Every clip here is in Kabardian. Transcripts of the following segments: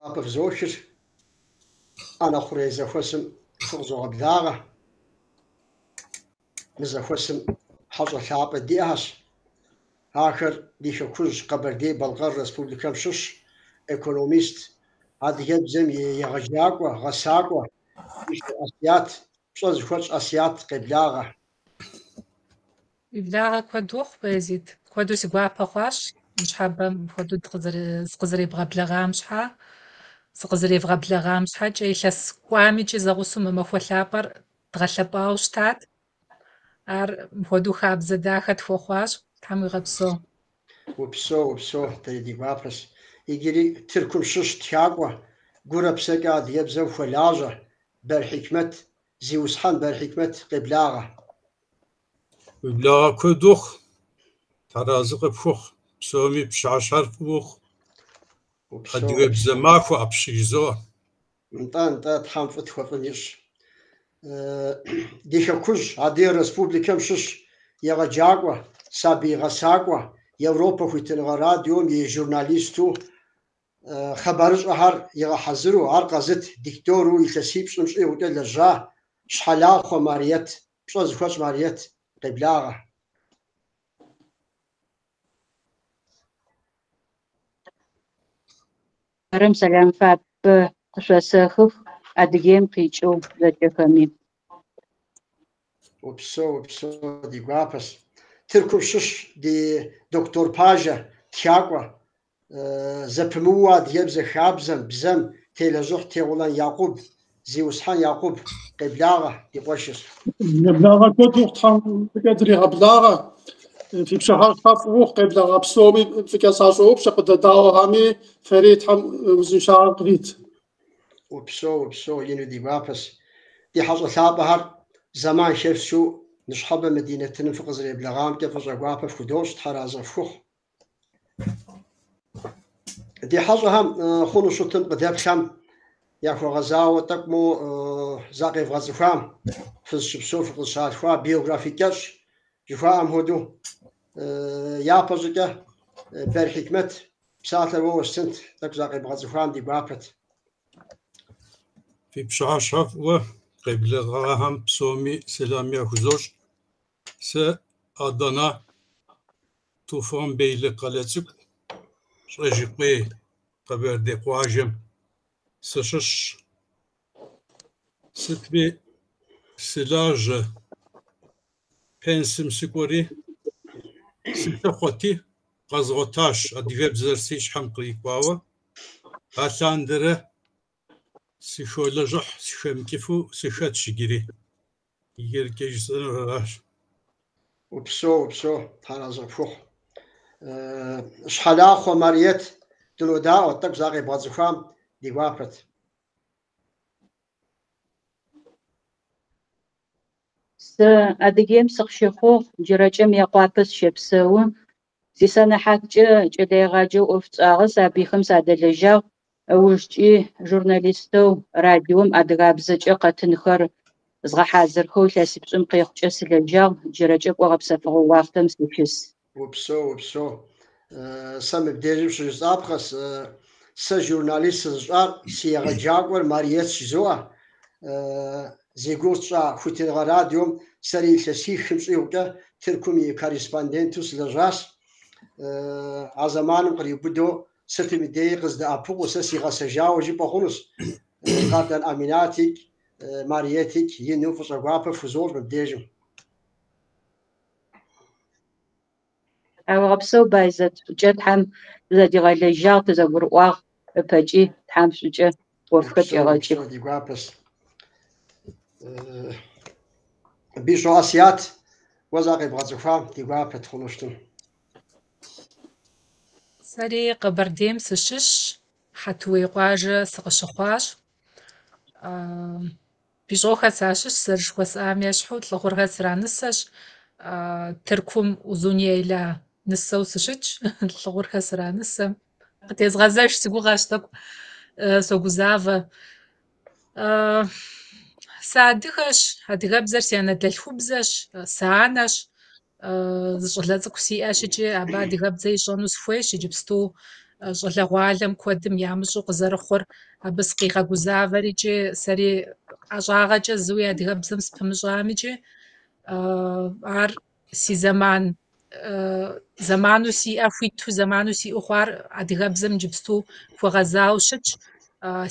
Абы фызохыр, ӏэнэ хъурей зэхуэсым фыкъызогъэблагъэ. Мы зэхуэсым хьэщӏэ лъапӏэ диӏэщ. Ахэр ди хэкужь Къэбэрдей-Балъкъэр Республикэм щыщ экономист, адыгэбзэм и егъэджакӏуэ, гъэсакӏуэ Бищӏо Асият, пщӏэ зыхуэтщӏ Асият къеблагъэ. Уи благъэ куэд ухъу, Баязит. Куэду си гуапэ хъуащ ныщхьэбэ мыпхуэдэу сыкъызэребгъэблэгъам щхьа, сыкъызэревгъэблэгъам щхьэкӏэ илъэс кӏуам икӏи зэгъусэу мы махуэ лъапӏэр дгъэлъэпӏауэ щытат. Ар мыпхуэдэу хабзэ дахэ тхуэхъуащ. Тхьэм уигъэпсэу. Упсэу, упсэу, дэри ди гуапэщ. Иджыри Тыркум щыщ тхакӏуэ, гурэ псэкӏэ адыгэбзэм хуэлажьэ Бер Хьикмэт, зиусхьэн Бер Хьикмэт къеблагъэ. Уи благъэ куэд ухъу, Тхьэразэ къыпхухъу, псоми пщыхьэщхьэр фӏы ухъу. Упсэу, Адыгэбзэ упсэу. махуэ апщий жызоӏэ. Нтӏэ, нтӏэ, Тхьэм фӏы тхуэфӏын ищӏ. Ди хэкужь Адыгэ Республикэм щыщ егъэджакӏуэ, сабий гъэсакӏуэ, Европэ хуитыныгъэ радиом и журналисту хъыбарыщӏэхэр игъэхьэзыру, ар къэзыт диктору илъэсипщӏым щӏигъукӏэ лэжьа Щхьэлахъуэ Мариет, пщӏэ зыхуэтщӏ Мариет, къеблагъэ. Арэм сэлам фабэ къышъосэхых, Адыгеим къикӏэу зэкӏэхэми. Упсэу, упсэу, ди гуапэщ. Тыркум щыщ ди доктор пажэ, тхакӏуэ, зэпымыууэ адыгэбзэ хабзэм, бзэм телэжьыхь Тегъулан Якъуб, зиусхьэн Якъуб, къеблагъэ ди къуэшыр. Еблагъэ куэд ухъу, Тхьэм фӏыкӏэ дригъэблагъэ. Фи пщыхьэщхьэ фӏы ухъу, къеблэгъа псоми фӏыкӏэ сащӏоупщӏэ, къыдэдаӏуэхэми фэри Тхьэм узыншагъэ кърит. Упсэу, упсэу, ину ди гуапэщ. Ди хьэщӏэ лъапӏэхэр зэман хэфчу ныщхьэбэ мы ди нэтыным фыкъызэреблэгъамкӏэ фӏыщӏэ гуапэ фхудощӏ, Тхьэразэ фхухъу. Ди хьэщӏэхэм хъуну щытым къыдэплъхэм яхуэгъэзауэ тӏэкӏу мо закъевгъэцӏыхуам, фызыщыпсэу фыкъызыщалъхуа биографие кӏэщӏ жыхуаӏэм хуэдэу япэ щӏыкӏэ Бер Хьикмэт псалъэр уэ уэстынт, тӏэкӏу закъебгъэцӏыхуам ди гуапэт. Фи пщыхьэщхьэ фӏыуэ къеблэгъахэм псоми сэлам яхузощӏ. Сэ Адана Туфанбейлы къалэ цӏыкӏу, Щӏэжыкъуей Къэбэрдей къуажэм сыщыщщ. Сытми сылажьэ, пенсым сыкӏуэри, сылъыхъуэти, къэзгъуэтащ адыгэбзэр си щхьэм кърикӏуауэ. Алъандэрэ сыхолэжьыхь, сыхэмыкӏыфу сыхэтщ иджыри. Иджыркӏэ жысӏэнур аращ. Упсэу, упсэу, Тхьэразэ къыпхухъу. Щхьэлахъуэ Мариет, дынодаӏуэ, тӏэкӏу закъебгъэцӏыхуам ди гуапэт. Сэ Адыгеим сыкъыщыхъугъ, джырэкӏэ Мыекъуапэ сыщэпсэу. Сисэнэхьаткӏэ кӏэлэегъаджэу ӏоф сшӏагъэ, сабыйхэм садэлэжьагъ. Ыужкӏи журналистэу радиом адыгабзэкӏэ къэтынхэр згъэхьазырхэу илъэсипшӏым къехъукӏэ сылэжьагъ, джырэкӏэ кӏо гъэпсэфыгъо уахътэм сыщыс. Упсэу, упсэу. Сэ мыбдежым щыжысӏапхъэщ, сэ журналист сызыщӏар си егъэджакӏуэр Мариетщ жызоӏэ. Зи гугъу сщӏа Хуитыныгъэ радиом сэри илъэсихым щӏигъукӏэ Тыркум и корреспонденту сылэжьащ. А зэманым къриубыдэу сытым и деи къыздэӏэпыкъуу сэ сигъэсэжауэ жыпӏэ хъунущ. Къардэн Аминатикӏ, Мариетикӏ ину фӏыщӏэ гуапэ фхузощӏ мыбдежым. Тхьауегъэпсэу, Байзэт, шӏукӏэ Тхьэм тызэдигъэлэжьагъ, тызэгурыӏуагъ, ыпэкӏи Тхьэм шӏукӏэ ӏофхэр Упсэу, кӏегъэкӏых. упсэу, ди гуапэщ. Бищӏо Асият, уэ закъебгъэцӏыхуам ди гуапэт хъуну щытым. Сэри Къэбэрдейм сыщыщщ, Хьэтуей къуажэ сыкъыщыхъуащ. Бищӏохэ сащыщ, зэрыжыхуэсӏам ещхьу, Лӏыгъурхэ сранысэщ. Тыркум Узуняйла нысэу сыщытщ, Лӏыгъурхэ сранысэ. Къытезгъэзэж си гугъэщ тӏэкӏу, согузавэ. Сыадыгэщ, адыгэбзэр си анэдэлъхубзэщ, сыанэщ. Зы щӏалэ цӏыкӏу сиӏэщ икӏи абы адыгэбзэ ищӏэну сыхуейщ иджыпсту. щӏалэгъуалэм куэдым ямыщӏэу къызэрыхъур, абы сыкъигъэгузавэрикӏи, сэри ӏэщӏагъэкӏэ зыуи адыгэбзэм сыпымыщӏамикӏи, ар си зэман зэману сиӏэ, хуиту зэману сиӏэу хъуар адыгэбзэм иджыпсту хуэгъэзауэ щытщ.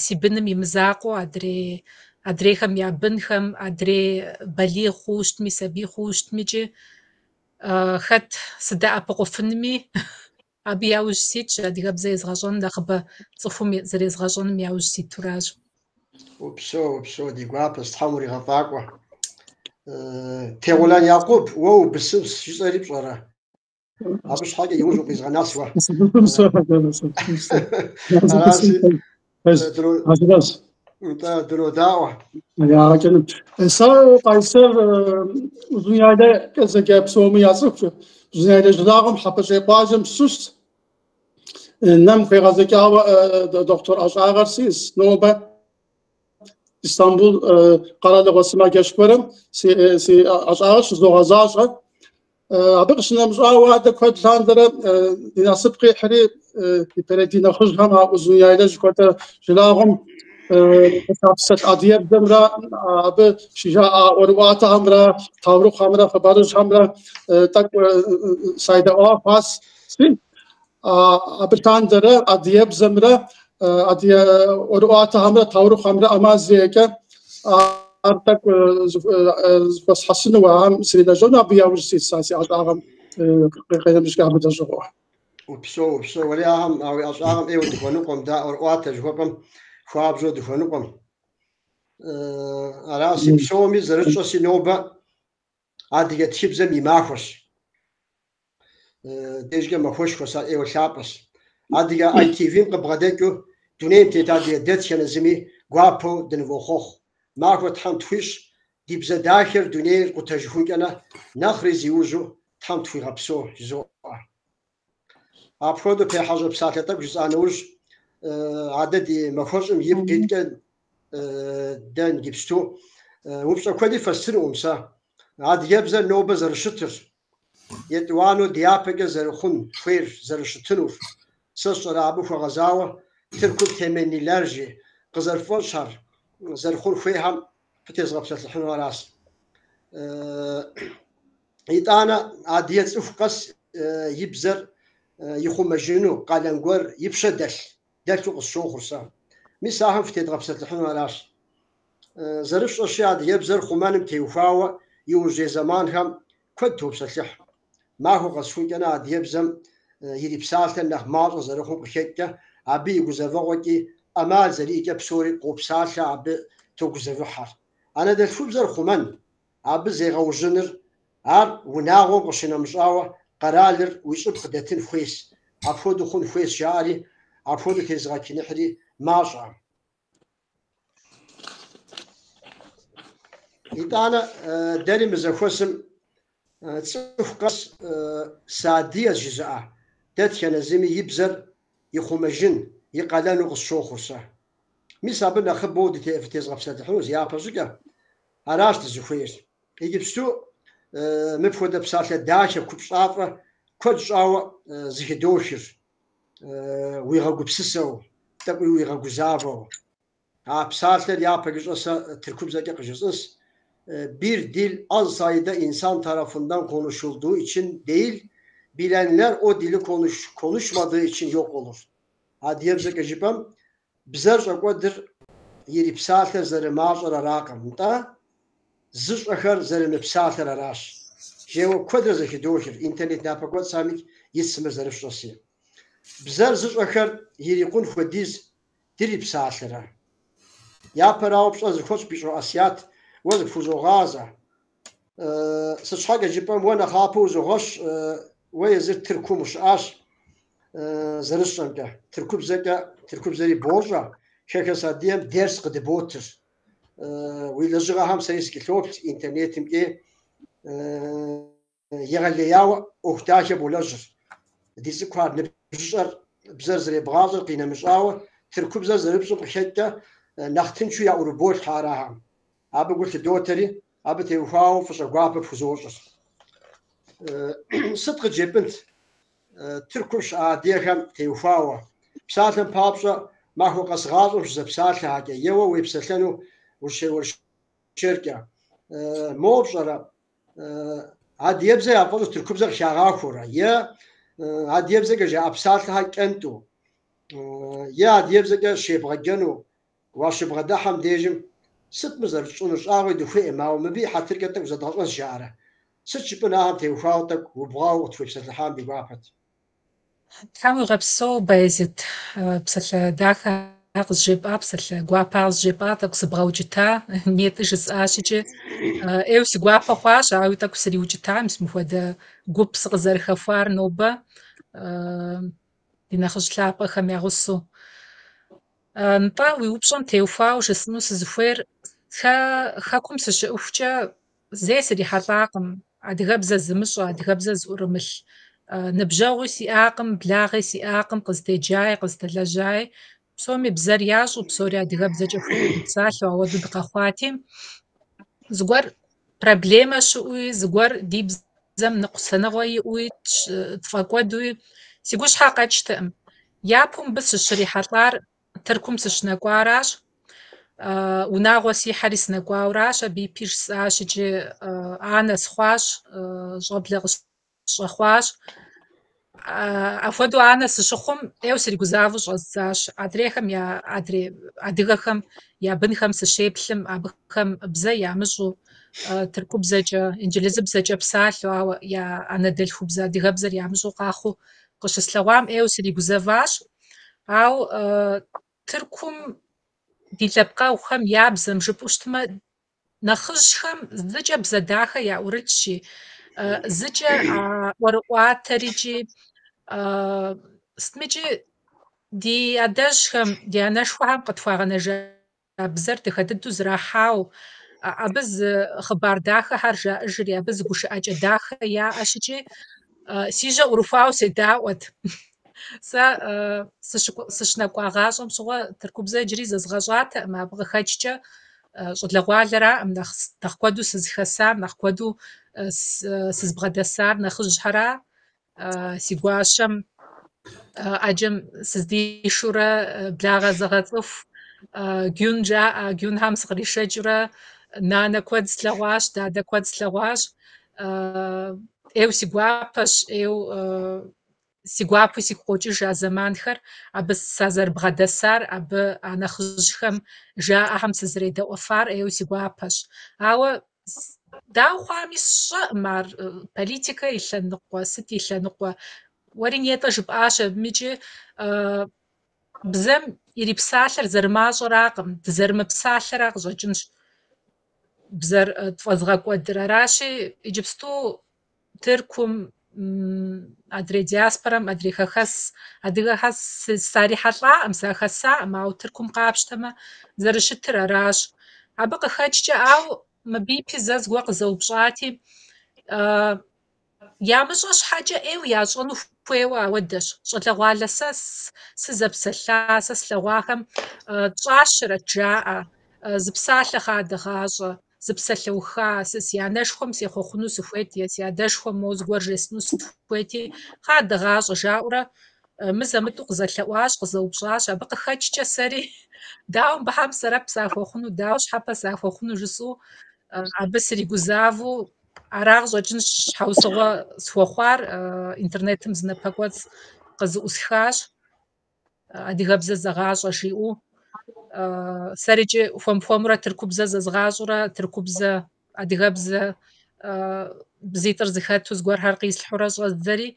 Си быным и мызакъуэу адрей адрейхэм я бынхэм, адрей балигъ хъууэ щытми, сабий хъууэ щытмикӏи, хэт сыдэӏэпыкъуфынми, абы яужь ситщ, адыгэбзэ езгъэщӏэн нэхъыбэ цӏыхум зэрезгъэщӏэным яужь ситуращ. Упсэу, упсэу, ди гуапэщ, Тхьэм уригъэфӏакӏуэ. Тегъулан Якъуб, уэ убысымщ жысӏэри пщӏэрэ? Абы щхьэкӏэ иужь укъизгъэнащ уэ. Аращи, нтӏэ, дынодаӏуэ. Ягъэкӏыным. Сэ Къайсэр Узуняйлэкӏэ зэджэ псоми яцӏыху. Узуняйлэ жылагъуэм Хьэпэщӏей къуажэм щыщт. Нэм хуегъэзэкӏауэ дохутыр ӏэщӏагъэр сиӏэс. Нобэ Истамбул къэралыгъуэ сымаджэщ гуэрым си ӏэщӏагъэр щызогъэзащӏэ. Абы къыщынэмыщӏауэ адэ куэд лъандэрэ ди насып къихьри, ипэрей ди нэхъыжьхэм а Узуняйлэ жыхуэтӏэ жылагъуэм къыщапсэлъ адыгэбзэмрэ абы щыжаӏа ӏуэрыӏуатэхэмрэ таурыхъхэмрэ хъыбарыжьхэмрэ тӏэкӏу сайдэӏуа хъуащ. Абы лъандэрэ адыгэбзэмрэ адыгэ ӏуэрыӏуатэхэмрэ таурыхъхэмрэ ӏэмал зиӏэкӏэ ар тӏэкӏу зэхуэсхьэсыну ахэм срилэжьэну абы яужь сит сэ си ӏэщӏагъэм къинэмыщӏкӏэ абы дэщӏыгъуу. Упсэу, упсэу. Уэри ахэм а уи ӏэщӏагъэм ӏейуэ дыхуэныкъуэм, дэ ӏуэрыӏуатэ жыхуэпӏэм хуабжьу дыхуэныкъуэм. Аращи, псоми зэрытщӏэщи нобэ адыгэ тхыбзэм и махуэщ. Дежкӏэ махуэшхуэщ, ар ӏейуэ лъапӏэщ. Адыгэ ITV-м къыбгъэдэкӏыу дунейм тет адыгэ дэтхэнэ зыми гуапэу дынывохъуэхъу. Махуэ Тхьэм тхуищӏ, ди бзэ дахэр дунейр къутэжыхункӏэнэ нэхъри зиужьу Тхьэм тхуигъэпсэу, жызоӏэ. Апхуэдэу пехьэжьэ псалъэ тӏэкӏу жысӏа нэужь, адэ ди махуэщӏым ипкъ иткӏэ дэ иджыпсту упщӏэ куэди фэстынукъым сэ. Адыгэбзэр нобэ зэрыщытыр, етӏуанэу дяпэкӏэ зэрыхъун хуейр зэрыщытынур, сэ сщӏэрэ абы хуэгъэзауэ Тыркум теменнилэр жи къызэрыффӏэщӏхэр зэрыхъун хуейхэм фытезгъэпсэлъыхьыну аращ. Итӏанэ адыгэ цӏыху къэс и бзэр ихъумэжыну къалэн гуэр и пщэ дэлъ, дэлъу къысщохъур сэ. Мис ахэм фытедгъэпсэлъыхьыну аращ. Зэрыфщӏэщи, адыгэбзэр хъумэным теухуауэ иужьрей зэманхэм куэд топсэлъыхь. Махуэ къэсхункӏэнэ адыгэбзэм ирипсалъэр нэхъ мащӏэ зэрыхъум къыхэкӏкӏэ, абы и гузэвэгъуэкӏи ӏэмал зэриӏэкӏэ псори къопсалъэ, абы тогузэвыхьэр. Анэдэлъхубзэр хъумэн, абы зегъэужьыныр, ар унагъуэм къыщынэмыщӏауэ къэралыр уи щӏыб къыдэтын хуейщ, апхуэдэу хъун хуейщ жаӏэри, апхуэдэу тезыгъэчыныхьри мащӏэкъым. Итӏанэ дэри мы зэхуэсым цӏыху къэс сыадыгэщ жызыӏэ дэтхэнэ зыми и бзэр ихъумэжын и къалэну къысщохъур сэ. Мис абы нэхъыбэу фытезгъэпсэлъыхьынущ япэщӏыкӏэ. Аращ дызыхуейр. Иджыпсту мыпхуэдэ псалъэ дахэ, купщӏафӏэ куэд щӏауэ зыхыдохыр, уигъэгупсысэу, тӏэкӏуи уигъэгузавэу. А псалъэр япэкӏэ сэ тыркубзэкӏэ къыжысӏынщ. Bir dil az sayıda insan tarafından konuşulduğu için değil, bilenler o dili konuşmadığı için yok olur. Адыгэбзэкӏэ жыпӏэм, бзэр щӏэкӏуэдыр ирипсалъэр зэрымащӏэр аракъым, нтӏэ зыщӏэхэр зэрымыпсалъэр аращ. Жеуэ куэдрэ зэхыдохыр, интернет напэкӏуэцӏхэми итщ мыр зэрыфщӏэщи. Бзэр зыщӏэхэр ирикъун хуэдиз дырипсалъэрэ? Япэрауэ пщӏэ зыхуэсщӏ Бищӏо Асият, уэ зыпхузогъазэ. Сыт щхьэкӏэ жыпӏэм, уэ нэхъапэу узогъэщ, уэ езыр Тыркум ущыӏащ зэрысщӏэмкӏэ. Тыркубзэкӏэ, тыркубзэри бощӏэ, хэхэс адыгэм дерс къыдыботыр. Уи лэжьыгъэхэм сэри сыкӏэлъоплъ интернетымкӏи. Егъэлеяуэ ӏуэху дахэ болэжьыр. Ди цӏыкӏухэр, ныбжьыщӏэр бзэр зэребгъащӏэр къинэмыщӏауэ, тыркубзэр зэрыпщӏым къыхэкӏкӏэ нэхъ тыншу яӏурыболъхьэ ар ахэм. Абы гу лъыдотэри, абы теухуауэ фӏыщӏэ гуапэ пхузощӏыр. Сыт къыджепӏынт Тыркум щыӏэ адыгэхэм теухуауэ? Псалъэм папщӏэ, махуэ къэс гъащӏэм щызэпсалъэхэкӏэ, е уэ уепсэлъэну ущеуэршэркӏэ. Моуэ пщӏэрэ, адыгэбзэ яфӏэщӏу тыркубзэ къыхагъахуэрэ, е адыгэбзэкӏэ жаӏэ псалъэхэр кӏэнтӏу, е адыгэбзэкӏэ щебгъэджэну уащыбгъэдыхьэм дежым сыт мы зэрытщӏынур, щӏагъуи дыхуейкъым, ауэ мыбы и хьэтыркӏэ тӏэкӏу зэдгъэщӏэнщ жаӏэрэ. Сыт жыпӏэн ахэм теухуауэ тӏэкӏу убгъуауэ къытхуепсэлъыхьам ди гуапэт. Тхьэм уигъэпсэу, Баязит. Псалъэ дахэ къызжепӏа, псалъэ гуапэ къызжепӏа, тӏэкӏу сыбгъэукӏыта, нетӏи жысӏащ икӏи. ӏейуэ си гуапэ хъуащ, ауи тӏэкӏу сриукӏыта, мис мыхуэдэ гуп сыкъызэрыхэхуар нобэ ди нэхъыжь лъапӏэхэм я гъусэу. Нтӏэ, уи упщӏэм теухуауэ жысӏэну сызыхуейр, сэ хэкум сыщыӏыхукӏэ зэи срихьэлӏакъым адыгэбзэ зымыщӏэ, адыгэбзэ зыӏурымылъ ныбжьэгъуи сиӏакъым, благъи сиӏакъым, къыздеджаи, къыздэлэжьаи. Псоми бзэр ящӏэу, псори адыгэбзэкӏэ хуиту дыпсалъэу ауэдэу дыкъэхъуати, зыгуэр проблемэ щыӏэуи, зыгуэр ди бзэм ныкъусаныгъэ иӏэуи, тфӏэкӏуэдуи си гущхьэ къэкӏтэкъым. Япэу мыбы сыщрихьэлӏар Тыркум сыщынэкӏуаращ. Унагъуэ сихьэри сынэкӏуауращ, абы ипи жысӏащ икӏи анэ сыхъуащ, щӏэблэ къысщӏэхъуащ. Апхуэдэу анэ сыщыхъум, ӏейуэ сригузавэу щӏэздзащ. Адрейхэм я, адрей адыгэхэм я бынхэм сыщеплъым, абыхэм бзэ ямыщӏэу, тыркубзэкӏэ, инджылызыбзэкӏэ псалъэу, ауэ я анэдэлъхубзэ адыгэбзэр ямыщӏэу къахъуу къыщыслъэгъуам ӏейуэ сригузэващ. Ауэ Тыркум ди лъэпкъэгъухэм я бзэм жыпӏэу щытмэ, нэхъыжьхэм зыкӏэ бзэ дахэ яӏурылъщи, зыкӏэ а ӏуэрыӏуатэрикӏи, сытмикӏи ди адэжьхэм, ди анэшхуэхэм къытхуагъэнэжа бзэр дахэ дыдэу зэрахьауэ, абы зы хъыбар дахэхэр жаӏэжри, абы зы гушыӏэкӏэ дахэ яӏэщ икӏи си жьэ ӏурыхуауэ седаӏуэт. Сэ сыщынэкӏуа гъащӏэм щыгъуэ тыркубзэ иджыри зэзгъэщӏатэкъым, абы къыхэкӏкӏэ щӏалэгъуалэраӏым нэхъ куэду сызыхэсар, нэхъ куэду сызыбгъэдэсар нэхъыжьхьэра. Си гуащэм ӏэджэм сыздишурэ благъэ зэгъэцӏыху гюн жаӏэ, гюнхэм сыкъришэкӏыурэ нанэ куэд слъэгъуащ, дадэ куэд слъэгъуащ. ӏейуэ си гуапэщ, ӏейуэ си гуапэу сигу къокӏыж а зэманхэр, абы сазэрыбгъэдэсар, абы а нэхъыжьхэм жаӏэхэм сызэредэӏуэфар ӏейуэ си гуапэщ. Ауэ дауэ хъуами сщӏэкъым ар политикэ и лъэныкъуэ, сыт и лъэныкъуэ. Уэри нетӏэ жыпӏащ абымикӏи бзэм ирипсалъэр зэрымащӏэракъым, дызэрымыпсалъэра къыщӏэкӏынщ бзэр тфӏэзыгъэкӏуэдыр. Аращи, иджыпсту Тыркум, адрей диаспорэм, адрей хэхэс адыгэхэр сарихьэлӏакъым, сахэсакъым, ауэ Тыркум къапщтэмэ, зэрыщытыр аращ. Абы къыхэкӏкӏэ, ауэ мыбы ипи зэ зыгуэр къызэупщӏати, ямыщӏэ щхьэкӏэ ӏейуэ ящӏэну хуейуэ ауэдэщ. Щӏалэгъуалэ сэ сызэпсэлъа, сэ слъэгъуахэм тщӏащэрэт жаӏэ, зы псалъэ хъа дыгъащӏэ, зы псалъэуха, сэ си анэшхуэм сехъуэхъуну сыхуейт е си адэшхуэм моуэ зыгуэр жесӏэну сыхуейти, хъа дыгъащӏэ жаӏэурэ мызэ-мытӏэу къызэлъэӏуащ, къызэупщӏащ. Абы къыхэкӏкӏэ сэри дауэ мыбыхэм сэрэп сахуэхъуну, дауэ щхьэпэ сахуэхъуну жысӏэу абы сригузавэу ара къыщӏэкӏынщ щхьэусыгъуэ схуэхъуар, интернетым зы напэкӏуэцӏ къызыӏусхащ, адыгэбзэ зэгъащӏэ жиӏэу. Сэрикӏи хуэм-хуэмурэ тыркубзэ зэзгъащӏэурэ, тыркубзэ, адыгэбзэ бзитӏыр зэхэту зыгуэрхэр къислъхьэурэ щӏэздзэри.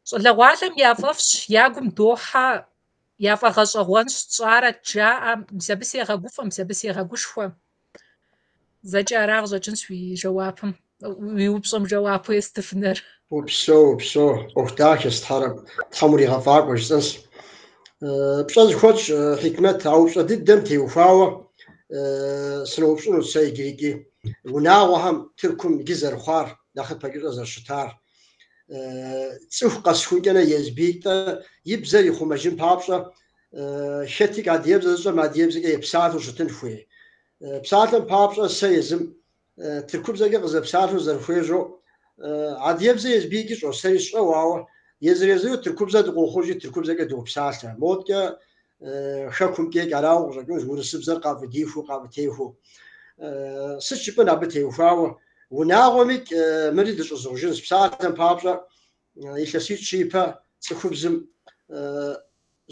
Щӏалэгъуалэм яфӏэфӏщ, я гум дохьэ, яфӏэгъэщӏэгъуэнщ, тщӏарэт жаӏэ, мис абы сегъэгуфӏэ, мис абы сегъэгушхуэ. Зэкӏэ ара къыщӏэкӏынщ уи жэуапым, уи упщӏэм жэуапу естыфыныр. Упсэу, упсэу, ӏуэху дахэщ, Тхьэр, Тхьэм уригъэфӏакӏуэ жысӏэнщ. Пщӏэ зыхуэтщӏ, Хьикмэт, а упщӏэ дыдэм теухуауэ сыноупщӏынут сэ иджырикӏи. Унагъуэхэм Тыркум иджы зэрыхъуар, нэхъыпэкӏэ зэрыщытар. Цӏыху къэсхункӏэнэ езбитӏэ и бзэр ихъумэжын папщӏэ, хэтикӏ адыгэбзэ зыщӏэм адыгэбзэкӏэ епсалъэу щытын хуей. Псалъэм папщӏэ, сэ езым тыркубзэкӏэ къызэпсалъэу зэрыхуежьэу, адыгэбзэ езбикӏи щӏэу, сэри сщӏэу, ауэ Езыр-езыру тыркубзэ дыкъохъужри, тыркубзэкӏэ допсалъэ. Модкӏэ хэкум кӏекӏ арауэ къыщӏэкӏынущ, урысыбзэр къафӏыдихуу, къафӏытехуэу. Сыт жыпӏэн абы теухуауэ? Унагъуэмикӏ мыри дыщӏызгъужынщ. Псалъэм папщӏэ, илъэситӏ ипэ цӏыхубзым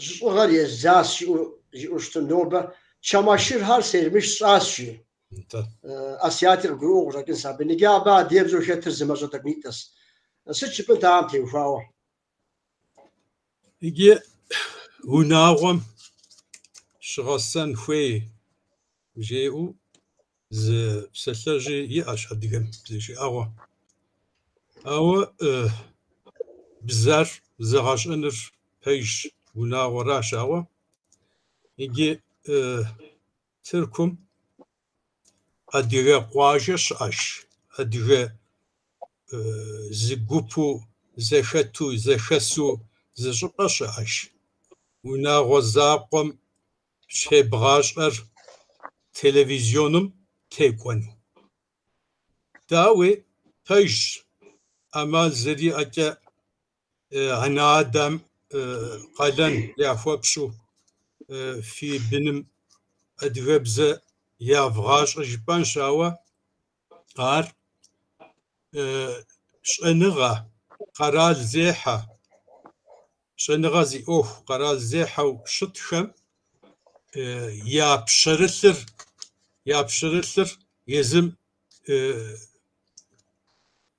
жьыщӏыгъэр ездзащ жиӏэу щытым нобэ çamaşırхэр sermiş сщӏащ, жи. Асияти къыгурыӏуэу къыщӏэкӏынщ абы. Иджы абы адыгэбзэу хэтыр зы мащӏэ тӏэкӏунитӏэщ. Сыт жыпӏэнт ахэм теухуауэ? Иджы унагъуэм щыгъэсэн хуей жеӏэу зы псалъэжьи иӏэщ адыгэм, зы жыӏэгъуэ. Ауэ бзэр зэгъэщӏэныр пэжщ, унагъуэращ, ауэ иджы Тыркум адыгэ къуажэ щыӏэщ, адыгэ зы гупу зэхэту, зэхэсу зы щӏыпӏэ щыӏэщ. Унагъуэ закъуэм щебгъащӏэр телевизионым текӏуэну. Дауи, пэжщ, ӏэмал зэриӏэкӏэ анэ-адэм къалэн яхуэпщӏу фи быным адыгэбзэ явгъащӏэ жыпӏэнщ, ауэ ар щӏэныгъэ къэрал зехьэ, щӏэныгъэ зи ӏуэху къэрал зехьэу щытхэм я пщэрылъыр езым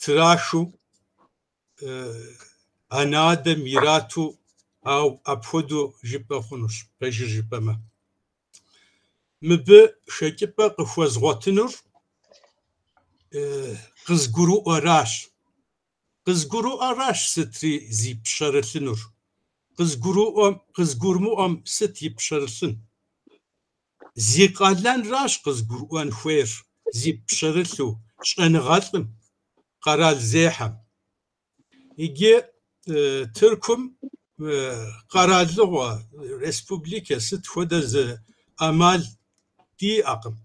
трахыу анэ-адэм ирату ау апхуэдэу жыпӏэ хъунущ, пэжыр жыпӏэмэ. Мыбы хэкӏыпӏэ къыхуэзгъуэтынур къызгурыӏуэращ. Къызгурыӏуэращ сытри зи пщэрылъынур. Къызгурымыӏуэм сыт и пщэрылъын? Зи къалэнращ къызгурыӏуэн хуейр, зи пщэрылъу щӏэныгъэлӏым, къэрал зехьэм. Иджы Тыркум къэралыгъуэ, республикэ сыт хуэдэ зы ӏэмал диӏэкъым.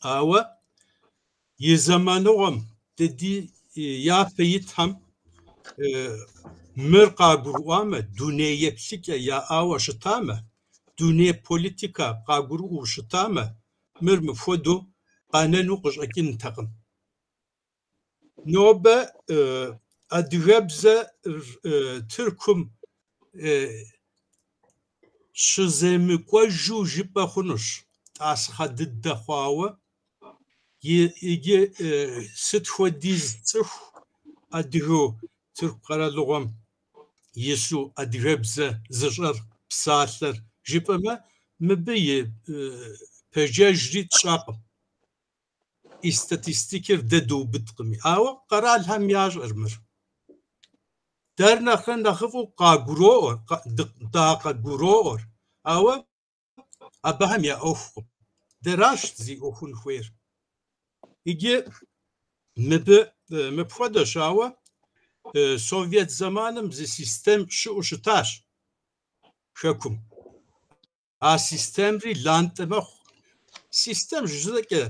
Ауэ и зэманыгъуэм дэ ди япэ итхэм мыр къагурыӏуамэ, дуней еплъыкӏэ яӏауэ щытамэ, дуней политикэ къагурыӏуэу щытамэ, мыр мыпхуэдэу къэнэну къыщӏэкӏынтэкъым. Нобэ адыгэбзэр Тыркум щыземыкӏуэжу жыпӏэ хъунущ, тӏасхъэ дыдэ хъуауэ. Иджы сыт хуэдиз цӏыху адыгэу Тырку къэралыгъуэм ису адыгэбзэ зыщӏэр псалъэр жыпӏэмэ, мыбы и пэджэжри тщӏэкъым. И статистикэр дэ дыубыдкъыми, ауэ къэралхэм ящӏэр мыр. Дэр нэхърэ нэхъыфӏу къагуроӏуэр, дакъыгуроӏуэр, ауэ абыхэм я ӏуэхукъым. Дэращ зи ӏуэхун хуейр. Иджы мыбы мыпхуэдэщ, ауэ Совет зэманым зы систем щыӏэу щытащ хэкум. А системри лантӏэ мэхъу. Систем жызэкӏэ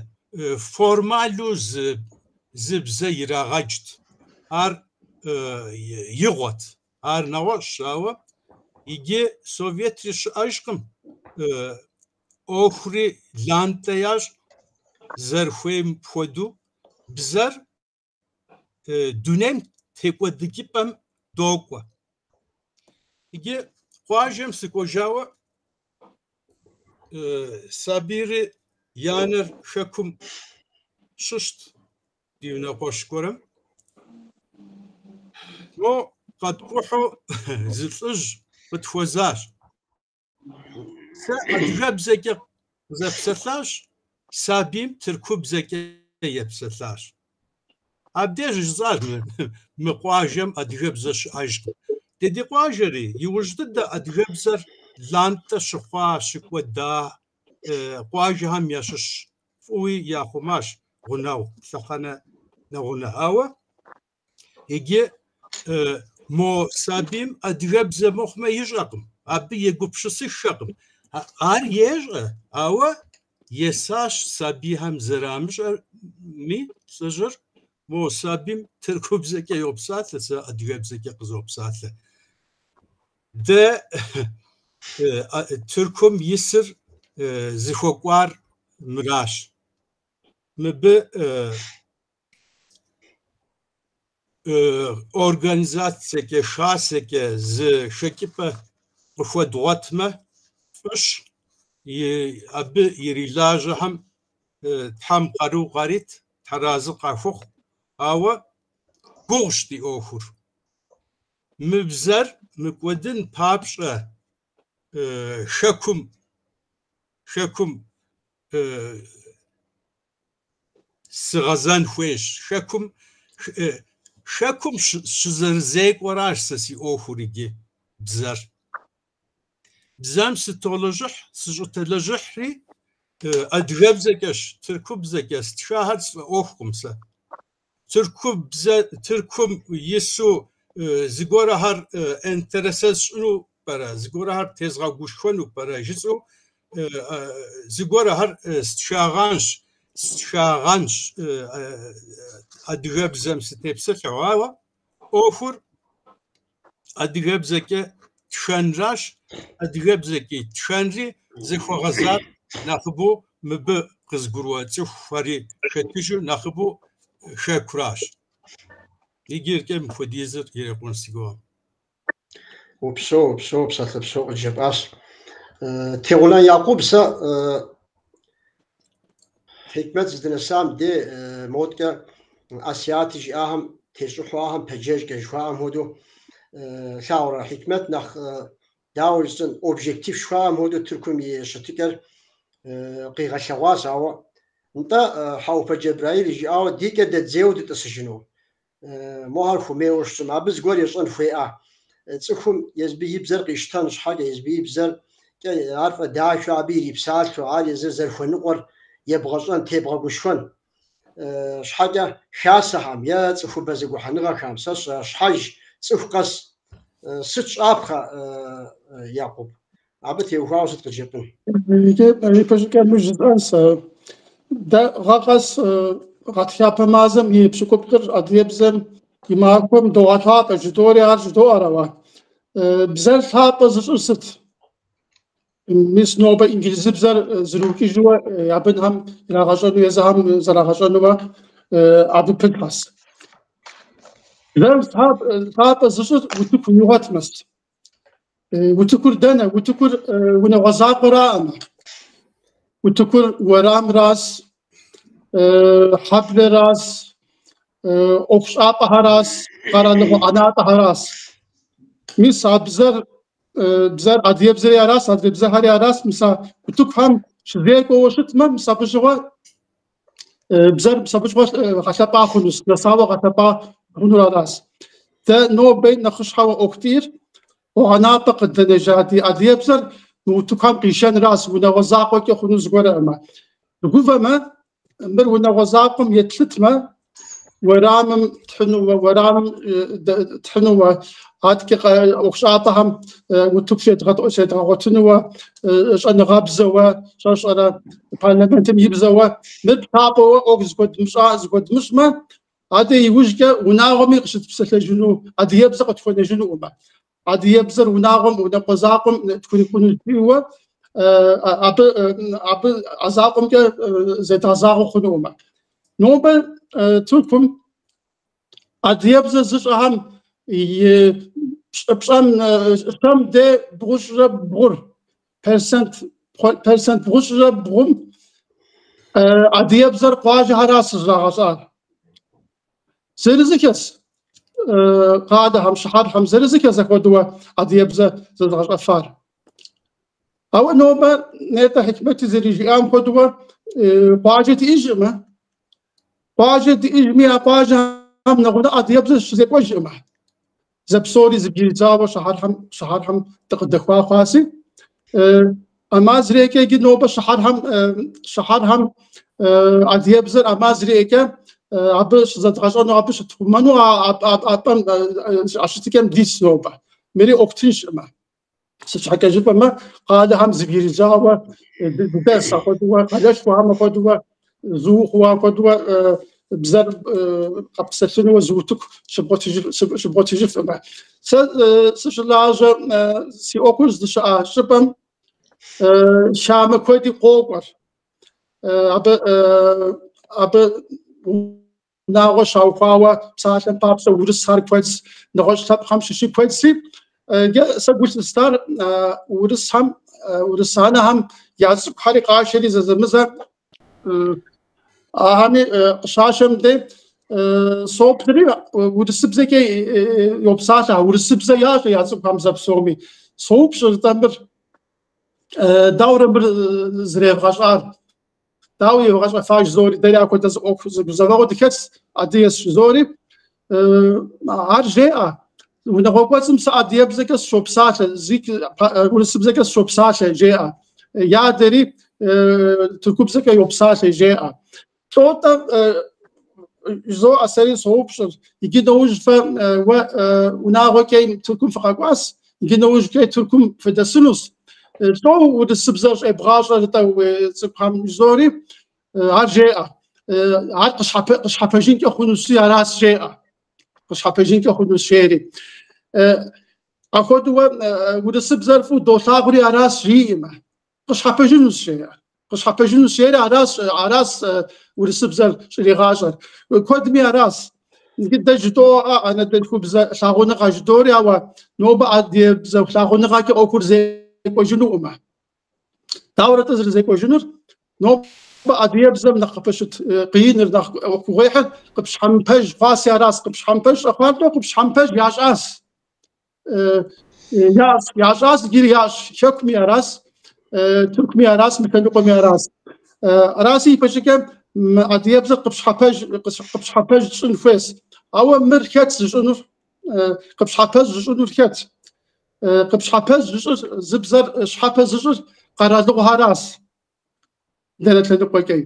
формалу зы бзэ ирагъэджт. Ар игъуэт, ар нэгъуэщӏщ, ауэ иджы Советри щыӏэжкъым, ӏуэхури лантӏэ ящӏ зэрыхуейм хуэдэу бзэр дунейм текӏуэдыкӏыпӏэм докӏуэ. Иджы къуажэм сыкӏуэжауэ сабийри и анэр хэкум щыщт ди унэкъуэш гуэрым. Мо къэткӏухьу зы лӏыжь къытхуэзащ. Сэ адыгэбзэкӏэ къызэпсэлъащ, сабийм тыркубзэкӏэ епсэлъащ. Абдеж жысӏащ мы къуажэм адыгэбзэ щыӏэжкъым. Дэ ди къуажэри иужь дыдэ адыгэбзэр лантӏэ щыхъуа, щыкӏуэда къуажэхэм ящыщ фӏыуи яхъумащ гъунэгъу лъэхъэнэ нэгъунэ. Ауэ иджы мо сабийм адыгэбзэ мыхъумэ ищӏэкъым, абы егупсысыххэкъым. Ар ещӏэ, ауэ есащ сабийхэм зэрамыщӏэми лӏыжьыр. Мо сабийм тыркубзэкӏэ йопсалъэ, сэ адыгэбзэкӏэ къызопсалъэ. Дэ Тыркум исыр зыхуэкӏуар мыращ. Мыбы организацэкӏэ, хасэкӏэ зы хэкӏыпӏэ къыхуэдгъуэтмэ, фӏыщ, абы ирилажьэхэм Тхьэм къару къарит, Тхьэразы къахухъу, ауэ гугъущ ди ӏуэхур. Мы бзэр мыкӏуэдын папщӏэ хэкум, хэкум сыгъэзэн хуейщ. Хэкум, хэкум щызэрызекӏуэращ сэ си ӏуэхур иджы бзэр. Бзэм сытолэжьыхь, сыщӏытэлэжьыхьри адыгэбзэкӏэщ, тыркубзэкӏэ стхахэр сфӏэӏуэхукъым сэ. Тыркубзэ, Тыркум ису зыгуэрхэр интересэ сщӏыну пӏэрэ, зыгуэрхэр тезгъэгушхуэну пӏэрэ жысӏэу зыгуэрхэр стхагъэнщ, стхагъэнщ адыгэбзэм сытепсэлъыхьу, ауэ ӏуэхур адыгэбзэкӏэ тхэнращ, адыгэбзэкӏи тхэнри зыхуэгъэзар нэхъыбэу мыбы къызыгурыӏуэ цӏыхухэри хэтыжу нэхъыбэу хэкуращ. Иджыркӏэ мыпхуэдизыр ирикъун си гугъэм. Упсэу, упсэу, псалъэ псэу къыджепӏащ. Тегъунан Якъуб сэ Хьикмэт зыдынэсам де моткӏэ Асияти жиӏахэм тещӏыхьу ахэм пэджэжкӏэ жыхуаӏэм хуэдэу лъагъурэ Хьикмэт нэхъ дауэ жысӏэн объектив жыхуаӏэм хуэдэу Тыркум и щытыкӏэр къигъэлъэгъуащ, ауэ нтӏэ Хьэӏупэ Джэбраил жиӏауэ ди кӏэ дэддзейуэ дытӏысыжыну. Мохэр хуэмейуэ щытым, абы зыгуэр ещӏэн хуейӏэ. Цӏыхум езбы и бзэр къищтэн щхьэкӏэ, езбы и бзэркӏэ ар фӏэдахэу, абы ирипсалъэу, ар езыр зэрыхуэныкъуэр ебгъэщӏэн, тебгъэгушхуэн щхьэкӏэ хасэхэм е цӏыхубэ зэгухьэныгъэхэм, сэ сщӏэ, щхьэж цӏыху къэс сыт щӏапхъэ, Якъуб? Абы теухуауэ сыт къыджепӏэн? Иджы ипэщӏыкӏэ мыр жысӏэн сэ. Дэ гъэ къэс гъатхапэ мазэм и пщыкӏуплӏыр адыгэбзэм и махуэм догъэлъапӏэ жыдори ар жыдоӏэр, ауэ бзэр лъапӏэ зыщӏыр сыт? Мис нобэ инджылызыбзэр зэрыукӏыжуэ я бынхэм ирагъэщӏэну, езыхэм зэрагъэщӏэнуэ абы пылъхэс. Бзэр лъапӏэ зыщӏыр утыку игъуэтмэс. Утыкур дэнэ? Утыкур унагъуэ закъуэраӏымэ. Утыкур уэрамрас, хьэблэрас, ӏуэхущӏапӏэхэрас, къэралыгъуэ ӏэнатӏэхэрас. Мис а бзэр, бзэр адыгэбзэри арас, адрей бзэхэри арас, мис а утыкухэм щызекӏуэуэ щытмэ, мис абы щыгъуэ бзэр мис абы щыгъуэ гъэлъэпӏа хъунущ, нэсауэ гъэлъэпӏа хъунур арас. Дэ нобэ нэхъыщхьэуэ ӏуэху диӏэр къуэгъэнапӏэ къыдэнэжа ди адыгэбзэр мы утыкухэм къишэнрас, унагъуэ закъуэкӏэ хъуну зыгуэрӏымэ. Дыгувэмэ, мыр унагъуэ закъуэм етлъытмэ, уэрамым тхьынууэ, уэрамым тхьынууэ, адэкӏэ ӏуэхущӏапӏэхэм утыку щедгъэгъуэтынууэ, щӏэныгъэбзэуэ, щӏэщӏэрэ парламентым и бзэуэ, мыр плъапӏэуэ ӏуэху зыхуэдмыщӏа, зыхуэдмыщӏмэ, адэ иужькӏэ унагъуэми къыщытпсэлъэжыну адыгэбзэ къытхуэнэжынукъымэ. Адыгэбзэр унагъуэм, унэкъуэ закъуэм тхурикъуну жиӏэуэ, абы, абы а закъуэмкӏэ зедгъэзагъэу хъунукъымэ. Нобэ Тыркум адыгэбзэ зыщӏэхэм и пщӏэм щэм де бгъущӏрэ бгъур, процент, процент бгъущӏрэ бгъум адыгэбзэр къуажэхэращ зрагъэщӏар. Зырызыхэс къалэхэм, щыхьэрхэм зырызыхэс апхуэдэуэ адыгэбзэ зэзыгъэщӏэфар. Ауэ нобэ нетӏэ Хьикмэти зэрижиӏам хуэдэуэ къуажэ диӏэжкъымэ. Къуажэ диӏэжми, а къуажэхэм нэгъунэ адыгэбзэ щызекӏуэжкъымэ. Зэпсори зыбгыридзауэ щыхьэрхэм, щыхьэрхэм дыкъыдэхуа хъуаси, ӏэмал зэриӏэкӏэ иджы нобэ щыхьэрхэм, щыхьэрхэм адыгэбзэр ӏэмал зэриӏэкӏэ абы щызэдгъэщӏэну, абы щытхъумэну а пӏэм, а щытыкӏэм дис нобэ. Мыри ӏуэху тыншкъымэ. Сыт щхьэкӏэ жыпӏэмэ, къалэхэм зыбгыридзауэ дыдэс, апхуэдэуэ къалэшхуэхэм апхуэдэуэ зыухъуа апхуэдэуэ бзэр къэпсэлъынуэ зы утыку щыбгъуэтыжыфӏымэ. Сэ сыщылажьэ си ӏуэхур здыщыӏэ щӏыпӏэм хамэ куэди къокӏуэр. Абы унагъуэ щаухуауэ псалъэм папщӏэ урысхэр куэдс, нэгъуэщӏ лъэпкъхэм щыщи куэдси, сэ гу лъыстар урысхэм, урыс анэхэм я цӏыкӏухэри къашэри зэзэмызэ ахэми къыщашэм дей соплъри урысыбзэкӏэ йопсалъэ, урысыбзэ ящӏэ я цӏыкӏухэм зэпсоми. Соупщӏыр атӏэ мыр дауэрэ мыр зэревгъэщӏар? Дауэ евгъэщӏэфа жызори, дэри апхуэдэ зы ӏуэху, зы гузэвэгъуэ дыхэтс, адыгэс жызори, ар жеӏэ. Унагъуэ кӏуэцӏым сэ адыгэбзэкӏэ сыщопсалъэ, урысыбзэкӏэ сыщопсалъэ, жеӏэ. И адэри тыркубзэкӏэ йопсалъэ, жеӏэ. Лӏо-тӏэ жызоӏэ сэри соупщӏыр, иджы нэужь фэ уэ унагъуэкӏэ Тыркум фыкъэкӏуас, иджы нэужькӏэ Тыркум фыдэсынущ. Лӏо урысыбзэ щӏебгъащӏэр атӏэ уи цӏыкӏухэм жызори, ар жеӏэ. Ар къыщхьэпэжынкӏэ хъунущи, арас жеӏэ. Къыщхьэпэжынкӏэ хъунущ жери. Апхуэдэу урысыбзэр фӏыуэ долъагъури арас жиӏэмэ. Къыщхьэпэжынущ жеӏэ. Къыщхьэпэжынущ жери аращ, аращ урысыбзэр щӏригъащӏэр. Куэдми аращ. Иджы дэ жыдоӏэ анэдэлъхубзэ лъагъуныгъэ жыдори, ауэ нобэ адыгэбзэ лъагъуныгъэкӏэ ӏуэхур зекӏуэжынукъымэ. Дауэрэ-тӏэ зэрызекӏуэжынур? Нобэ адыгэбзэм нэхъ къыпэщыт къииныр, нэхъ гугъуехьыр къыпщхьэмыпэж хъуаси аращ. Къыпщхьэмыпэж щӏэхъуар лӏо къыпщхьэмыпэж ящӏащ. Ящӏ, ящӏащ, иджыри ящӏ. Хэкуми аращ, Тыркуми аращ, мы лъэныкъуэми аращ. Араси ипэщӏыкӏэ мы адыгэбзэр къыпщхьэпэж тщӏын хуейщ. Ауэ мыр хэт зыщӏынур? Къыпщхьэпэж зыщӏынур хэт? Къыпщхьэпэж зыщӏыр, зы бзэр щхьэпэ зыщӏыр къэралыгъуэхэращ. Дэнэ лъэныкъуэкӏэ.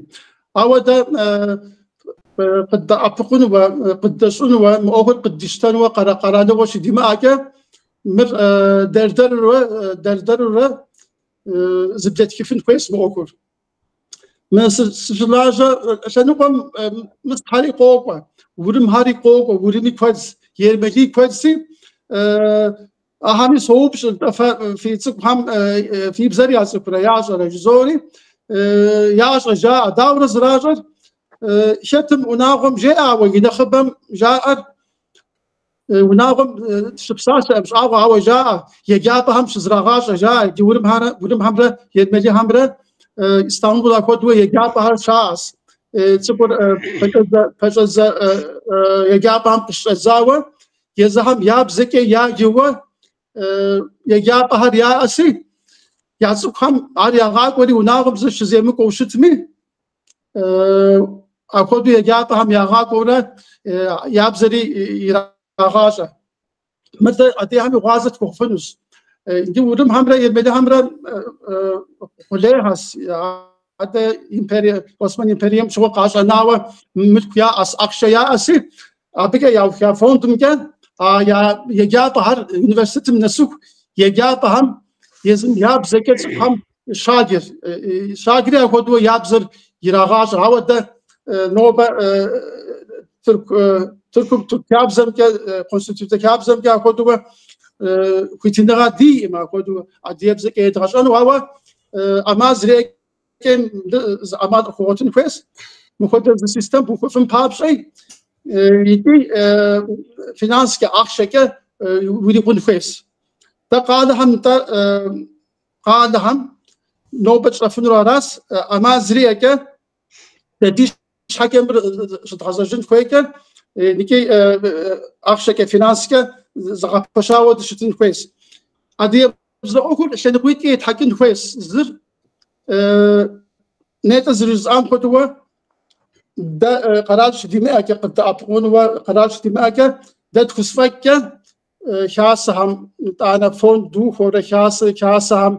Ауэ дэ къыддэӏэпыкъунуэ, къыддэщӏынуэ, мы ӏуэхур къыддищтэнуэ къэралыгъуэ щыдимыӏэкӏэ, мыр дэр-дэрурэ, дэр-дэрурэ зыблэтхыфын хуейщ мы ӏуэхур. Мы сыщылажьэ лъэныкъуэм мысхьэри къокӏуэ, урымхэри къокӏуэ, урыми куэдс, ермэлий куэдси, Ахэми соупщӏыр, тӏэ фэ фи цӏыкӏухэм фи бзэр яцӏыхурэ, ящӏэрэ жызори, ящӏэ жаӏэ. Дауэрэ зэращӏэр? Хэтым унагъуэм жеӏэ, ауэ и нэхъыбэм жаӏэр унагъуэм щыпсалъэкъым щӏагъуэ, ауэ жаӏэ, еджапӏэхэм щызрагъащӏэ жаӏэ, иджы урымхэмрэ ермэлыхэмрэ Истанбул апхуэдэу еджапӏэхэр щаӏэс. Цӏыкӏур пэщӏэдзэ еджапӏэхэм къыщыщӏэдзауэ езыхэм я бзэкӏэ яджэуэ еджапӏэхэр яӏэси, я цӏыкӏухэм ар ягъакӏуэри унагъуэм зы щыземыкӏуэу щытми, апхуэдэу еджапӏэхэм ягъакӏуэурэ я бзэри ирагъащӏэ. Мыр дэ адыгэхэми гъуазэ тхуэхъуфынущ. Иджы урымхэмрэ ермэлыхэмрэ къулейхэс, адэ империе, Осман империем щыгъуэ къащӏэнауэ мылъку яӏэс, ахъшэ яӏэси, Абыкӏэ яухуа фондымкӏэ а я еджапӏэхэр университетым нэсыху еджапӏэхэм езым я бзэкӏэ цӏыхухэм щаджыр. Щаджри апхуэдэу я бзэр ирагъащӏэр. Ауэ дэ нобэ Тыркум тырку хабзэмкӏэ, конституцэ хабзэмкӏэ апхуэдэу хуитыныгъэ диӏэм, апхуэдэу адыгэбзэкӏэ едгъэщӏэну, ауэ ӏэмал зэриӏэкӏэ зы ӏэмал къыхуэгъуэтын хуейщ. Мыпхуэдэ зы систем бухуэфын папщӏи икӏи финанскӏэ, ахъшэкӏэ урикъун хуейщ. Дэ къалэхэм, нтӏэ къалэхэм нобэ тщӏэфынур аращ, ӏэмал зэриӏэкӏэ дэ ди щхьэкӏэ мыр щыдгъэзэжын хуейкӏэ икӏи ахъшэкӏэ, финанскӏэ зэгъэпэщауэ дыщытын хуейщ. Адыгэбзэ ӏуэхур лъэныкъуитӏкӏэ етхьэкӏын хуейщ. Зыр нетӏэ зэрыжысӏам хуэдэуэ дэ къэрал щыдимыӏэкӏэ, къыддэӏэпыкъунуэ къэрал щыдимыӏэкӏэ, дэ тхузэфӏэкӏкӏэ хасэхэм, итӏанэ фонд духуэурэ хасэхэм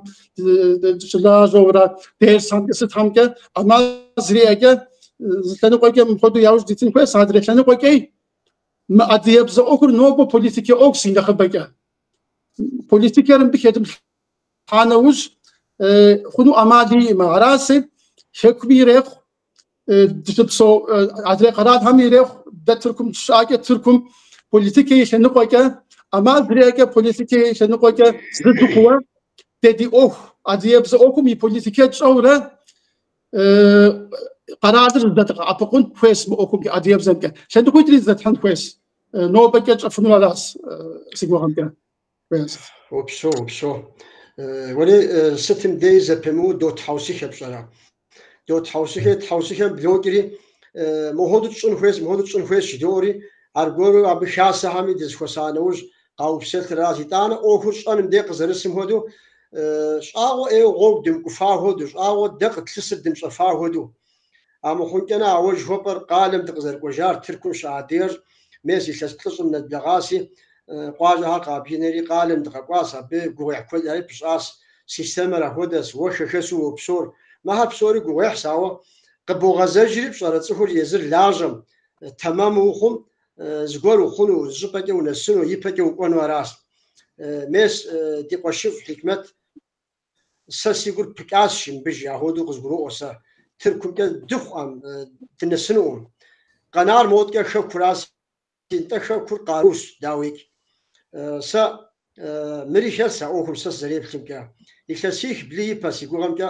дыщылажьэурэ дерсхэмкӏэ сытхэмкӏэ ӏэмал зэриӏэкӏэ зы лъэныкъуэкӏэ мыпхуэдэу яужь дитын хуейщ, адрей лъэныкъуэкӏи мы адыгэбзэ ӏуэхур нобэ политикэ ӏуэхущ и нэхъыбэкӏэ. Политикэр мыбы хедымылъхьа нэужь хъуну ӏэмал иӏэмэ. Араси, хэкуми ирехъу, Дыщыпсэу адрей къэралхэми ирехъу, дэ Тыркум дыщыӏэкӏэ, Тыркум политикэ и лъэныкъуэкӏэ, ӏэмал зэриӏэкӏэ политикэ и лъэныкъуэкӏэ зы дыхъууэ, дэ ди ӏуэху, адыгэбзэ ӏуэхум и политикэ тщӏэурэ къэралыр зыдэдгъэӏэпыкъун хуейщ мы ӏуэхумкӏэ, адыгэбзэмкӏэ. Лъэныкъуитӏри зэдэтхьын хуейщ. Нобэкӏэ тщӏэфынур аращ си гугъэмкӏэ. Упсэу, упсэу. Уэри сытым дей зэпымыу дотхьэусыхэ пщӏэрэ? Дотхьэусыхэ, тхьэусыхэм блокӏри, мохуэдэу тщӏын хуейщ, мохуэдэу тщӏын хуейщ жыдоӏэри, аргуэру абы хасэхэми дызэхуэса нэужь къаупсэлъыращ. Итӏанэ ӏуэхур щӏэным дей къызэрысым хуэдэу, щӏагъуэ ӏейуэ гъуэгу дымыкӏуфа хуэдэу, щӏагъуэ дэ къытлъысыр дымыщӏэфа хуэдэу. Амыхъункӏэнэ а уэ жыхуэпӏэр къалэм дыкъызэрыкӏуэжар, Тыркум щыӏэ адыгэр мес илъэс плӏыщӏым нэдблэгъаси, къуажэхэр къабгынэри къалэм дыкъэкӏуащ, абы гугъуехь куэдхэри пыщӏащ, системэр ахуэдэщ, уэ хэхэсу уопсэур. Мыхэр псори гугъуехьщ, ауэ къыбогъэзэжри пщӏэрэ цӏыхур езыр лажьэм, тэмэму ухъум, зыгуэр ухъуну, зы щӏыпӏэкӏэ унэсыну, ипэкӏэ укӏуэну аращ. Мес ди къуэшыфӏ Хьикмэт Сэ си гур пыкӏащ мыбы жи, ахуэдэу къызгуроӏуэ сэ. Тыркумкӏэ дыхъуӏэм, дынэсынукъым. Къэнар моткӏэ хэкуращ, нтӏэ хэкур къарущ, дауикӏ. Сэ мыри хэлъщ а ӏуэхум сэ сызэреплъымкӏэ. Илъэсих блы ипэ си гугъэмкӏэ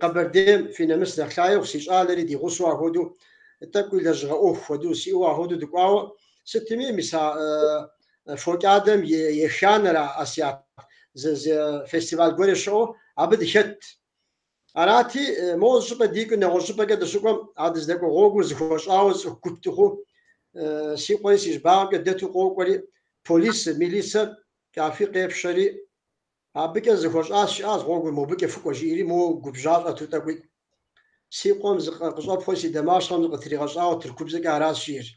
Къэбэрдейм фи нэмыс нэхъ лъаеху си щӏалэри ди гъусэу ахуэдэу тӏэкӏуи лэжьыгъэ ӏуэху хуэдэу сиӏэу ахуэдэу дыкӏуауэ, сытми мис а Фокӏадэм и еханэра Асият зы фестиваль гуэри щыӏэу абы дыхэтт. Арати, мо зы щӏыпӏэ дикӏыу нэгъуэщӏ щӏыпӏэкӏэ дыщыкӏуэм, а дыздэкӏуэ гъуэгур зыхуэщӏауэ цӏыху гуп дыхъуу, си къуэри си щӏыбагъымкӏэ дэту къокӏуэри, полисыр, милицэр кӏафий къепщэри, абыкӏэ зыхуэщӏащ, жиӏащ гъуэгур, мобыкӏэ фыкӏуэ жиӏэри, моуэ губжьа щӏэту тӏэкӏуи. Си къуэм къыщӏэпхъуэри си дамащхьэм зыкъытригъэщӏауэ тыркубзэкӏэ аращ жиӏэр.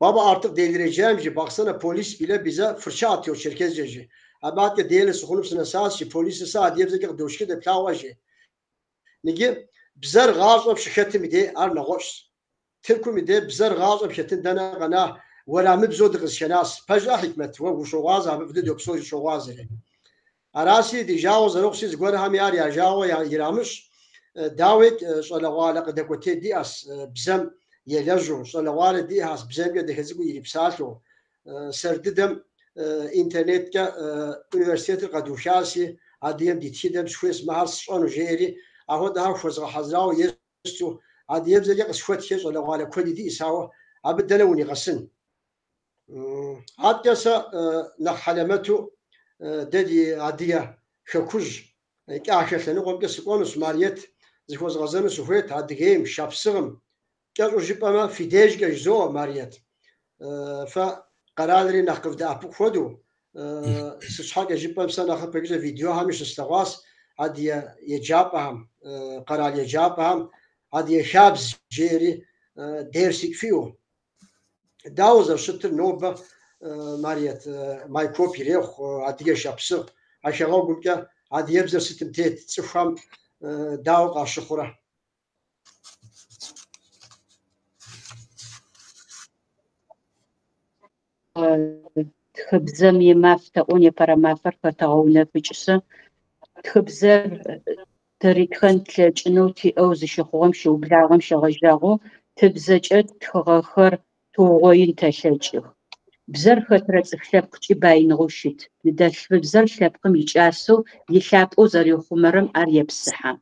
Baba artık delireceğim jî, baksana polis bile bize fırça atıyor Çerkezce jî. Абы аткӏэ делэ сыхъуну сынэсащ жи, полисыр сэ адыгэбзэкӏэ къыдошхыдэ плъагъуэ жи. Ныджы бзэр гъащӏэм щыхэтым и дей ар нэгъуэщӏщ. Тыркум и дей бзэр гъащӏэм хэтын дэнэ къэна, уэрамыбзэу дыкъызыхэнащ. Пэжа, Хьикмэт, уэ ущогъуазэ, абы фӏы дыдэу псори щогъуазэри. Аращи, ди жагъуэ зэрыхъущи, зыгуэрхэми ар я жагъуэ ирамыщӏ. Дауикӏ, щӏалэгъуалэ къыдэкӏуэтей диӏэщ бзэм елэжьу, щӏалэгъуалэ диӏэщ бзэмкӏэ дахэ цӏыкӏуу ирипсалъэу. Сэр дыдэм интернеткӏэ университетыр къэдухащи, адыгэм ди тхыдэм сыхуейщ мыхэр сщӏэну жеӏэри, ахуэдэхэр хуэзгъэхьэзырауэ есту, адыгэбзэкӏэ къысхуэтхэ щӏалэгъуалэ куэди диӏэщ, ауэ абы дэнэ унигъэсын? Аткӏэ сэ нэхъ хьэлэмэту дэ ди адыгэ хэкужь кӏахэ лъэныкъуэмкӏэ сыкӏуэнущ, Мариет зыхуэзгъэзэну сыхуейт Адыгейм, Шапсыгъым. Кӏэщӏу жыпӏэмэ, фи дежкӏэ жызоӏэ, Мариет. Фэ къэралри нэхъ къывдэӏэпыкъу хуэдэу, сыт щхьэкӏэ жыпӏэм сэ нэхъыпэкӏэ видеохэми щыслъэгъуащ адыгэ еджапӏэхэм, къэрал еджапӏэхэм адыгэ хабз жеӏэри дерсик фиӏэу. Дауэ зэрыщытыр нобэ, Мариет, Майкоп ирехъу, адыгэ Шапсыгъ, а хэгъэгумкӏэ адыгэбзэр сытым тет, цӏыхухэм дауэ къащыхъурэ? Тхыбзэм и маф тэӏо непэрэ мафэр хэтэгъэунэфыкӏышъы, тхыбзэр тэри тхэн тлъэкӏынэу тиӏэу зыщыхъугъэм щыублагъэм щегъэжьагъэу тыбзэкӏэ тхыгъэхэр тыугъоин тэлъэкӏых. Бзэр хэтрэ цӏыф лъэпкъкӏи баиныгъэу щыт. Ныдэлъфыбзэр лъэпкъым икӏасэу, илъапӏэу зэрихъумэрэм ар епсыхьэ.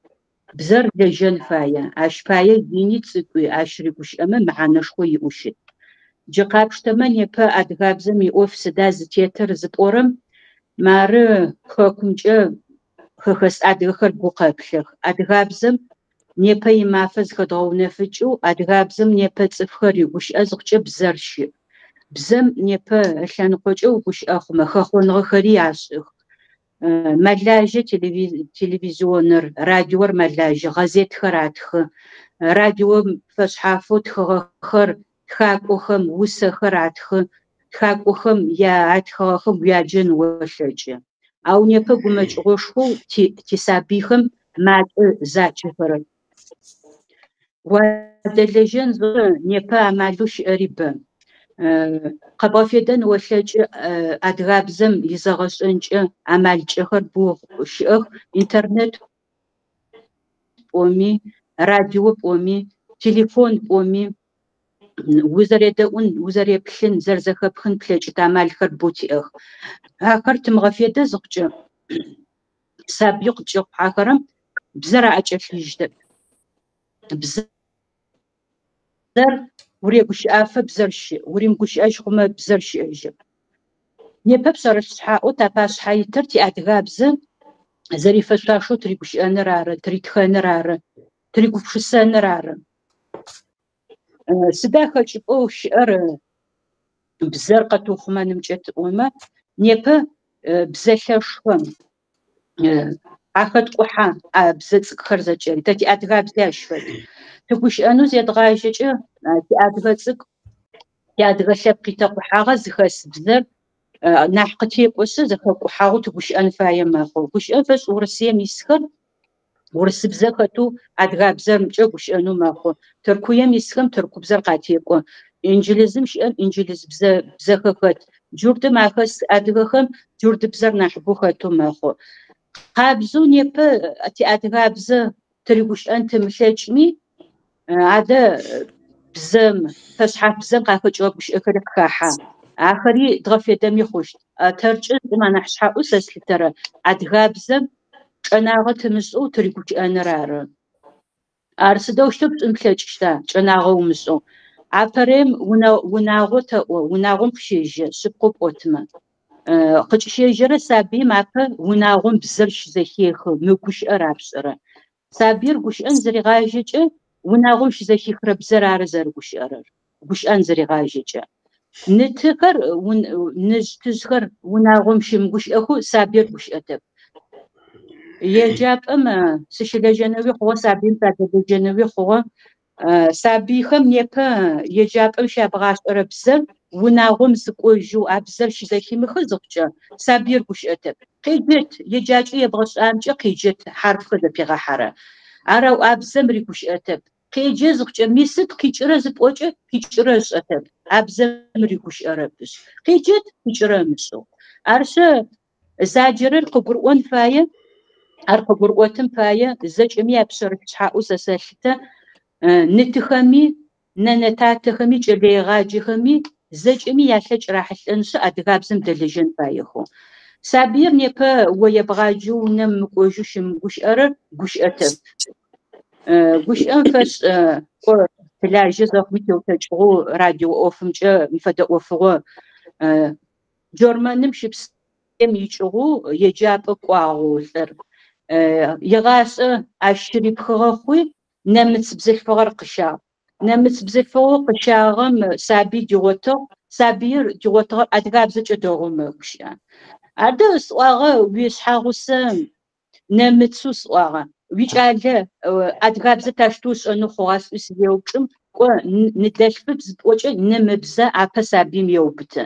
Бзэр лэжьэн фае, ащ пае ини цӏыкӏуи ащ рыгущыӏэмэ мэхьанэшхо иӏэу щыт. Джы къапштэмэ, непэ адыгабзэм иӏоф сыда зытетыр зыпӏорэм, мары хэкумкӏэ хэхэс адыгэхэр гу къэплъэх. Адыгабзэм непэ имафэ зыхэдгъэунэфыкӏэу, адыгабзэм непэ цӏыфхэр рыгущыӏэ зыхъукӏэ бзэр щыӏ. Бзэм непэ ылъэныкъокӏэ угущыӏэ хъумэ, хэхъоныгъэхэри ашӏых. Мэлажьэ телевизионыр, радиор мэлажьэ, гъэзетхэр атхы. Радиом фэшъхьафэу тхыгъэхэр, тхакӏохэм усэхэр атхы, тхакӏохэм яатхыгъэхэм уяджэн олъэкӏы. Ау непэ гумэкӏыгъошхоу тисабыйхэм макӏэ зачэхэрэр. Уадэлэжьэн зыхъукӏэ непэ амалэу щыӏэри бэ. Къэбгъэфедэн олъэкӏы адыгабзэм изэгъэшӏэнкӏэ амалыкӏэхэр бэу щыӏэх. Интернет пӏоми, радио пӏоми, Телефон пӏоми, узэредэӏун, узэреплъын, зэрэзэхэпхын плъэкӏыт амалхэр бэу тиӏэх. Ахэр тымыгъэфедэ зыхъукӏэ, сабыеу къыткӏэхъухьэхэрэм бзэр аӏэкӏэлъыжьыщтэп. Бзэр урегущыӏэфэ бзэр щыӏ, уримыгущыӏэжь хъумэ бзэр щыӏэжьэп. Непэ пшъэрылъ шъхьаӏэу тапашъхьэ итыр тиадыгабзэ зэрифэшъуашэу тыригущыӏэныр ары, тыритхэныр ары, тыригупшысэныр ары. Сыда хэкӏыпӏэу щыӏэр бзэр къэтыухъумэнымкӏэ тӏомэ, непэ бзэ лъэшхэм ахэткӏухьэ а бзэ цӏыкӏухэр зэкӏэри. Тэ тиадыгабзи ащ фэд. Тыгущыӏэнэу зедгъажьэкӏэ тиадыгэ цӏыкӏу, тиадыгэ лъэпкъ итэкъухьагъэ зыхэс бзэр нахь къытекӏошъы зэхэкӏухьагъэу тыгущыӏэн фае мэхъу. Гущыӏэм фэшӏ Урысыем исхэр урысыбзэ хэтэу адыгабзэмкӏэ гущыӏэнэу мэхъу. Тыркуем исхэм тыркубзэр къатекӏо. Инджылызым щыӏэм инджылызбзэ бзэхэр хэт. Джуртым ахэс адыгэхэм джуртыбзэр нахьыбэу хэтэу мэхъу. Къабзэу непэ тиадыгабзэ тыригущыӏэн тымылъэкӏми, адэ бзэм, фэшъхьаф бзэм къахэкӏыгъэ гущыӏэхэри къыхахьэ. Ахэри дгъэфедэми хъущт. Тэркӏэ зым анахь шъхьаӏэу сэ слъытэрэ адыгабзэм чӏэнагъэ тымышӏэу тыригущыӏэныр ары. Ар сыдэущтэу пшӏын плъэкӏыщта чӏэнагъэ умышӏэу? Апэрэм унагъо тэӏо, унагъом къыщежьэ, шъыпкъэу пӏотымэ. Къыкӏыщежьэрэ сабыим апэ унагъом бзэр щызэхехы, мыгущыӏэ рапшӏэрэ. Сабыир гущыӏэн зыригъажьэкӏэ, унагъом щызэхихырэ бзэр ары зэрыгущыӏэрэр, гущыӏэн зыригъажьэкӏэ. Ны-тыхэр, ныжъ-тыжъхэр унагъом щымыгущыӏэхэу сабыир гущыӏэтэп. Еджапӏэм сыщылэжьэнэуи хъугъэ, сабыим садэлэжьэнэуи хъугъэ. Сабыйхэм непэ еджапӏэм щябгъашӏэрэ бзэр унагъом зыкӏожьэу а бзэр щызэхимыхы зыхъукӏэ, сабыир гущыӏэтэп. Къеджэт, еджакӏэ ебгъэшӏамкӏэ къеджэт, хьарфхэр зэпигъэхьэрэ. Ар ау а бзэм ригущыӏэтэп. Къеджэ зыхъукӏэ, ми сыд къикӏырэ зыпӏокӏэ, къикӏырэ ышӏэтэп, а бзэм ригущыӏэрэпышъ. Къеджэт, къикӏырэ ымышӏэу. Арышъы, заджэрэр къыгурыӏон фае, ар къыгурыӏотым пае зэкӏэми япшъэрылъ шъхьаӏэу сэ сэлъытэ, ны-тыхэми, нэнэ-татэхэми, кӏэлэегъаджэхэми зэкӏэми ялъэкӏ рахьылӏэнышъ, адыгабзэм дэлэжьэн фаехэу. Сабыир непэ о ебгъаджэу унэм мыкӏожьэу щымыгущыӏэрэр гущыӏэтэп. Гущыӏэм фэшӏ, кӏо, тылажьэ зэхъуми теутэкӏыгъэу радио ӏофымкӏэ мы фэдэ ӏофыгъо Джэрмэным щыпсэу икӏыгъэу еджапӏэ кӏуагъэу лӏыр. Игъашӏэ ащ щырипхыгъэ хъуи, нэмыц бзылъфыгъэр къыщагъ. Нэмыц бзылъфыгъэу къыщагъэм сабый дигъотыгъ, сабыир дигъотыгъэр адыгабзэкӏэ дэгъоу мэгущыӏэ. Адэ сӏуагъэ уишъхьэгъусэ нэмыцэу сӏуагъэ. Уикӏалэ адыгабзэ тащтэу ышӏэнэу хъугъа сӏуи сызеупчӏым, кӏо, ныдэлъфыбз пӏокӏэ ным ыбзэ апэ сабыим еубыты.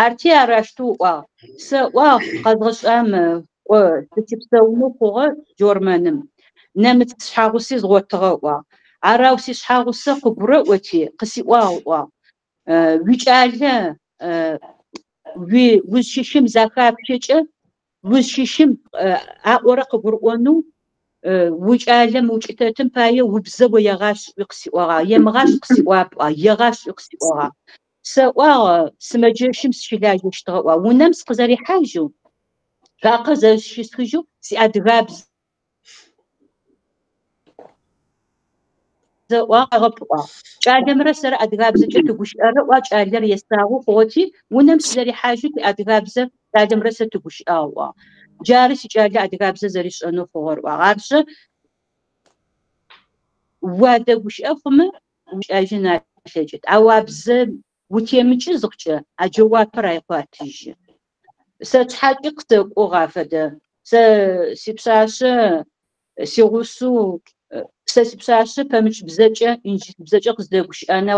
Арти ар ащтэу ыӏуагъ. Сэ ыӏуагъ, къэзгъэшӏам, кӏо, сыщыпсэунэу хъугъэ Джормэным. Нэмыц шъхьагъуси згъотыгъэ ыӏуагъ. Ар ау сишъхьагъусэ къыгурэӏоти, къысиӏуагъ ыӏуагъ. Уикӏалэ уи узщыщым захапщэкӏэ, узщыщым аӏорэ къыгурыӏонэу уикӏалэ мыукӏытэтым пае убзэ о егъашӏ ыӏуи къысиӏогъагъ. Емыгъашӏ къысиӏуагъэп ыӏуагъ, егъашӏ ыӏуи къысиӏогъагъ. Сэ ыӏуагъ, сымэджэщым сыщылажьэщтыгъэ ыӏуагъ. Унэм сыкъызэрихьажьэу, цуакъэ зэрэщысхыжьэу сиадыгабзэ ыӏуагъэп ыӏуагъ. Кӏалэмрэ сэрэ адыгабзэкӏэ тыгущыӏэрэ ыӏуагъ, кӏалэр есагъэу хъугъэти, унэм сызэрихьажьэу тиадыгабзэ кӏалэмрэ сэ тыгущыӏагъ ыӏуагъ. Джары сикӏалэ адыгабзэ зэришӏэнэу хъугъэр ыӏуагъ. Арышъы, уадэгущыӏэ хъумэ, укӏэжьын алъэкӏыт. Ау а бзэм утемыкӏы зыхъукӏэ, а джэуапыр ай къуатыжьы. Сэ сшъхьэкӏи къысэкӏугъ афэдэ. Сэ сипшъашъэ сигъусэу, сэ сипшъашъэ пэмыкӏ бзэкӏэ, инджылыбзэкӏэ къыздэгущыӏэна,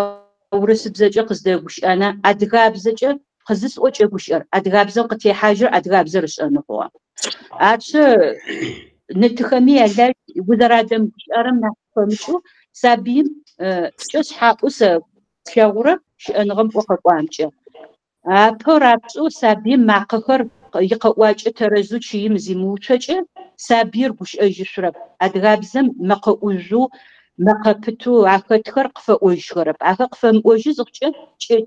урысыбзэкӏэ къыздэгущыӏэна, адыгабзэкӏэ къызысӏокӏэ гущыӏэр, адыгабзэм къытехьажьыр адыгабзэр ышӏэнэу хъугъэ. Арышъы, ны-тыхэми ялажь узэрадэмыгущыӏэрэм нахь пэмыкӏэу сабыим кӏэ шъхьаӏэу сэ слъэгъурэр щыӏэныгъэм кӏо къэкӏуамкӏэ. Апэу рапшӏэу сабыим макъэхэр икъэӏуакӏэ тэрэзэу чыим зимыуцокӏэ сабыир гущыӏэжьышъурэп. Адыгабзэм мэкъэ ӏужъу Мэкъэ пытэу ахэтхэр къыфэӏожьхэрэп. Ахэр къыфэмыӏожьы зыхъукӏэ,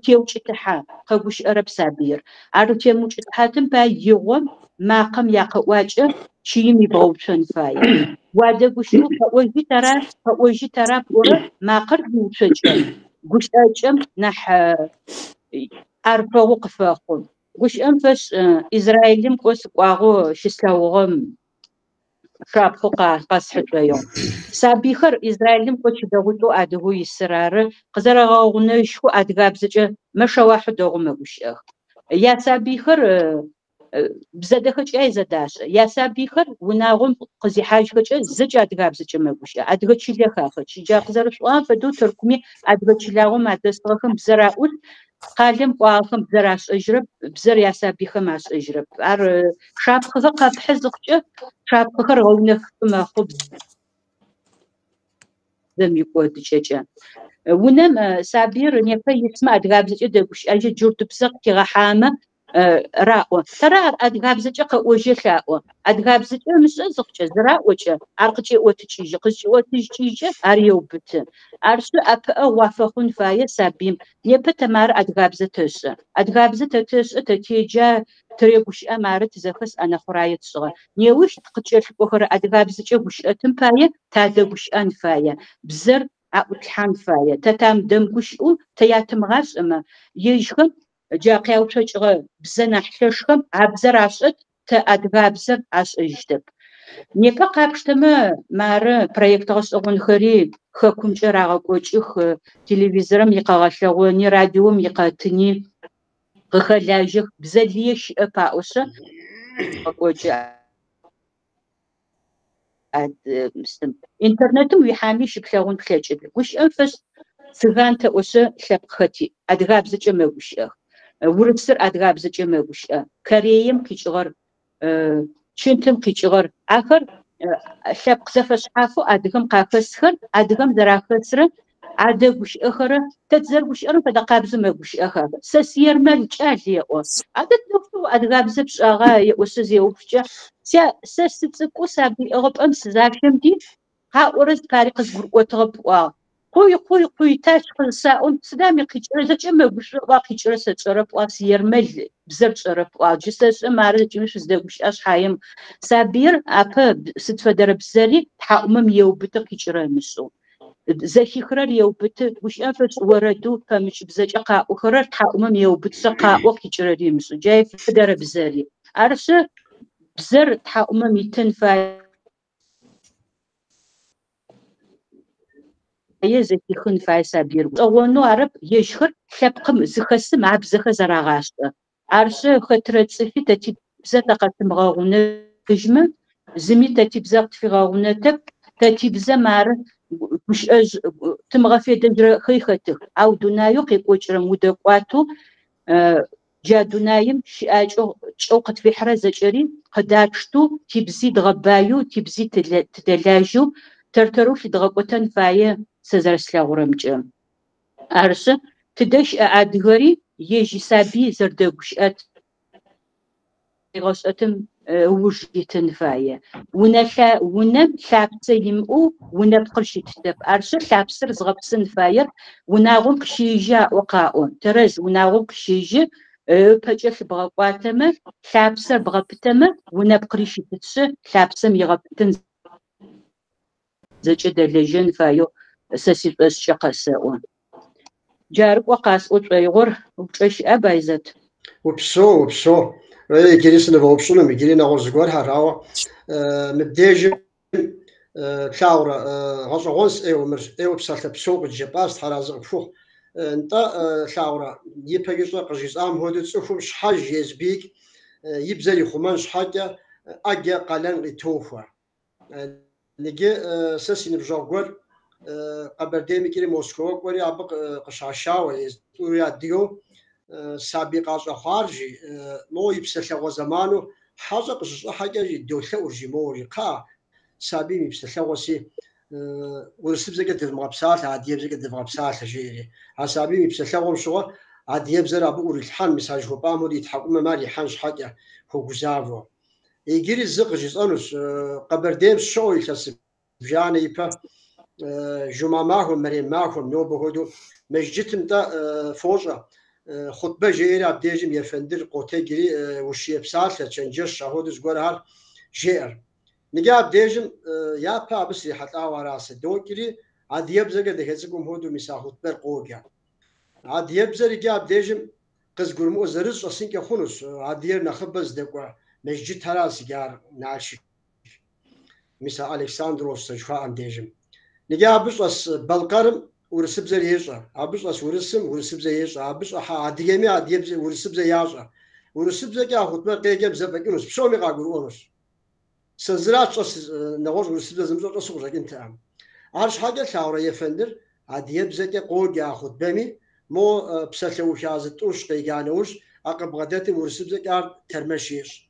теукӏытыхьэ, къэгущыӏэрэп сабыир. Ар темыукӏытыхьэтым пае игъом макъэм якъэӏуакӏэ чыим ибгъэуцон фае. Уадэгущыӏэу къэӏожьи тэра, къэӏожьи тэра пӏорэ макъэр зиуцокӏэ, гущыӏэкӏэм нахь ӏэрыфэгъу къыфэхъу. Гущыӏэм фэшӏ, Израилым кӏо сыкӏуагъэу щыслъэгъугъэм шапхъэу къэсхьы шӏоигъу. Сабыйхэр Израилым кӏо чылэгъуитӏоу адыгэу исыр ары, къызэрэгъэгъунэжьхэу адыгабзэкӏэ мэшэуахьу дэгъоу мэгущыӏэх. Ясабыйхэр бзэ дэхэкӏай зэдашӏэ. Ясабыйхэр унагъом къызихьажьхэкӏэ зэкӏэ адыгабзэкӏэ мэгущыӏэ. Адыгэ чылэ хахэкӏ. Джа къызэрышъуӏуагъэм фэдэу Тыркуми адыгэ чылагъом адэсыгъэхэм бзэр аӏулъ, къалэм кӏуагъэхэм бзэр ашӏэжьырэп, бзэр ясабыйхэм ашӏэжьырэп. Ар шапхъэхэр къэпхьы зыхъукӏэ, шапхъэхэр гъэунэфы мэхъу бзэм икӏодыкӏэкӏэ. Унэм сабыир непэ исмэ адыгабзэкӏэ дэгущыӏэжьы, джуртыбзэ къыхигъэхьамэ раӏо. Тэра ар адыгабзэкӏэ къэӏожьы лъаӏо. Адыгабзэкӏэ ымышӏэ зыхъукӏэ, зыраӏокӏэ, ар къыкӏеӏотыкӏыжьы, къызкӏиӏотыкӏыжькӏэ ар еубыты. Арышъы ӏэпыӏэгъу уафэхъун фае сабыим. Непэ тэ мары адыгабзэ тэшӏэ. Адыгабзэ тэ тэшӏэ, тэ теджа, тырегущыӏэ, мары тызэхэс ӏэнэ хъурае тшӏыгъэ. Неущ къыткӏэлъыкӏохэрэ адыгабзэкӏэ гущыӏэтым пае тадэгущыӏэн фае. Бзэр аӏутлъхьан фае. Тэ тамыдэмыгущыӏэу тэ ятымыгъашӏэмэ, ежьхэм джа къяуцокӏыгъэ бзэ нахь лъэшхэм а бзэр ашӏэт, тэ адыгабзэр ашӏэжьыщтэп. Непэ къапштэмэ, мары проект гъэшӏэгъонхэри хэкумкӏэ рагъэкӏокӏых, телевизорым икъэгъэлъэгъони, радиом икъэтыни къыхэлажьэх, бзэ лые щыӏэп аӏошъы, рагъэкӏокӏы. Интернетым уихьами щыплъэгъун плъэкӏыт. Гущыӏэм фэшӏ, цыган тэӏошъы лъэпкъ хэти адыгабзэкӏэ мэгущыӏэх. Урысыр адыгабзэкӏэ мэгущыӏэ. Кореем къикӏыгъэр, Чынтым къикӏыгъэр, ахэр лъэпкъ зэфэшъхьафэу адыгэм къахэсхэр адыгэм зэрахэсрэ адэгущыӏэхэрэ, тэ тызэрыгущыӏэрэм фэдэ къабзэу мэгущыӏэх ахэр. Сэ сыермэл кӏал еӏо. Адэ тыдэущтэу адыгабзэ пшӏагъа еӏошъы зеупчӏкӏэ, сэ сыцӏыкӏоу сабый ӏыгъыпӏэм сызащэм ди къаӏорэ зыпари къызгурыӏотыгъэп ыӏуагъ. Къуй, къуй, къуйтащ къызысаӏом, сыда мы къикӏырэр, зэкӏэ мэгушӏо ыӏуагъ, къикӏырэр сэ тшӏэрэп ыӏуагъ, сыермэл бзэр тшӏэрэп ыӏуагъ. Джы сэшӏэ, мары зэкӏэми шъуздэгущыӏэ шъхьаем, сабыир апэ сыд фэдэрэ бзэри тхьаӏумэм еубыты къикӏырэ ымышӏэу. Зэхихырэр еубыты, гущыӏэм фэшӏ орэдэу пэмыкӏ бзэкӏэ къаӏохэрэр тхьаӏумэм еубытышъ къаӏо къикӏырэри ымышӏэу. Джай фэдэрэ бзэри. Арышъы, бзэр тхьаӏумэм итын фае зэхихын фае сабыир. Гъэшӏэгъонэу арэп, ежьхэр лъэпкъым зыхэсым абзэхэр зэрагъашӏэ. Арышъы, хэтрэ цӏыфи тэ тибзэ тэ къэтымыгъэгъунэжьмэ, зыми тэ тибзэ къытфигъэгъунэтэп, тэ тибзэ мары гущыӏэжъ тымыгъэфедэжьырэхэри хэтых. Ау дунаеу къекӏокӏырэм удэкӏуатэу джа дунаим щыӏакӏэу кӏэу къытфихьырэ зэкӏэри къыдатштэу, тибзи дгъэбаеу, тибзи тыдэлажьэу, тэр-тэрэу лъыдгъэкӏотэн фае сэ зэрэслъэгъурэмкӏэ. Арышъы, тыдэ щыӏэ адыгэри ежь исабый зэрдэгущыӏэт ригъэшӏэтым ыуж итын фае. Унэ унэм лъапсэ имыӏэу унэпкъыр щытытэп. Арышъы, лъапсэр зыгъэпсын фаер унагъом къыщежьэ аӏо къаӏо. Тэрэз, унагъом къыщежьэ, ыпэкӏэ лъыбгъэкӏуатэмэ, лъапсэр бгъэпытэмэ, унэпкъыри щытытшъы, лъапсэм игъэпытын зэкӏэ дэлэжьэн фаеу сэ сишӏошӏкӏэ къэсэӏо. Джары кӏо къасӏо шӏоигъор, упчӏэ щыӏа, Байзэт? Упсэу, упсэу. Иджыри сынывэупщӏынум, иджыри нэгъуэщӏ зыгуэрхэр, ауэ мыбдежым плъагъурэ гъэщӏэгъуэнщ ӏейуэ мыр, ӏейуэ псалъэ псэу къыджепӏащ, Тхьэразэ къыпхухъу. Нтӏэ, лъагъурэ, ипэкӏи щӏэ къыжысӏам хуэдэу цӏыхум щхьэж езбик и бзэр ихъумэн щхьэкӏэ ӏэджэ къалэн къитохуэ. Иджы сэ си ныбжьэгъу гуэр Къэбэрдейм икӏри Москва кӏуэри абы къыщашауэ, тӏури адыгэу сабий къащӏэхъуар, жи, моуэ и псэлъэгъуэ зэману хьэщӏэ къыщыщӏыхьэкӏэ, жи, долъэӏур, жи, моуэ, жи, кхъыӏэ, сабийм и псэлъэгъуэси, урысыбзэкӏэ дывмыгъэпсалъэ, адыгэбзэкӏэ дывгъэпсалъэ, жеӏэри. А сабийм и псэлъэгъуэм щыгъуэ адыгэбзэр абы ӏурилъхьэн, мис а жыхуэпӏам хуэдэу и тхьэкӏумэм ар ихьэн щхьэкӏэ хуэгузавэу. Иджыри зы къыжысӏэнущ, Къэбэрдейм щыӏэу илъэс зыбжанэ ипэ. Жума махуэм, мэрем махуэм, нобэ хуэдэу мэжджытым-тӏэ фощӏэ. Хъутбэ жеӏэри абдежым ефэндыр къотэджри ущие псалъэ, чэнджэщ апхуэдэу зыгуэрхэр жеӏэр. Ныджы абдежым япэ абы срихьэлӏауэ ара сэ. Докӏри, адыгэбзэкӏэ дахэ цӏыкӏум хуэдэу мис а хъутбэр къоджэ. Адыгэбзэр иджы абдежым къызгурымыӏуэ зырыз щӏэсынкӏэ хъунущ, адыгэр нэхъыбэ здэкӏуэ мэжджытхэращ иджы ар Налшык. Мис а Александровскэ жыхуаӏэм дежым. Ныджы абы щӏэс балкъэрым урысыбзэр ещӏэ, абы щӏэс урысым урысыбзэ ещӏэ, абы щӏыхьа адыгэми адыгэбзэ урысыбзэ ящӏэ. Урысыбзэкӏэ а хъутбэр къеджэм зэфӏэкӏынущ, псоми къагурыӏуэнущ. Сэ зырат щӏэс, нэгъуэщӏ урысыбзэ зымыщӏэ щӏэсу къыщӏэкӏынтэкъым. Арщхьэкӏэ лъагъурэ ефэндыр адыгэбзэкӏэ къоджэ а хъутбэми, мо псалъэуха зытӏущ къеджа нэужь, а къыбгъэдэтым урысыбзэкӏэ ар тэрмэш ещӏ.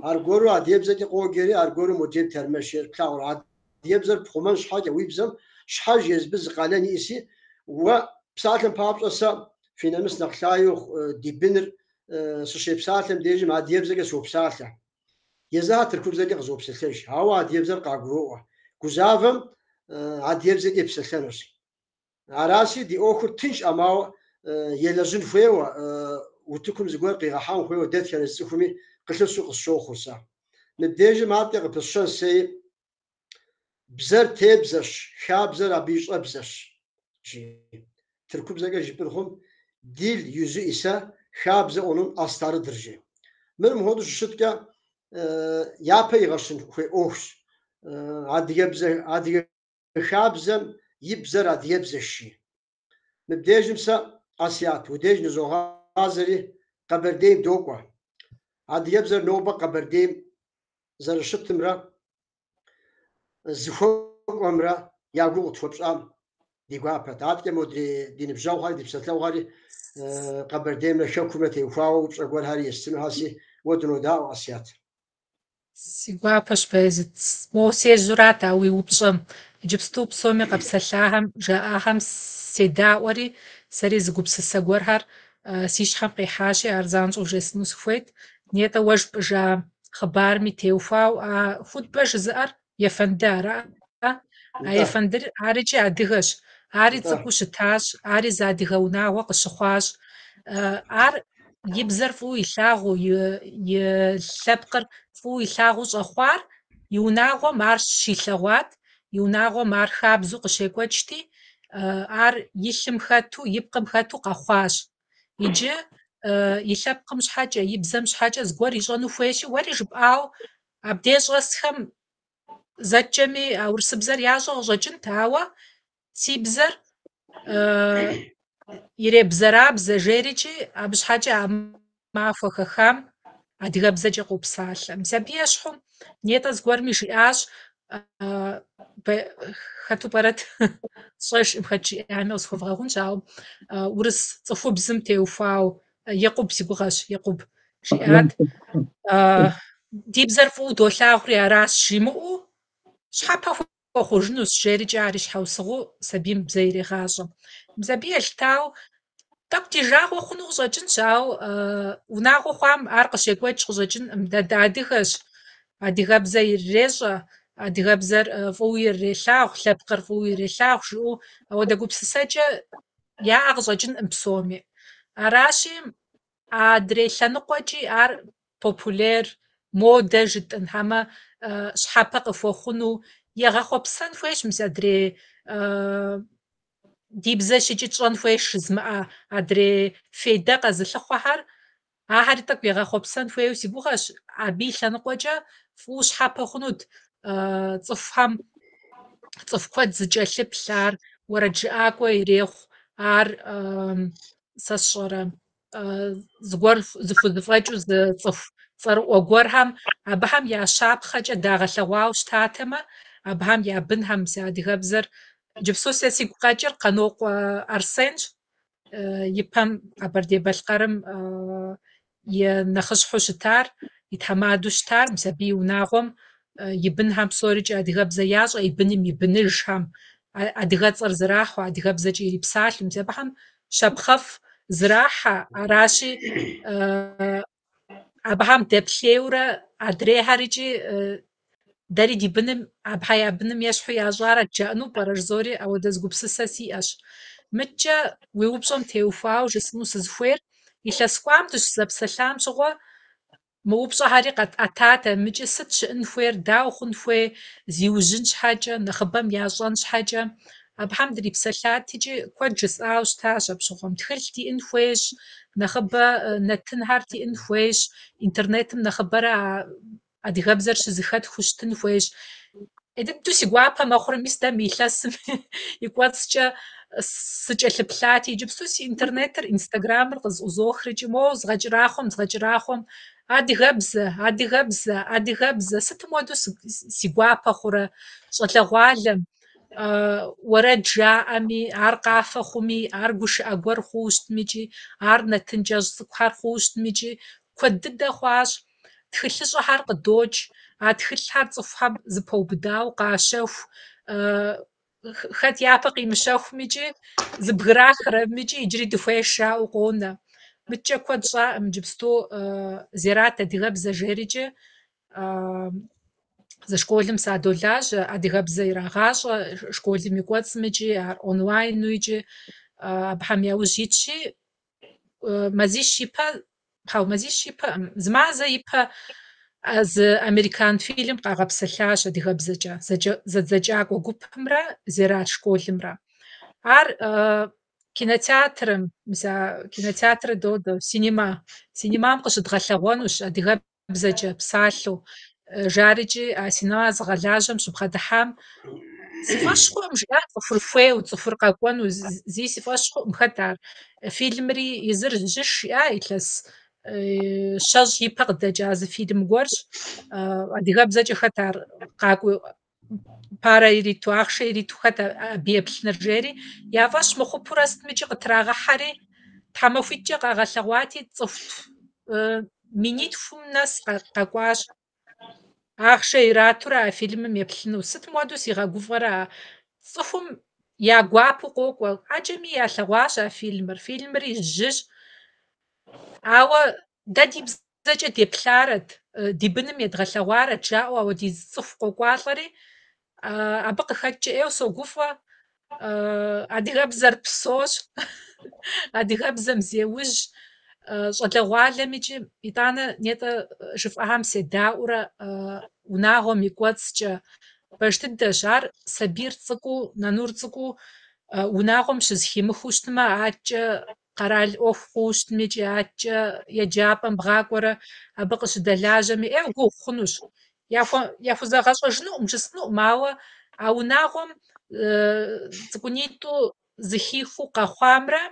Аргуэру адыгэбзэкӏэ къоджэри, аргуэру модрейм тэрмэш ещӏ. Плъагъурэ, адыгэбзэр пхъумэн щхьэкӏэ уи бзэм щхьэж езбы зы къалэн иӏэси, уэ псалъэм папщӏэ сэ фи нэмыс нэхъ лъагэ ухъу ди быныр сыщепсалъэм дежым адыгэбзэкӏэ сопсалъэ. Езыхэр тыркубзэкӏэ къызопсэлъэж, ауэ адыгэбзэр къагуроӏуэ. Гузавэм адыгэбзэкӏэ епсэлъэнущ. Аращи, ди ӏуэхур тыншкъым, ауэ елэжьын хуейуэ, утыкум зыгуэр къигъэхьэн хуейуэ дэтхэнэ зы цӏыхуми къылъысу къысщохъур сэ. Мыбдежым адэкӏэ къыпысщэн сей, бзэр тебзэщ, хабзэр абы и щӏэбзэщ, жи. Тыркубзэкӏэ жыпӏэн хъум, Dil yüzü ise хабзэ onun astarıdır, жи. Мыр мыхуэдэу щыщыткӏэ япэ игъэщын хуей ӏуэхущ. Адыгэбзэ, адыгэ Хабзэм и бзэр адыгэбзэщ, жи. Мыбдежым сэ, Асият, уи деж нызогъазэри, Къэбэрдейм докӏуэ. Адыгэбзэр нобэ Къэбэрдейм зэрыщытымрэ зыхуэкӏуэмрэ я гугъу къытхуэпщӏам ди гуапэт. Адэкӏэ модрей ди ныбжьэгъухэри, ди псэлъэгъухэри Къэбэрдеймрэ хэкумрэ теухуауэ упщӏэ гуэрхэри естынухэси, уэ дынодаӏуэ, Асият. Си гуапэщ, Баязит. Моуэ сежьурат а уи упщӏэм. Иджыпсту псоми къэпсэлъахэм жаӏахэм седаӏуэри, сэри зы гупсысэ гуэрхэр си щхьэм къихьащи, ар занщӏэу жесӏэну сыхуейт. Нетӏэ уэ жыпӏэжа хъыбарми теухуауэ а хутбэ жызыӏэр ефэнды ара? А ефэндыр арикӏи адыгэщ, ари цӏыкӏуу щытащ, ари зы адыгэ унагъуэ къыщыхъуащ. Ар и бзэр фӏыуэ илъагъуу, и лъэпкъыр фӏыуэ илъагъуу щӏэхъуар и унагъуэм ар щилъэгъуат, и унагъуэм ар хабзэу къыщекӏуэкӏти, ар и лъым хэту, и пкъым хэту къэхъуащ. Иджы и лъэпкъым щхьэкӏэ, и бзэм щхьэкӏэ зыгуэр ищӏэну хуейщи, уэри жыпӏауэ, абдей щӏэсхэм зэкӏэми а урысыбзэр ящӏэ къыщӏэкӏынт, ауэ си бзэр иребзэрабзэ жерикӏи, абы щхьэкӏэ а махуэ хэхам адыгэбзэкӏэ къопсалъэ. Мис абы ещхьу нетӏэ зыгуэрми жиӏащ, хэту пӏэрэт, сщӏэжкъым хэт жиӏами къысхуэвгъэгъунщ, ауэ урыс цӏыхубзым теухуауэ Екъуб си гугъэщ, Екъуб жиӏат. Ди бзэр фӏыуэ долъагъури аращ жимыӏэу, щхьэпэ хуэхъужынущ, жерикӏэ ар и щхьэусыгъуэу сабийм бзэ ирегъащӏэ. Мис абы елъытауэ, тӏэкӏу ди жагъуэ хъуну къыщӏэкӏынщ, ауэ унагъуэ хъуам ар къыщекӏуэкӏ къыщӏэкӏынкъым. Дэ дыадыгэщ, адыгэбзэ ирырещӏэ, адыгэбзэр фӏыуэ ирырелъагъу, лъэпкъыр фӏыуэ ирелъагъу жиӏэу ауэдэ гупсысэкӏэ яӏэ къыщӏэкӏынкъым псоми. Аращи, адрей лъэныкъуэкӏи ар популяр, модэ жытӏэн хьэмэ щхьэпэ къыхуэхъуну егъэхъуэпсэн хуейщ мис адрей ди бзэщ икӏи тщӏэн хуейщ жызымыӏэ адрей фейдэ къэзылъыхъуэхэр, ахэри тӏэкӏу егъэхъуэпсэн хуейуэ си гугъэщ. Абы и лъэныкъуэкӏэ фӏыуэ щхьэпэ хъунут цӏыхухэм цӏыху куэд зыкӏэлъыплъ ар уэрэджыӏакӏуэ ирехъу, ар сэ сщӏэрэ зыгуэр зыхузэфӏэкӏыу зы цӏыху цӏэрыӏуэ гуэрхэм абыхэм я щапхъэкӏэ дагъэлъэгъуауэ щытатэмэ, абыхэм я бынхэм мис адыгэбзэр иджыпсту сэ сигу къэкӏыр Къанокъуэ Арсенщ, и пэм Къэбэрдей-Балъкъэрым и нэхъыщхьэу щытар, и тхьэмадэу щытар, мис абы и унагъуэм и бынхэм псорикӏи адыгэбзэ ящӏэ, и быным и быныжхэм адыгэцӏэр зэрахьэу, адыгэбзэкӏэ ирипсалъэу, мис абыхэм щапхъэфӏ зэрахьэ, аращи, абыхэм дэплъейурэ адрейхэр икӏи. Дэри ди быным, абыхьэ я быным ещхьу ящӏарэт жаӏэну пӏэрэ жызори ауэдэ зы гупсысэ сиӏэщ. Мыткӏэ уи упщӏэм теухуауэ жысӏэну сызыхуейр, илъэс кӏуам дыщызэпсэлъам щыгъуэ мы упщӏэхэри къэтӏэтат, абымыкӏи сыт щыӏэн хуейр, дауэ хъун хуей, зиужьын щхьэкӏэ, нэхъыбэм ящӏэн щхьэкӏэ. Абыхэм дрипсэлъат икӏи куэд жысӏауэ щытащ апщыгъуэм. Тхылъ диӏэн хуейщ, нэхъыбэ нэтынхэр диӏэн хуейщ, интернетым нэхъыбэрэ а адыгэбзэр щызэхэтхыу щытын хуейщ. Ӏей дыдэу си гуапэ мэхъур, мис дэ мы илъэсым и кӏуэцӏкӏэ сыкӏэлъыплъати, иджыпсту си интернетыр, инстаграмыр къызэӏузохыр икӏи моуэ згъэкӏэрахъуэм, згъэкӏэрахъуэм, адыгэбзэ, адыгэбзэ, адыгэбзэ, сытым хуэдэу си гуапэ хъурэ щӏалэгъуалэм уэрэд жаӏэми, ар къафэ хъуми, ар гушыӏэ гуэр хъууэ щытмикӏи, ар нэтын кӏэщӏ цӏыкӏухэр хъууэ щытмикӏи, куэд дыдэ хъуащ. Тхылъыщӏэхэр къыдокӏ, а тхылъхэр цӏыхухэм зэпэубыдауэ къащэху, хэт япэ къимыщэхумикӏи, зэбграхыр абымикӏи иджыри дыхуейщ жаӏэу къонэ. Мыткӏэ куэд щӏаӏым иджыпсту Зерат адыгэбзэ жерикӏи, зы школым садолажьэ, адыгэбзэ ирагъащӏэ школым и кӏуэцӏымикӏи, ар онлайну икӏи абыхэм яужь итщи, мазищ ипэ, хьэуэ, мазищ ипэӏым, зы мазэ ипэ зы американ фильм къагъэпсэлъащ адыгэбзэкӏэ, зэдзэкӏакӏуэ гупымрэ Зерат школымрэ. Ар кинотеатрым, мис а кинотеатрыр додэ, синема, синемам къыщыдгъэлъэгъуэнущ адыгэбзэкӏэ псалъэу жарикӏи а синема зыгъэлажьэм щыбгъэдыхьам, си фӏэщ хъуӏым, жиӏат, цӏыхур хуейуэ, цӏыхур къэкӏуэну, зи си фӏэщ хъуӏым, хэт ар. Фильмри езыр жьыщ, жиӏа, илъэс 20 ипэ къыдэкӏа зы фильм гуэрщ. Адыгэбзэкӏэ хэт ар къакӏуэу парэ ириту, ахъшэ ириту хэт абы еплъыныр жери, я фӏэщ мыхъупурэ сытмикӏи къытрагъэхьэри, тхьэмахуитӏкӏэ къагъэлъэгъуати, цӏыху минитхум нэс къэкӏуащ. Ахъшэ иратурэ а фильмым еплъыну. Сытым хуэдэу сигъэгуфӏэрэ а цӏыхум я гуапэу къокӏуэ. Ӏэджэми ялъэгъуащ а фильмыр. Фильмри жьыщ. Ауэ дэ ди бзэкӏэ деплъарэт, ди быным едгъэлъэгъуарэт жаӏэу ауэдиз цӏыху къокӏуалӏэри, абы къыхэкӏкӏэ ӏейуэ согуфӏэ. Адыгэбзэр псощ, адыгэбзэм зеужь, щӏалэгъуалэм икӏи итӏанэ нетӏэ жыфӏахэм седаӏуэрэ унагъуэм и кӏуэцӏкӏэ. Пэж дыдэщ, ар сабийр цӏыкӏуу, нанур цӏыкӏуу унагъуэм щызэхимыхыу щытмэ, аткӏэ къэрал ӏуэху хъууэ щытмикӏи, аткӏэ еджапӏэм бгъакӏуэрэ абы къыщыдэлажьэми, ӏейуэ гугъу хъунущ. Яхузэгъэщӏэжынукъым, жысӏэнукъым, ауэ а унагъуэм цӏыкӏунитӏу зэхихыу къэхъуамрэ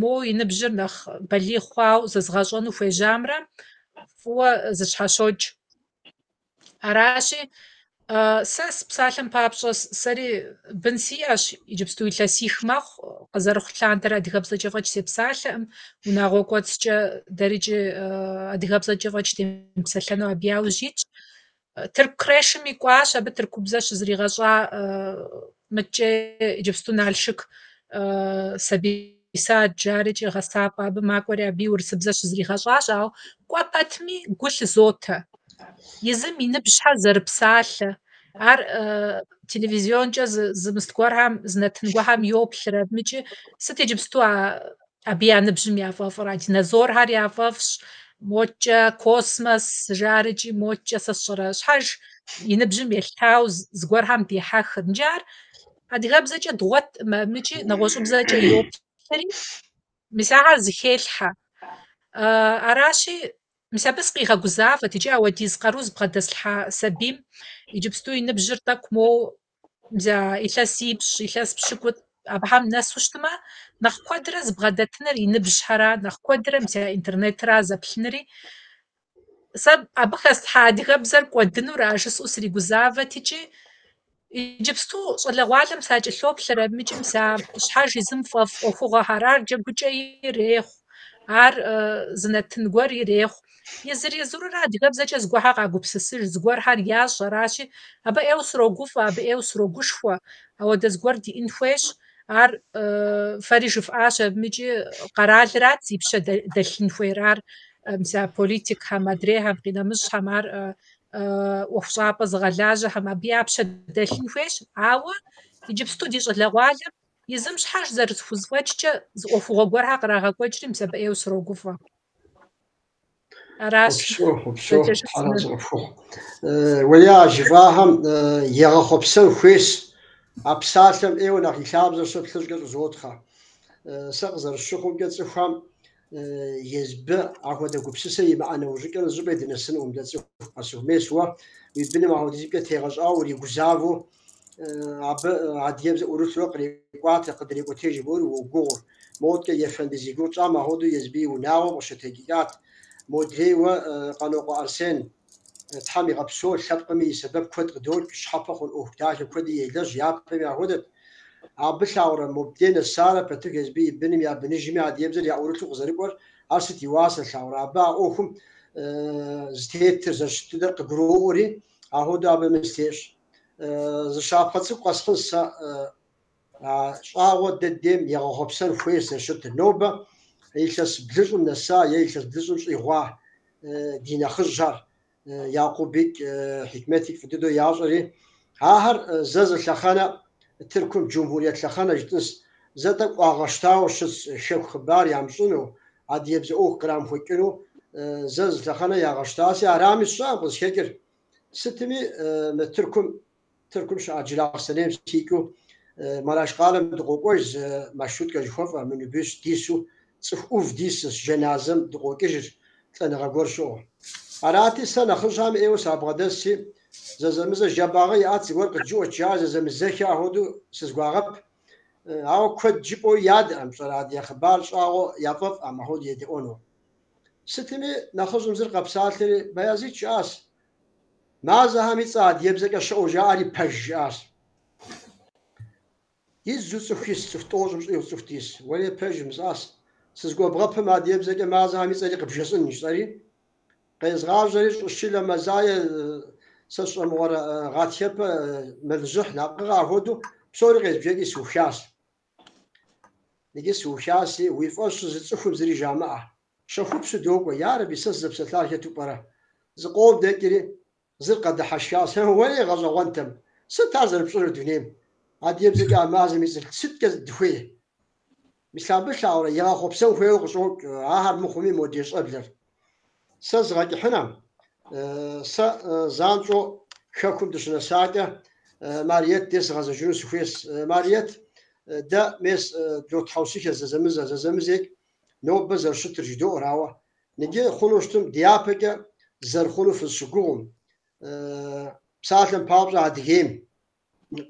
моуэ и ныбжьыр нэхъ балигъ хъуауэ зэзыгъэщӏэну хуежьамрэ фӏыуэ зэщхьэщокӏ. Аращи, сэ псалъэм папщӏэ, сэри бын сиӏэщ, иджыпсту илъэсих мэхъу, къызэрыхъу лъандэрэ адыгэбзэкӏэ фӏэкӏ сепсалъэӏым, унагъуэ кӏуэцӏкӏэ дэрикӏи адыгэбзэкӏэ фӏэкӏ демыпсэлъэну абы яужь итщ. Тырку крешми кӏуащ, абы тыркубзэ щызригъэщӏа мыткӏэ иджыпсту Налшык сабий сад жарикӏи гъэсапӏэ абы макӏуэри абыи урысыбзэ щызригъэщӏащ, ауэ кӏуэ пэтми гу лъызотэ. Езым и ныбжьхэр зэрыпсалъэ, ар телевизионкӏэ зы мыст гуэрхэм, зы нэтын гуэрхэм йоплъыр абымикӏи. Сыт иджыпсту абы я ныбжьым яфӏэфӏыр? А динозаврхэр яфӏэфӏщ, моткӏэ космос жарикӏи, моткӏэ сэ сщӏэрэ. Щхьэж и ныбжьым елъытауэ зыгуэрхэм дехьэхыр. Иджы ар адыгэбзэкӏэ дгъуэткъым абымикӏи, нэгъуэщӏыбзэкӏэ йоплъри, мис ахэр зыхелъхьэ. Аращи, мис абы сыкъигъэгузавэт икӏи ауэдиз къару зыбгъэдэслъхьа сабийм иджыпсту и ныбжьыр тӏэкӏу моуэ мис а илъэсипщӏ, илъэс пщыкӏутӏ абыхэм нэсу щытмэ, нэхъ куэдрэ зыбгъэдэтыныр и ныбжьхьэра, нэхъ куэдрэ мис а интернетра зэплъынри. Сэ абы хэслъхьа адыгэбзэр кӏуэдынура жысӏэу сригузавэт икӏи иджыпсту щӏалэгъуалэм сакӏэлъоплъыр абымикӏи мис а щхьэж езым фӏэфӏ ӏуэхугъуэхэр, ар джэгукӏэ ирехъу, ар зы нэтын гуэр ирехъу. Езыр-езырурэ адыгэбзэкӏэ зыгуэрхэр къагупсысыж, зыгуэрхэр ящӏ, аращи, абы ӏейуэ срогуфӏэ, абы ӏейуэ срогушхуэ, ауэдэ зыгуэр диӏэн хуейщ. Ар фэри жыфӏащ абымикӏи къэралырат зи пщэ дэлъын хуейр, ар мис а политикхэм, адрейхэм, къинэмыщӏхэм ар ӏуэхущӏапӏэ зыгъэлажьэхэм абы я пщэ дэлъын хуейщ, ауэ иджыпсту ди щӏалэгъуалэм езым щхьэж зэрыхузэфӏэкӏкӏэ зы ӏуэхугъуэ гуэрхэр кърагъэкӏуэкӏри, мис абы ӏейуэ срогуфӏэ. Аращ. Упсэу, упсэу, Тхьэразэ къыпхухъу. Уэри а жыфӏахэм егъэхъуэпсэн хуейщ. А псалъэм ӏейуэ нэхъ и лъабжьэр сэ плъыжькӏэ щӏызотхъэ. Сэ къызэрысщыхъумкӏэ цӏыхухэм езбы ахуэдэ гупсысэ имыӏэ нэужьыкӏэ зыщӏыпӏэ дынэсынукъым дэ цӏыху къэсыху. Мес уэ уи быным ахуэдизымкӏэ тегъэщӏауэ уригузавэу абы адыгэбзэ ӏурылъурэ кърекӏуатэ, къыдрекӏуэтей жыпӏэури уогугъур. Моткӏэ ефэнды зи гугъу тщӏам ахуэдэу езбы и унагъуэм къыщытекӏыкӏат. Модрейуэ Къанокъуэ Арсен Тхьэм игъэпсэу, лъэпкъми и сэбэп куэд къыдокӏ, щхьэпэ хъун ӏуэху дахэ куэди елэжь, япэми ахуэдэт. Абы лъагъурэ мобдей нэсарэ пэтыху езбы и быным я быныжми адыгэбзэр яӏурылъу къызэрыкӏуэр, ар сыт и уасэ лъагъурэ? Абы а ӏуэхум зытетыр, зэрыщыт дыдэр къыгуроӏуэри, ахуэдэу абы мис тещӏ. Зы щапхъэ цӏыкӏу къэсхьын сэ а щӏагъуэ дэ дейм егъэхъуэпсэн хуейщ зэрыщытыр. Нобэ илъэс блыщӏым нэса е илъэс блыщӏым щӏигъуа ди нэхъыжьхэр, Якъубикӏ, Хьикметикӏ фӏы дыдэу ящӏэри, ахэр зэ зы лъэхъэнэ Тыркум Джумхуриет лъэхъэнэ жытӏынс, зэ тӏэкӏу ӏуагъэщтауэ щытщ хэку хъыбар ямыщӏыну, адыгэбзэ ӏуэху кърамыхуэкӏыну зэ зы лъэхъэнэ ягъэщтаси, арами сщӏакъым къызыхэкӏыр. Сытми, мы Тыркум, Тыркум щыӏэ Джылахъстэнейм сикӏыу Мараш къалэм дыкъокӏуэж, зы маршруткэ жыхуэфӏэ минибус дису, цӏыху ӏув дисщ, жэназэм дыкъокӏыжыр, лӏэныгъэ гуэр щыӏэу. Арати, сэ нэхъыжьхэм ӏейуэ сабгъэдэсси, зэзэмызэ Жэбагъы иӏэт зыгуэр къыджиӏуэт жаӏэ, зэзэмызэхэ ахуэдэу сызгуагъэп. Ауэ куэд жыпӏэу ядэӏым, пщӏэрэ, адыгэ хъыбар щӏагъуэ яфӏэфӏӏэм ахуэдэу едэӏуэну. Сытми, нэхъыжьым зыр къэпсалъэри, Баязит жиӏащ, Мазэхэм и цӏэ адыгэбзэкӏэ щыӏэу жаӏэри пэж жиӏащ. Изу цӏыху ис, цӏыху тӏощӏым щӏигъу цӏыху дис. Уэлей пэжым, жысӏащ. Сызгуэбгъэпым адыгэбзэкӏэ мазэхэм и цӏэри къыбжесӏэн жысӏэри. Къезгъажьэри щӏышылэ мазае сэ сщӏэмыгъуэрэ гъатхэпэ мэлыжьыхь накъыгъэ ахуэдэу псори къезбжэкӏи сыухащ. Иджы сыухаси, уи фӏэщу зы цӏыхум зыри жамыӏэ. Щэхупсу докӏуэ, ярэби, сэ сызэпсэлъар хэту пӏэрэ? Зыкъом дэкӏри, зыр къэдыхьэшхащ. Уэлей гъэщӏэгъуэнтэм. Сыт ар зэрыпщӏынур дунейм? Адыгэбзэкӏэ а мазэм и цӏэр сыткӏэ дыхуей? Мис абы лъагъурэ егъэхъуэпсэн хуейуэ къыщӏокӏ ахэр мыхъуми модрей щӏэблэр. Сэ згъэкӏыхьынэм, сэ занщӏэу хэкум дыщынэсакӏэ Мариет де сыгъэзэжыну сыхуейс. Мариет, дэ мес дотхьэусыхэ зэзэмызэ, зэзэмызекӏ нобэ зэрыщытыр жыдоӏэр, ауэ ныджы хъуну щытым дяпэкӏэ зэрыхъуну фызыщыгугъум, псалъэм папщӏэ Адыгейм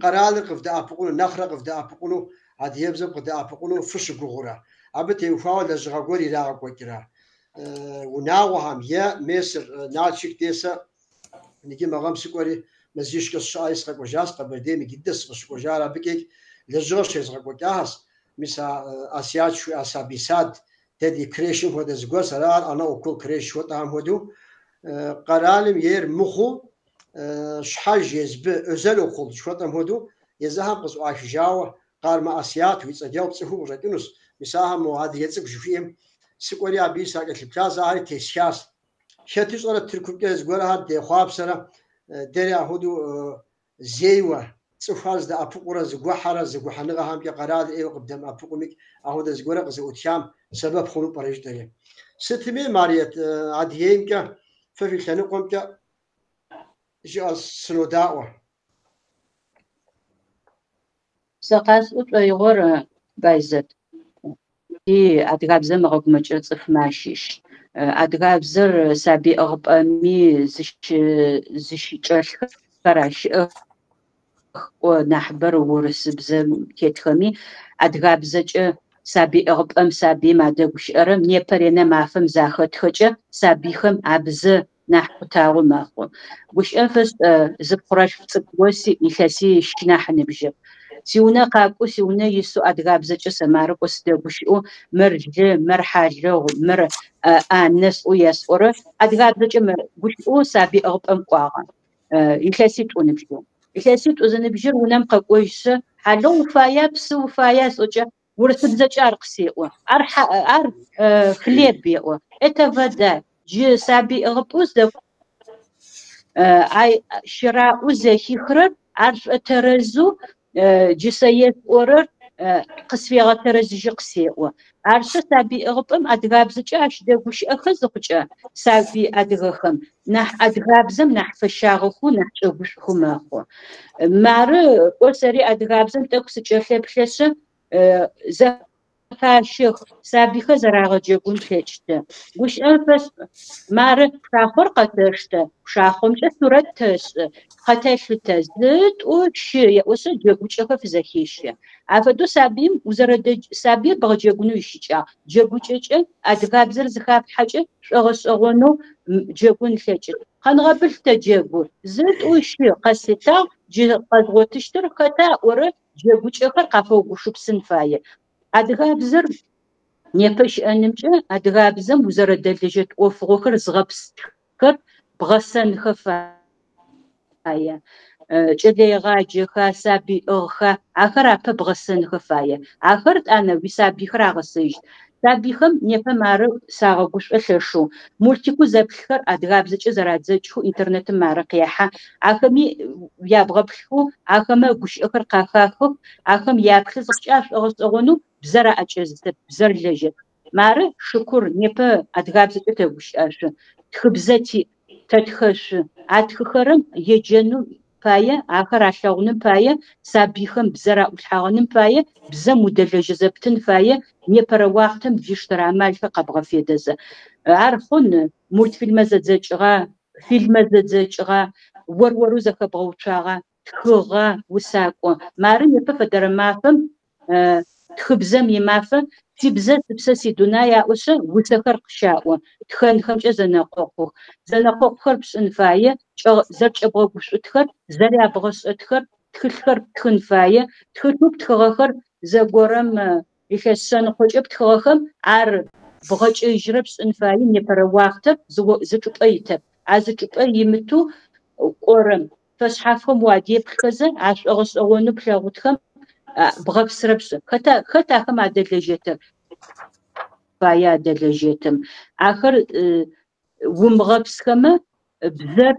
къэралыр къывдэӏэпыкъуну, нэхърэ къывдэӏэпыкъуну, адыгэбзэм къыдэӏэпыкъуну фыщыгугъурэ? Абы теухуауэ лэжьыгъэ гуэр ирагъэкӏуэкӏрэ? Унагъуэхэм е месыр Налшык де сэ ныджы мы гъэм сыкӏуэри мазищкӏэ сыщыӏэри сыкъэкӏуэжащ, Къэбэрдейм иджы дыдэ сыкъыщыкӏуэжар абыкӏэ лэжьыгъэ щезгъэкӏуэкӏащ. Мис а Асият жыхуиӏа сабий сад, дэ ди крешым хуэдэ зыгуэр, сэра ар anaokul креш жыхуэтӏэхэм хуэдэу къэралым ейр мыхъуу щхьэж езбы özel okul жыхуэтӏэм хуэдэу езыхэм къызэӏуахыжауэ Къармэ Асият уи цӏэджэгъу пцӏыхуу къыщӏэкӏынущ. Мис ахэм мо адыгэ цӏыкӏу жыхуиӏэм сыкӏуэри абыи сакӏэлъыплъащ, ахэри тесхащ. Хэт ищӏэрэ Тыркумкӏэ зыгуэрхэр дехъуапсэрэ дэри апхуэдэу зейуэ цӏыхухэр зыдэӏэпыкъурэ зыгухьэрэ зэгухьэныгъэхэмкӏэ къэралыр ӏейуэ къыбдэмыӏэпыкъумикӏ апхуэдэ зыгуэрэ къызэӏутхам сэбэп хъуну пӏэрэ жытӏэри. Сытми, Мариет, Адыгеймкӏэ, фэ фи лъэныкъуэмкӏэ жыӏэ сынодаӏуэ. Сэ къасӏо шӏоигъор Байзэт. Ти адыгабзэм ыгъэгумэкӏырэ цӏыфмэ ащыщ. Адыгабзэр сабый ӏыгъыпӏэми зыщычӏэлъхэр ащыӏэх, кӏо нахьыбэр урысыбзэм тетхэми, адыгабзэкӏэ сабый ӏыгъыпӏэм сабыим адэгущыӏэрэм непэ ренэ мафэм захэтхэкӏэ сабыйхэм абзэ нахь къутагъэу мэхъу. Гущыӏэм фэшӏ зы пхъурэлъф цӏыкӏу сиӏ, илъэсищ нахь ыныбжьэп. Сиунэ къакӏоу, сиунэ исэу адыгабзэкӏэ сэ мары кӏо сыдэгущыӏэу, мыр лы, мыр хьалыгъу, мыр ӏанэ сӏоу есӏорэ, адыгабзэкӏэ мэгущыӏэу сабый ӏыгъыпӏэм кӏуагъэ. Илъэситӏу ыныбжьэу. Илъэситӏу зыныбжьыр унэм къэкӏожьышъы, хьалыгъу уфая, псы уфая сӏокӏэ, урысыбзэкӏэ ар къысеӏо. Ар ар хлеб еӏо. Это вода. Джы сабый ӏыгъыпӏэу здэкӏорэм. Щыраӏоу зэхихырэр ар шӏотэрэзэу джы сэ есӏорэр къысфегъэтэрэзыжьы къысеӏо. Арышъы сабый ӏыгъыпӏэм адыгабзэкӏэ ащ дэгущыӏэхэ зыхъукӏэ сабый адыгэхэм нахь адыгабзэм нахь фэщагъэхэу, нахь кӏэгушӏухэу мэхъу. Мары кӏо сэри адыгабзэм тӏэкӏу сыкӏэлъэплъэшъы зэхащэх, сабыйхэр зэрагъэджэгун лъэкӏты. Гущыӏэм фэшӏ, мары пшахъор къэтэштэ, пшахъомкӏэ сурэт тэшӏы, къэтэлъытэ, зы, тӏу, щы еӏошъы джэгукӏэхэр фызэхещэ. Афэдэу сабыим узэрэдэдж сабыир бгъэджэгунэу ищыкӏагъ. Джэгукӏэкӏэ адыгабзэр зыхаплъхьэкӏэ шӏогъэшӏэгъонэу джэгун ылъэкӏыт. Къэнгъэбылъ тэджэгу, зы, тӏу, щы къэслъытагъ, джы къэзгъотыщтыр хэта ыӏорэ джэгукӏэхэр къафэугушыпсын фае. Адыгабзэр непэ щыӏэнымкӏэ адыгабзэм узэрэдэлэжьэт ӏофыгъохэр зыгъэпсхэр бгъэсэнхэ фае. Кӏэлэегъаджэха, сабыйӏыгъха, ахэр апэ бгъэсэнхэ фае. Ахэр тӏанэ уисабыйхэр агъэсэжьыт. Сабыйхэм непэ мары сагъэгушӏо лъэшэу. Мультикэу зэплъхэр адыгабзэкӏэ зэрадзэкӏхэу интернетым мары къехьэ. Ахэми ябгъэплъхэу, ахэмэ гущыӏэхэр къахахых, ахэм яплъы зыхъукӏэ ашӏогъэшӏэгъонэу бзэр аӏэкӏэзытэп, бзэр лэжьэп. Мары, шыкур, непэ адыгабзэкӏэ тэгущыӏэшъу, тхыбзэ тиӏ, тэтхэшъу. Атхыхэрэм еджэным пае, ахэр алъэгъуным пае, сабыйхэм бзэр аӏулъхьэгъэным пае, бзэм удэлэжьэ зэптын фае, непэрэ уахътэм диштэрэ амалхэр къэбгъэфедэзэ. Ар хъун мультфильмэ зэдзэкӏыгъа, фильмэ зэдзэкӏыгъа, ор-орэу зэхэбгъэуцуагъа, тхыгъа, усакӏо. Мары непэ фэдэрэ мафэм тхыбзэм имафэ Сибзэ, сыпсэ, сидунай аӏошъы усэхэр къыщаӏо, тхэнхэмкӏэ зэнэкъокъух. Зэнэкъокъухэр пшӏын фае, зэркӏэбгъэгушӏутхэр, зэрябгъэшӏэтхэр, тхылъхэр птхын фае. Тхылъэу птхыгъэхэр зэгорэм илъэс шъэныкъокӏэ птхыгъэхэм ар бгъэкӏэжьырэ пшӏын фае, непэрэ уахътэр зы чӏыпӏэ итэп. А зы чӏыпӏэ имытэу кӏорэм, фэшъхьафхэм уадеплъхэзэ, ашӏогъэшӏэгъонэу плъэгъутхэм бгъэпсырэ пшӏы. Хэта, хэт ахэм адэлэжьэтыр? Фае адэлэжьэтым. Ахэр умыгъэпсхэмэ, бзэр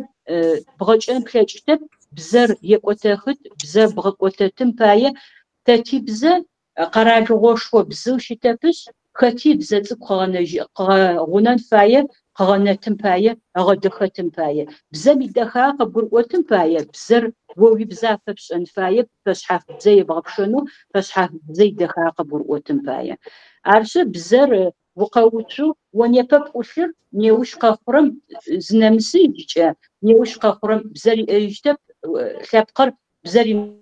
бгъэкӏэн плъэкӏытэп, бзэр екӏотэхыт, бзэр бгъэкӏотэтым пае тэ тибзэ Къэралыгъошхо бзэу щытэпышъ, хэти ыбзэ цӏыкӏу къыгъэгъунэн фае, къыгъэнэтым пае, ыгъэдэхэтым пае. Бзэм идэхагъэ къыбгурыӏотым пае, бзэр о уибзэ афэпшӏэн фае, фэшъхьаф бзэ ебгъэпшэнэу, фэшъхьаф бзэ идэхагъэ къыбгурыӏотым пае. Арышъы, бзэр укъэуцу, о непэ пӏулъыр неущ къэхъурэм зынэмысыжькӏэ, неущ къэхъурэм бзэр иӏэжьыщтэп, лъэпкъыр бзэр имыӏэжьмэ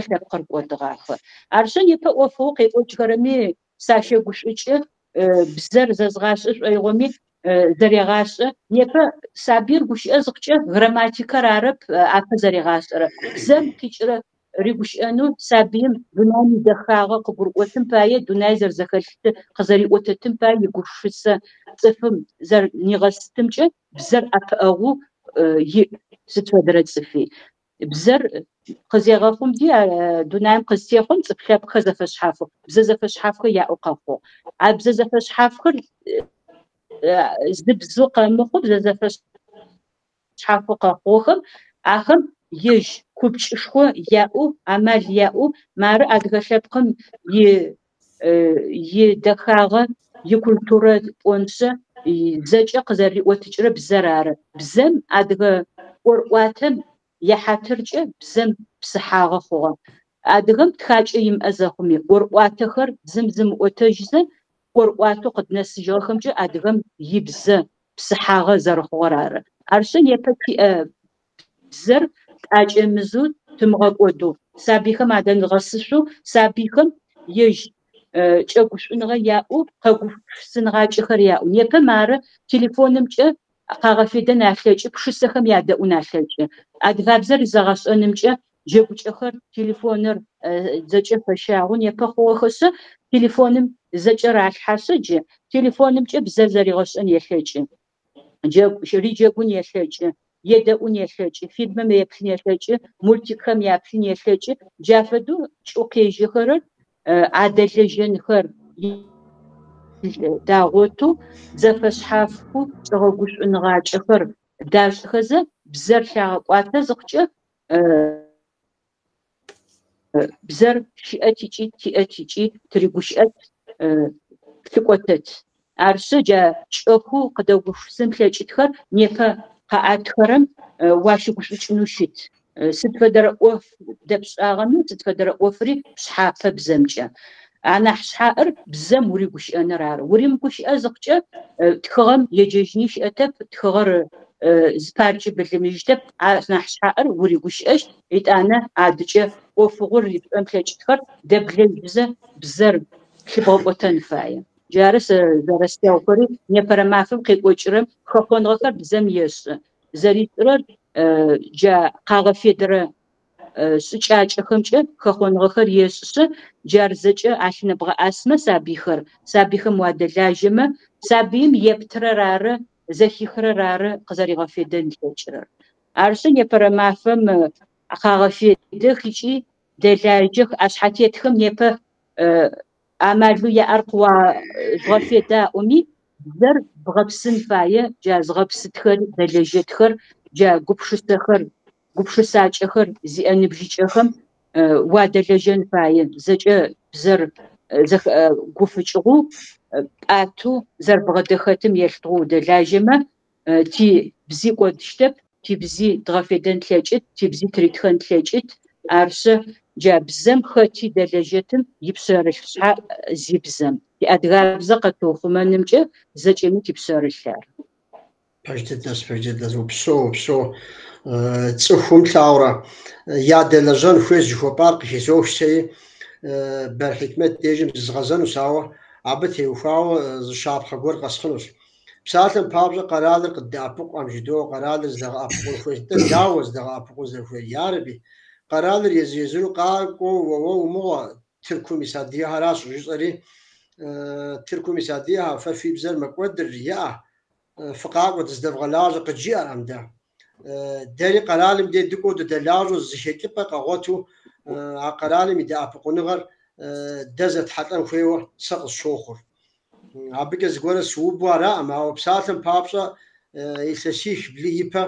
лъэпкъыр кӏодыгъахэ. Арышъы, непэ ӏофэу къекӏокӏхэрэми сащэгушӏукӏы, бзэр зэзгъашӏэ шӏоигъоми зэрегъашӏэ. Непэ сабыир гущыӏэ зыхъукӏэ грамматикэр арэп апэ зэригъашӏэрэр. Бзэм къикӏырэ ригущыӏэнэу сабыим дунаим идэхагъэ къыгурыӏотым пае, дунай зэрэзэхэлъыты къызэриӏотэтым пае игупшысэ цӏыфым зэрнигъэсытымкӏэ бзэр ӏэпыӏэгъу иӏ сыд фэдэрэ цӏыфи. Бзэр къызегъэхъумди, дунаим къызтехъом цӏыф лъэпкъхэр зэфэшъхьафэу, бзэ зэфэшъхьафхэр яӏэу къэхъугъ. А бзэ зэфэшъхьафхэр зы бзэу къэмыхъу, бзэ зэфэшъхьафэу къэхъугъэхэм ахэм ежь купкӏышхо яӏэу, амал яӏэу, мары адыгэ лъэпкъым и идэхагъэ, икультурэ пӏоншъэ, зэкӏэ къызэриӏотыкӏырэ бзэр ары. Бзэм адыгэ ӏорӏуатэм яхьатыркӏэ бзэм псыхьагъэ хъугъэ. Адыгэм тхакӏэ имыӏэ зэхъуми, ӏорӏуатэхэр зым зым ыӏотэжьызэ, ӏорӏуатэу къыднэсыжьыгъэхэмкӏэ адыгэм ибзэ псыхьагъэ зэрэхъугъэр ары. Арышъы, непэ тиӏэ бзэр тӏакӏэмызэу тымыгъэкӏодэу, сабыйхэм адэдгъэсышъоу, сабыйхэм ежь кӏэгушӏуныгъэ яӏэу, къэгупшысыныгъакӏэхэр яӏэу. Непэ мары телефонымкӏэ къагъэфедэн алъэкӏы, пшысэхэм ядэӏун алъэкӏы. Адыгабзэр зэгъэшӏэнымкӏэ джэгукӏэхэр, телефоныр зэкӏэ фэщагъэу непэ хъугъэхэшъы, телефоным зэкӏэ ралъхьэшъы джы телефонымкӏэ бзэр зэригъэшӏэн елъэкӏы. Риджэгун елъэкӏы, едэӏун елъэкӏы, фильмым еплъын елъэкӏы, мультикхэм яплъын елъэкӏы. Джа фэдэу кӏэу къежьэхэрэр адэлэжьэнхэр, дагъотэу зэфэшъхьафхэу кӏэгъэгушӏуныгъакӏэхэр дашӏыхэзэ бзэр лъагъэкӏуатэ зыхъукӏэ бзэр щыӏэт ыкӏи тиӏэт ыкӏи тыригущыӏэт лъыкӏотэт. Арышъы джа кӏэхэу къыдэгушӏусын плъэкӏытхэр непэ къаӏэтхэрэм уащыгушӏукӏынэу щыт. Сыд фэдэрэ ӏоф дэпшӏагъэми, сыд фэдэрэ ӏофри пшъхьапэ бзэмкӏэ. Анахь шъхьаӏэр бзэм уригущыӏэныр ары. Уримыгущыӏэ зыхъукӏэ тхыгъэм еджэжьыни щыӏэтэп, тхыгъэр зыпаркӏи былымыжьыщтэп. Анахь шъхьаӏэр уригущыӏэщт, етӏанэ адыкӏэ ӏофыгъор рипшӏэн плъэкӏытхэр дэблэжьызэ бзэр лъыбгъэкӏотэн фае. Джары сэ зэрэслъэгъухэри непэрэ мафэм къекӏокӏырэм хэхъоныгъэхэр бзэм ешӏы. Зэришӏырэр джа къагъэфедэрэ шӏыкӏакӏэхэмкӏэ хэхъоныгъэхэр ешӏышъы, джар зэкӏэ алъынэбгъэӏасмэ сабыйхэр, сабыйхэм уадэлажьэмэ, сабыим ептырэр ары, зэхихырэр ары къызэригъэфедэн ылъэкӏырэр. Арышъы непэрэ мафэм къагъэфедэх ыкӏи дэлажьэх, ӏэшъхьэтетхэм непэ амалэу яӏэр къыуажъугъэфедэ аӏоми, бзэр бгъэпсын фае, джа зыгъэпсытхэр, дэлэжьэтхэр, джа гупшысэхэр, гупшысакӏэхэр зиӏэ ныбжьыкӏэхэм уадэлэжьэн фае, зэкӏэ бзэр гуфыкӏыгъэу, пӏатэу зэрбгъэдэхэтым елъытыгъэу удэлажьэмэ, ти бзи кӏодыщтэп, тибзи дгъэфедэн тлъэкӏыт, тибзи тыритхэн тлъэкӏыт. Арышъы, джа бзэм хэти дэлэжьэтым ипшъэрылъ шъхьаӏ зи бзэм. Тиадыгабзэ къэтыухъумэнымкӏэ зэкӏэми типшъэрылъ ар. Пэж дыдэщ, пэж дыдэщ. Упсэу, упсэу. Цӏыхум плъагъурэ ядэлэжьэн хуейщ жыхуэпӏар къыхызох сэри Бер Хьикмет дежым зызгъэзэнущ, ауэ абы теухуауэ зы щапхъэ гуэр къэсхьынущ. Псалъэм папщӏэ, къэралыр къыддэӏэпыкъуӏэм жыдоӏэ, къэралыр зыдэгъэӏэпыкъун хуейщ. Нтӏэ, дауэ зыдэгъэӏэпыкъун зэрыхуейр? Ярэби, къэралыр езыр-езыру къакӏуэу уэ-уэ умыгъуэ, Тыркум ис адыгэхэращ щӏыжысӏэри, Тыркум ис адыгэхэр, фэ фи бзэр мэкӏуэдыр, иӏэ, фыкъакӏуэ дыздэвгъэлажьэ къыджиӏэркъым дэ. Дэри къэралым дей дыкӏуэу дыдэлажьэу зы хэкӏыпӏэ къэгъуэту а къэралым и дэӏэпыкъуныгъэр дэ зэтхьэлӏэн хуейуэ сэ къысщохъур. Абыкӏэ зыгуэрэ сыубу араӏым, ауэ псалъэм папщӏэ илъэсих-блы ипэ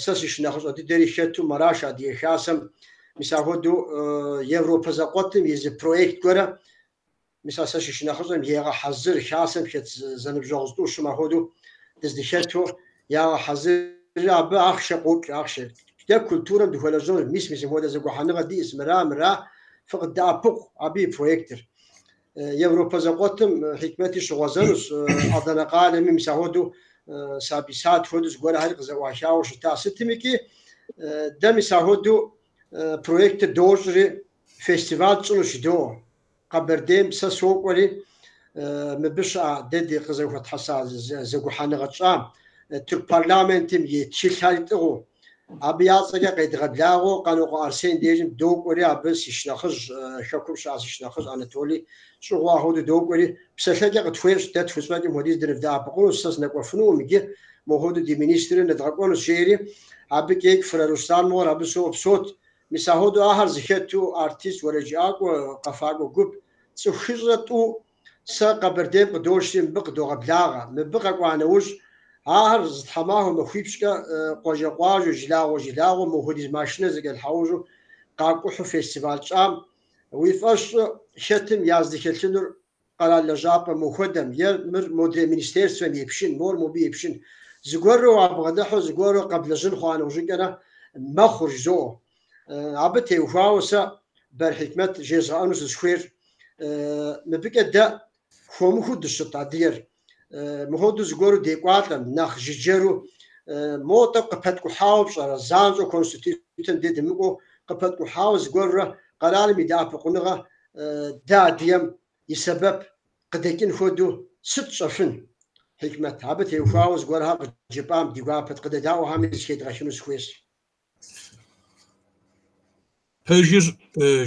сэ си шынэхъыщӏэ дыдэри хэту Мараш Адыгэ Хасэм мис ахуэдэу Европэ зэкъуэтым и зы проект гуэрэ мис а сэ си шынэхъыщӏэм егъэхьэзыр хасэм хэт зэныбжьэгъу зытӏущым ахуэдэу дыздыхэту ягъэхьэзыр, абы ахъшэ къокӏ, ахъшэ. Дэ культурэм дыхуэлэжьэнущ, мис мис мыпхуэдэ зэгухьэныгъэ диӏэщ, мыра, мыра, фыкъыддэӏэпыкъу абы и проектыр. Европэ зэкъуэтым Хьикмэти щыгъуэзэнущ, Адэнэ къалэми мис ахуэдэу сабий сад хуэдэу зыгуэрхэри къызэӏуахауэ щыта. Сытым икӏи дэ мис ахуэдэу проектыр дощӏри, фестиваль тщӏынущ жыдоӏэ. Къэбэрдейм сэ сокӏуэри, мыбы щыӏэ дэ ди къызэхуэтхьэса зэгухьэныгъэ тщӏам, Тырку парламентым и тхылъхэри тӏыгъыу, абы я цӏэкӏэ къедгъэблагъэу Къанокъуэ Арсен дежым докӏуэри, абы си шынэхъыжь, хэкум щыӏэ си шынэхъыжь Анатолий щӏыгъуу ахуэдэу докӏуэри, псэлъэкӏэ къытхуещӏ, дэ тхузэфӏэкӏым хуэдиз дынывдэӏэпыкъунущ, сэ сынэкӏуэфынукъым иджы, мохуэдэу ди министрыр нэдгъэкӏуэнущ, жеӏэри, абы кӏейкӏ Фырэ Руслан мыгъуэр абы соӏуэ псот. Мис ахуэдэу ахэр зыхэту артист, уэрэджыӏакӏуэ, къэфакӏуэ гуп, цӏыху хыщӏрэ тӏу сэ Къэбэрдейм къыдошри мыбы къыдогъэблагъэ. Мыбы къэкӏуа нэужь, ахэр зы тхьэмахуэ махуипщӏкӏэ къуажэ-къуажэу, жылагъуэ-жылагъуэ мохуэдиз машинэ зэкӏэлъхьэужьу къакӏухьу фестиваль тщӏам, уи фӏэщ щӏы хэтым яздыхэлъынур къэрал лэжьапӏэ мохуэдэм е мыр модрей министерствэм епшын, мор мобы епшын. Зыгуэру уабгъэдыхьэу, зыгуэру къэблэжьын хъуа нэужьынкӏэрэ мэхъур жызоӏэ. Абы теухуауэ сэ Бер Хьикмэт жезгъэӏэну сызыхуейр, мыбыкӏэ дэ хуэмыхуу дыщыт адыгэр. Мыхуэдэу зыгуэру декӏуалӏэм, нэхъ жыджэру мо тӏэкӏу къыпэткӏухьауэ пщӏэрэ, занщӏэу конституцэм де дымыкӏуэу къыпэткӏухьауэ зыгуэрурэ къэралым и дэӏэпыкъуныгъэ дэ адыгэм и сэбэп къыдэкӏын хуэдэу сыт тщӏэфын, Хьикмэт? Абы теухуауэ зыгуэрхэр къыджепӏам ди гуапэт, къыдэдаӏуэхэми зыхедгъэхыну сыхуейщ. Пэжыр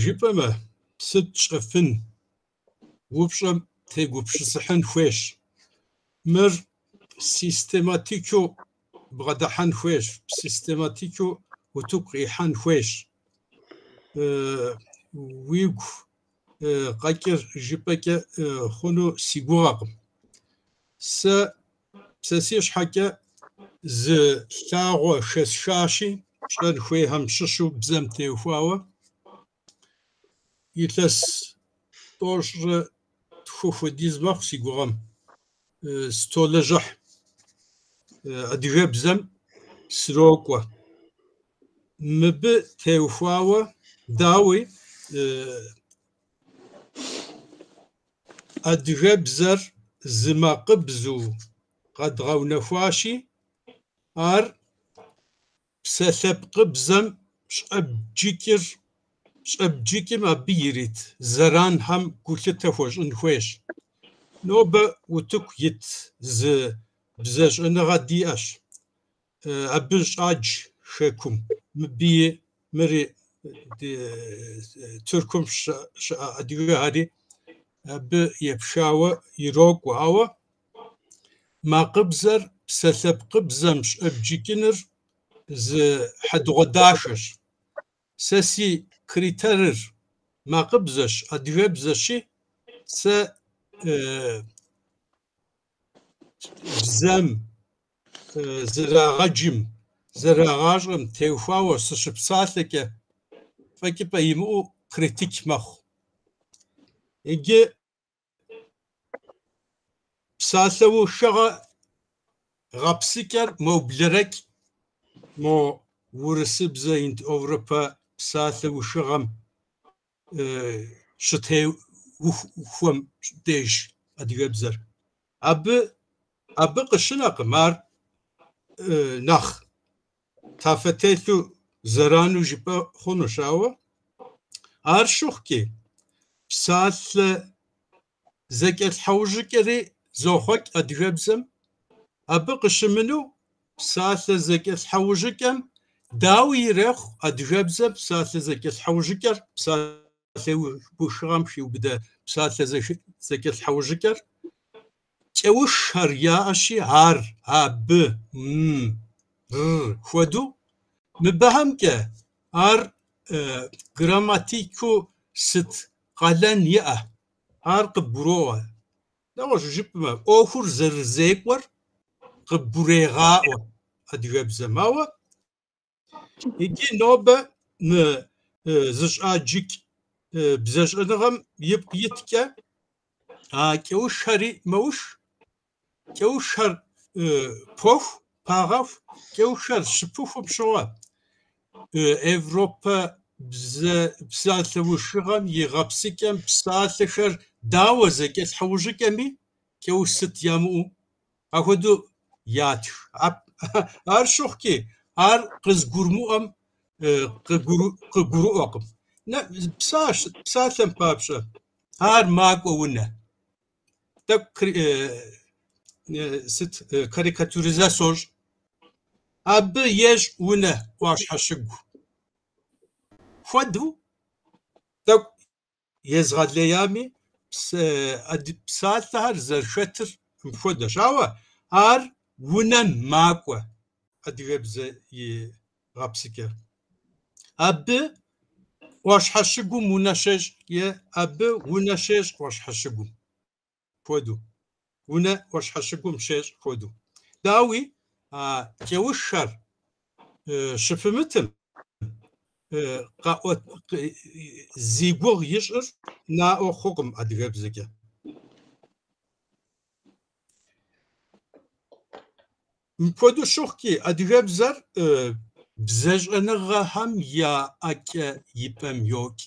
жыпӏэмэ, сыт тщӏэфын упщӏэм тегупсысыхьын хуейщ. Мыр систематикэу бгъэдыхьэн хуейщ, систематикэу утыку къихьэн хуейщ. Уигу къэкӏыр жыпӏэкӏэ хъуну си гугъэкъым. Сэ си щхьэкӏэ зы лъагъуэ хэсхащи, пщӏэн хуейхэм щыщу бзэм теухуауэ илъэс 93 хуэдиз мэхъу си гугъэм сытолэжьыхь. Адыгэбзэм срокӏуэ. Мыбы теухуауэ, дауи, адыгэбзэр зы макъыбзэу къэдгъэунэхуащи, ар псалъэпкъыбзэм щӏэбджыкӏым абы ирит зэранхэм гулъытэ хуэщӏын хуейщ. Нобэ утыку ит зы бзэщӏэныгъэ диӏэщ. Абы щӏадж хэкум, мыбыи, мыри Тыркум щыӏэ адыгэхэри абы епхауэ ирокӏуэ. Ауэ макъыбзэр псалъэпкъыбзэм щӏэбджыкӏыныр зы хьэдыгъуэдахэщ. Сэ си критерыр макъыбзэщ, адыгэбзэщи, сэ бзэм зэрагъэджым, зэрагъащӏэм теухуауэ сыщыпсалъэкӏэ фӏэкӏыпӏэ имыӏэу критик мэхъу. Иджы псалъэухыгъэ гъэпсыкӏэр мэублэрэкӏ мо урысыбзэ индоевропэ псалъэухыгъэм щытеухуэм деж адыгэбзэр. Абы къыщынэкъым ар нэхъ тафэтелъу зэрану жыпӏэ хъунущ, ауэ ар щыхъукӏи псалъэ зэкӏэлъхьэужьыкӏэри зохъуэкӏ адыгэбзэм. Абы къыщымынэу псалъэ зэкӏэлъхьэужьыкӏэм дауи ирехъу адыгэбзэм псалъэ зэкӏэлъхьэужьыкӏэр, псалъэухыгъэм хиубыдэ псалъэ зэкӏэлъхьэужьыкӏэр кӏэуххэр яӏэщи, ар, абы, м, р хуэдэу. Мыбыхэмкӏэ ар грамматикэу сыт къалэн иӏэ, ар къыбгуроӏуэ. Нэгъуэщӏу жыпӏэмэ, ӏуэхур зэрызекӏуэр къыбгурегъаӏуэ адыгэбзэм. Ауэ иджы нобэ мы зыщӏаджыкӏ бзэщӏэныгъэм ипкъ иткӏэ а кӏэуххэри мэуш, кӏэуххэр поху, пагъэху, кӏэуххэр щыпыхум щыгъуэ Европэ псалъэухыгъэм и гъэпсыкӏэм псалъэхэр дауэ зэкӏэлъхьэужьыкӏэми кӏэух сыт ямыӏэу апхуэдэу ятх. Ар щыхъукӏи, ар къызгурымыӏуэм къыгурыӏуэкъым. Псалъэм папщӏэ, ар макӏуэ унэ. Тӏэкӏу сыт карикатуризэ сощӏ. Абы ещӏ унэ ӏуащхьэ щыгу. Хуэдэу тӏэкӏу езгъэлеями псалъэхэр зэрыхэтыр мыпхуэдэщ. Ауэ ар унэм макӏуэ адыгэбзэ и гъэпсыкӏэр. Абы ӏуащхьэ щыгум унэ щещӏ е абы унэ щещӏ ӏуащхьэ щыгум хуэдэу. Унэ ӏуащхьэ щыгум щещӏ хуэдэу. Дауи, а кӏэуххэр щыпымытым зи гугъу ищӏыр наӏуэ хъукъым адыгэбзэкӏэ. Мыпхуэдэу щыхъукӏи, адыгэбзэр бзэщӏэныгъэхэм я ӏэкӏэ и пӏэм йокӏ.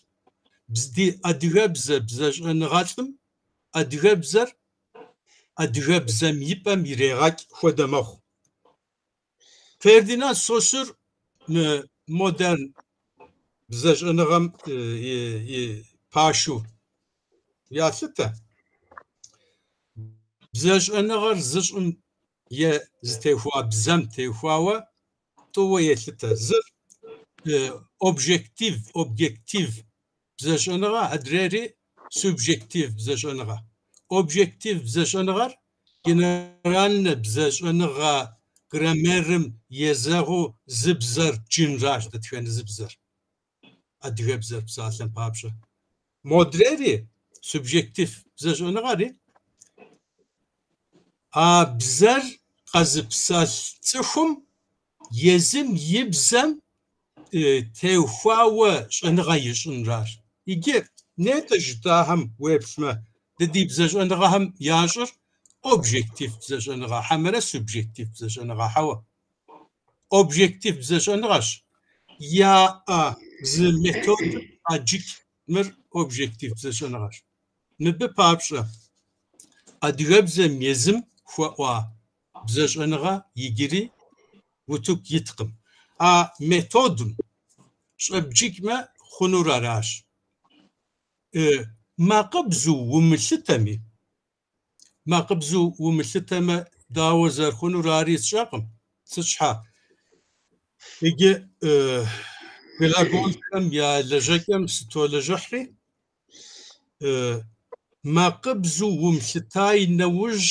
Ди адыгэбзэ бзэщӏэныгъэлӏым адыгэбзэр адыгэбзэм и пӏэм ирегъэкӏ хуэдэ мэхъу. Фердинанд Сосюр мы модерн бзэщӏэныгъэм и пашэу ялъытэ. Бзэщӏэныгъэр зыщӏым е зытехуа бзэм теухуауэ тӏууэ елъытэ. Зыр объектив бзэщӏэныгъэ, адрейри субъектив бзэщӏэныгъэ. Объектив бзэщӏэныгъэр генеральнэ бзэщӏэныгъэ граммерым езэгъыу зы бзэр джынращ, дэтхэнэ зы бзэр. Адыгэбзэр псалъэм папщӏэ. Модрейри, субъектив бзэщӏэныгъэри, а бзэр къэзыпсэлъ цӏыхум езым и бзэм теухуауэ щӏэныгъэ ищӏынращ. Иджы нетӏэ жытӏахэм уеплъмэ, дэ ди бзэщӏэныгъэхэм ящӏыр объектив бзэщӏэныгъэ хьэмэрэ субъектив бзэщӏэныгъэ хьэуэ. Объектив бзэщӏэныгъэщ. Яӏэ зы методым къаджыкӏ мыр объектив бзэщӏэныгъэщ. Мыбы папщӏэ адыгэбзэм езым хуэӏуа бзэщӏэныгъэ иджыри утыку иткъым. А методым щӏэбджыкӏмэ хъунур аращ. Макъыбзу умылъытэми, макъыбзу умылъытэмэ, дауэ зэрыхъунур ари сщӏэкъым. Сыт щхьа? Иджы глаголхэм я лэжьэкӏэм сытолэжьыхьри, макъыбзу умылъыта нэужь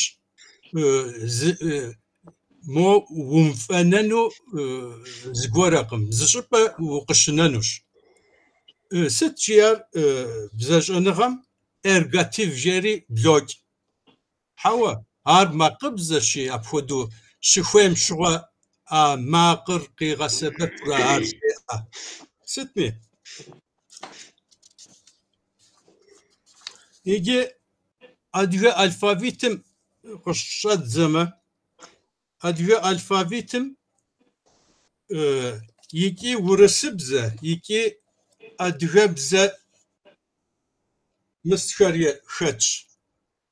мо умыфӏэнэну зыгуэрэкъым, зы щӏыпӏэ укъыщынэнущ. Сыт жиӏэр бзэщӏэныгъэм эргатив жери блокӏ. Хьэуэ, ар макъыбзэщи, апхуэдэу щыхуейм щыгъуэ а макъыр къигъэсэбэпурэ ар жеӏэ. Сытми? Иджы адыгэ алфавитым къыщӏэддзэмэ, адыгэ алфавитым икӏи урысыбзэ, икӏи адыгэбзэ мысхэр хэтщ,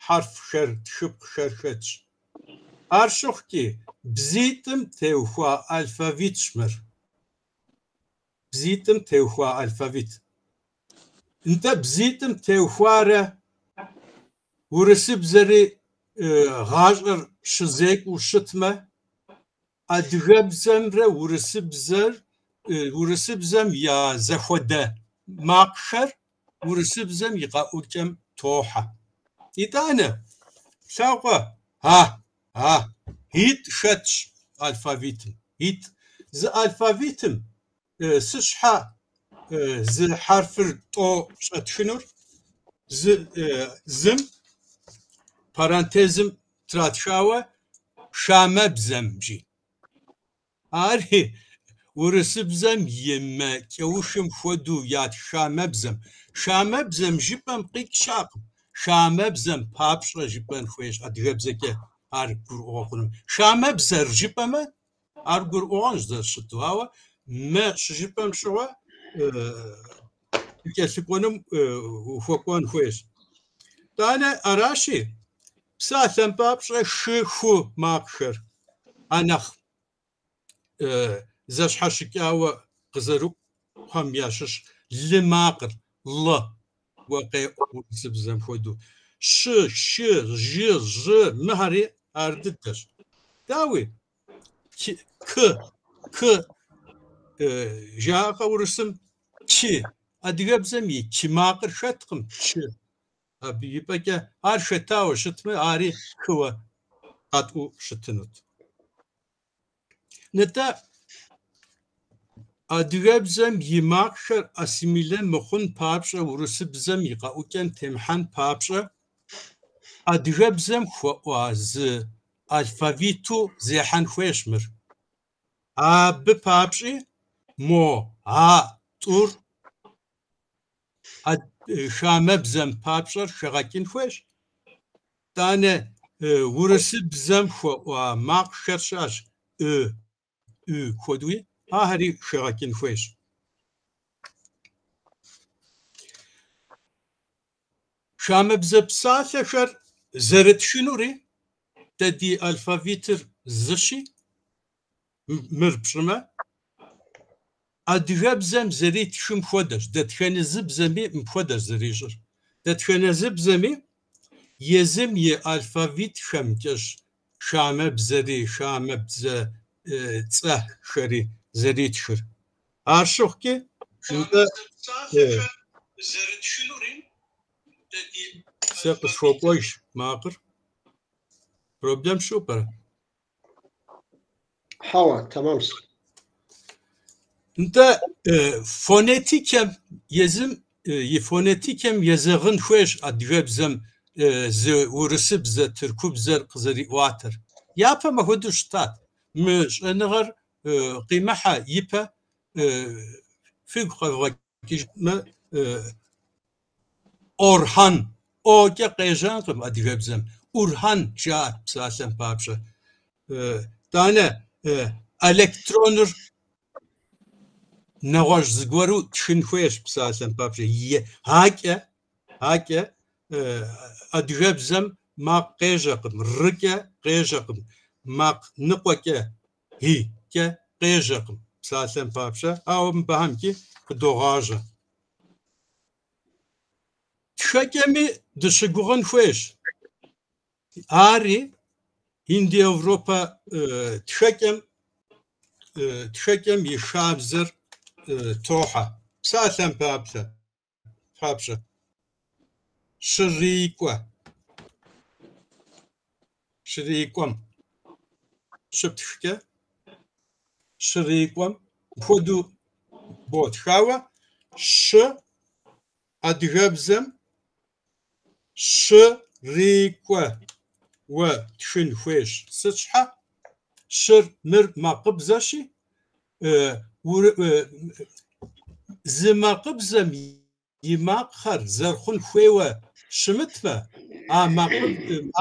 хьэрфхэр, тхыпкъхэр хэтщ. Ар щыхъукӏи бзитӏым теухуа алфавитщ мыр. Бзитӏым теухуа алфавит. Нтӏэ бзитӏым теухуарэ урысыбзэри гъащӏэр щызекӏуэу щытмэ, адыгэбзэмрэ урысыбзэм я зэхуэдэ макъхэр урысыбзэм и къэӏукӏэм тохьэ. Итӏанэ, плъагъукъэ, а, а, итӏ хэтщ алфавитым, итӏ. Зы алфавитым сыт щхьа зы хьэрфыр тӏо щӏэтхынур, зым парантезым тратхауэ хамэбзэм жи. Ари урысыбзэм и мэ кӏэухым хуэдэу ятх хамэбзэм. Хамэбзэм жыпӏэм къикӏ щыӏэкъым. Хамэбзэм папщӏэ жыпӏэн хуейщ адыгэбзэкӏэ ар гурыӏуэгъуэ хъуным. Хамэбзэр жыпӏэмэ, ар гурыӏуэгъуэнщ зэрыщыту, ауэ мэ щыжыпӏэм щыгъуэ кӏэлъыкӏуэнум ухуэкӏуэн хуейщ. Тӏанэ аращи, псалъэм папщӏэ хы, ху макъхэр а нэхъ зэщхьэщыкӏауэ къызэрыӏухэм ящыщ лы макъыр, лы уэ къеӏу урысыбзэм хуэдэу. Щы, шы, жы, жьы мыхэри ар дыдэщ. Дауи, к, к жаӏэкъэ урысым чы. Адыгэбзэм и чы макъыр хэткъым, чы. Абы и пӏэкӏэ ар хэтауэ щытмэ, ари хыуэ къэтӏуу щытынут. Нтӏэ, адыгэбзэм и макъхэр ассимиле мыхъун папщӏэ, урысыбзэм и къэӏукӏэм темыхьэн папщӏэ, адыгэбзэм хуэӏуа зы алфавиту зехьэн хуейщ мыр. Абы папщӏи мо а тӏур хамэбзэм папщӏэр хэгъэкӏын хуейщ. Тӏанэ урысыбзэм хуэӏуа макъхэр щыӏэщ ы, ü хуэдэуи, ахэри хэгъэкӏын хуейщ. Хамэбзэ псалъэхэр зэрытхынури дэ ди алфавитыр зыщи, мыр пщӏымэ, адыгэбзэм зэритхым хуэдэщ, дэтхэнэ зы бзэми мыпхуэдэщ зэрищӏыр. Дэтхэнэ зы бзэми езым и алфавитхэмкӏэщ хамэбзэри, хамэбзэ цӏэхэри зэритхыр. Ар щыхъукӏи, нтӏэ сэ къысхуэкӏуэж макъыр. Проблем щыӏэу пӏэрэ? Хьэуэ, тэмэмщ. Нтӏэ, фонетикэм езым и фонетикэм езэгъын хуейщ адыгэбзэм зы урысыбзэ, тыркубзэр къызэриӏуатэр. Япэм апхуэдэу щытат. Мы щӏэныгъэр къимыхьэ ипэ фигу къэвгъэкӏыжмэ, Орхьэн, О-кӏэ къежьэнкъым адыгэбзэм, Урхьэн жаӏэрт псалъэм папщӏэ. Итӏанэ электроныр нэгъуэщӏ зыгуэру тхын хуейщ псалъэм папщӏэ. Акӏэ, акӏэ адыгэбзэм макъ къежьэкъым, рыкӏэ къежьэкъым, макъ ныкъуэкӏэ, и-кӏэ къежьэкъым псалъэм папщӏэ, ауэ мыбыхэмкӏи къыдогъажьэ. Тхэкӏэми дыщыгугъын хуейщ. Ари индоевропэ тхэкӏэм тхэкӏэм и хабзэр тохьэ. Псалъэм паплъэ, папщӏэ. Щрикӏуэ. Щрикӏуэм. Щыптхкӏэ. Щрикӏуэм. Мыпхуэдэу ботх, ауэ щы адыгэбзэм щы-ри-кӏуэ уэ тхын хуейщ. Сыт щхьэ? Щыр мыр макъыбзэщи, зы макъыбзэм и макъхэр зэрыхъун хуейуэ щымытмэ, а макъыр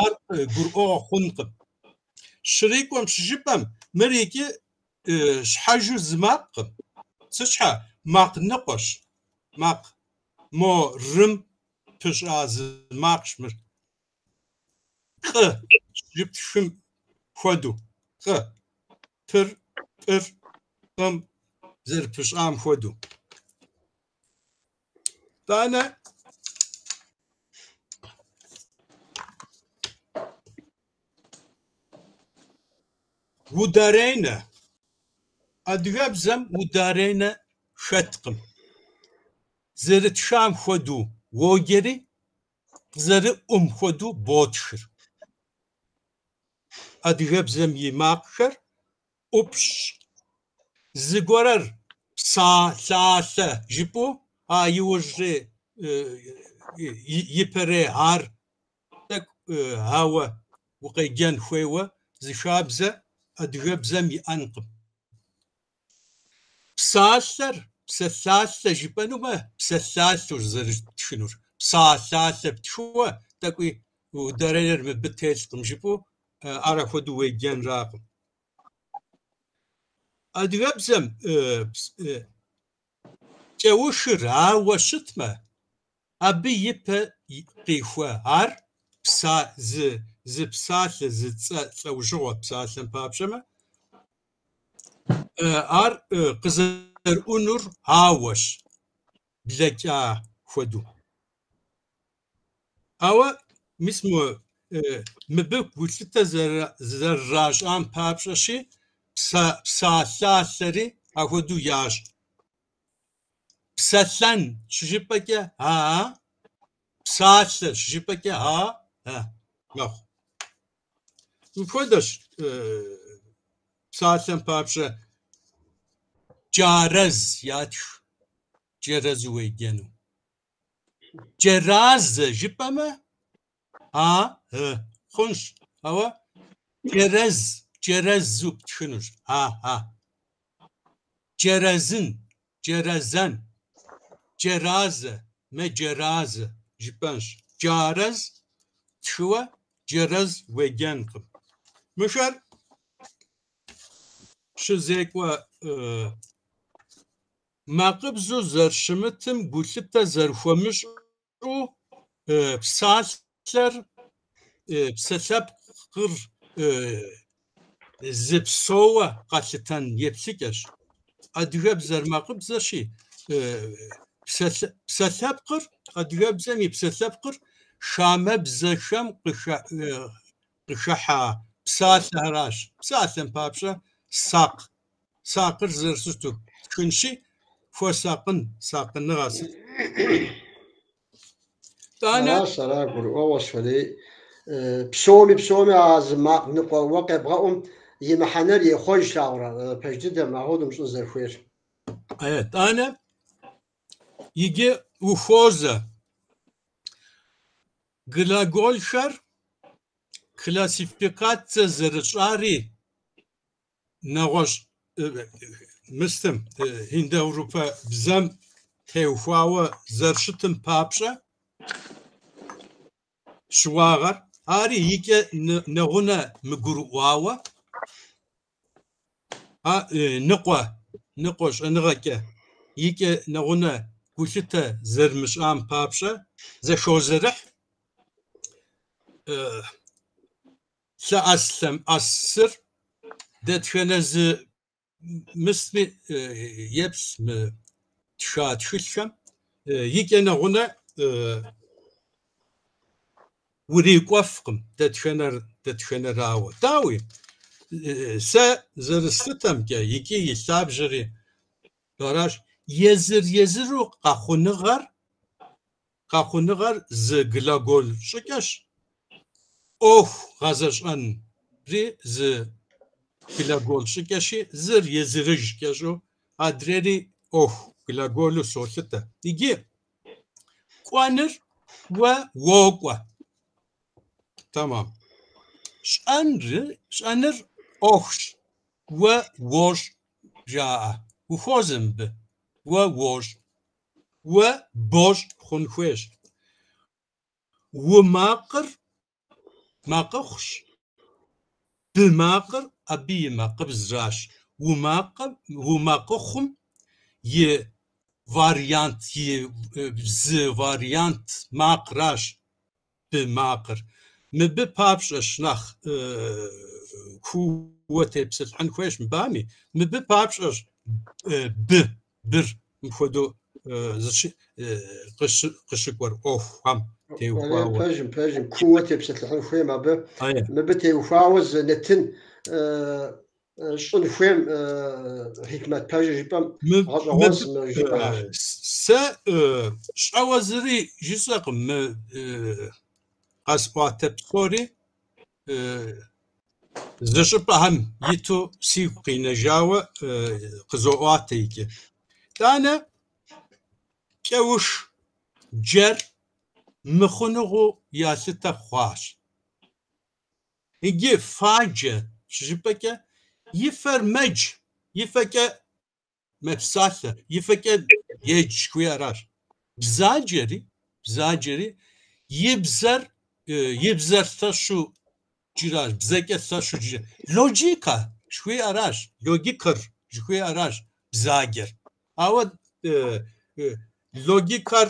ар гурыӏуэгъуэ хъункъым. Щрикӏуэм щыжыпӏэм, мыр икӏи щхьэжу зы макъкъым. Сыт щхьэ? Макъ ныкъуэщ. Макъ мо рым пыщӏа зы макъщ мыр. Кӏы щыптхым хуэдэу. Кӏы. Пыр, пӏыр, пӏым зэрыпыщӏам хуэдэу. Итӏанэ ударенэ. Адыгэбзэм ударенэ хэткъым. Зэрытхам хуэдэу уоджэри, къызэрыӏум хуэдэу ботхыр. Адыгэбзэм и макъхэр ӏупщӏщ. Зыгуэрыр псалъалъэ жыпӏэу, а иужьрей ипэрей ар тӏэкӏу ауэ укъеджэн хуейуэ зы хабзэ адыгэбзэм иӏэнкъым. Псалъэр псалъалъэ жыпӏэнумэ, псалъалъэущ зэрытхынур. Псалъалъэ птхыуэ тӏэкӏуи ударенэр мыбы телъкъым жыпӏэу ар апхуэдэу уеджэнракъым. Адыгэбзэм кӏэухыр ауэ щытмэ, абы ипэ къихуэ ар зы псалъэ, зы цӏэ лӏэужьыгъуэ псалъэм папщӏэмэ, ар къызэрыӏунур ауэщ, блэкӏа хуэдэу. Ауэ мис мыбы гулъытэ зэрыращӏам папщӏэщи, псалъалъэри апхуэдэу ящӏ. Псэлъэн щыжыпӏэкӏэ а, псалъэ щыжыпӏэкӏэ а, э мэхъу. Мыпхуэдэщ псалъэм папщӏэ джарэз ятх, джэрэзу уеджэну. Джэразэ жыпӏэмэ, а, ы хъунщ, ауэ джэрэз, джэрэзу птхынущ, а, а. Джэрэзын, джэрэзэн, джэразэ, мэджэразэ жыпӏэнщ. Джарэз тхыуэ джэрэз уеджэнкъым. Мыхэр щызекӏуэ макъыбзэу зэрыщымытым гулъытэ зэрыхуэмыщӏу псалъэр, псалъэпкъыр зы псоуэ къэлъытэн еплъыкӏэщ. Адыгэбзэр макъыбзэщи, псалъэпкъыр, адыгэбзэм и псалъэпкъыр хамэбзэхэм къыхыхьа псалъэхэращ. Псалъэм папщӏэ сакъ. Сакъыр зэрыщыту тхынщи, хуэсакъын, сакъыныгъэ сыт. Тӏанэ. Аращ, ара гурыӏуэгъуэщ, Фэрей. Псоми, псоми а зы макъ ныкъуэ уэ къебгъэӏум и мыхьэнэр ехъуэж лъагъурэ, пэж дыдэм, апхуэдэу мыщӏын зэрыхуейр. Тӏанэ, иджы ухуозэ. Глаголхэр классификацэ зэрыщӏари нэгъуэщӏ мыстым индоевропэ бзэм теухуауэ зэрыщытым папщӏэ щыуагъэр, ари икӏэ нэгъунэ мыгурыӏуауэ, ныкъуэ, ныкъуэ щӏэныгъэкӏэ икӏэ нэгъунэ гулъытэ зэрымыщӏам папщӏэ зэхозэрыхь лъэӏэс лъэмыӏэсыр дэтхэнэ зы мыстми еплъ мы тха тхылъхэм икӏэ нэгъунэ урикӏуэфкъым дэтхэнэр дэтхэнэрауэ. Дауи, сэ зэрыслъытэмкӏэ икӏи и лъабжьэри аращ, езыр-езыру къэхъуныгъэр къэхъуныгъэр зы глагол щӏыкӏэщ, ӏуэху гъэзэщӏэнри зы глагол щӏыкӏэщи, зыр езырыж кӏэщӏу, адрейри ӏуэху глаголу солъытэ. Иджы кӏуэныр уэ уокӏуэ. Тэмам. Щӏэныр, щӏэныр ӏуэхущ, уэ уощӏ жаӏэ. Ухуозэ мыбы, уэ уощӏ. Уэ бощӏ хъун хуейщ. У макъыр макъыхъущ, бы макъыр абы и макъыбзращ. У макъым, у макъыхъум и вариант, и зы вариант макъращ бы макъыр. Мыбы папщӏэщ нэхъ кууэ тепсэлъыхьын хуейщ мыбами. Мыбы папщӏэщ бы, быр мыпхуэдэу къыщыкӏуэр ӏуэхухэм теухуауэ. Пэжым, пэжым, кууэ тепсэлъыхьын хуейм абы. Мыбы теухуауэ зы нэтын щӏын хуейм Хьикмэт пэжыр жыпӏэм гъэщӏэгъуэн жыпӏащ. Сэ щӏэуэ зыри жысӏэкъым мы къэсӏуатэ псори зы щӏыпӏэхэм иту сигу къинэжауэ къызоӏуатэ иджы. Итӏанэ кӏэух джэр мыхъуныгъэу ялъытэ хъуащ. Иджы фаджэ щыжыпӏэкӏэ и фэр мэдж, и фэкӏэ мэпсалъэ, и фэкӏэ едж жыхуиӏэр аращ. Бзаджэри, бзаджэри и бзэр, и бзэр лъэщу джыращ, бзэкӏэ лъэщу джыращ. Логикэ жыхуиӏэр аращ, логикэр жыхуиӏэр аращ бзаджэр. Ауэ логикэр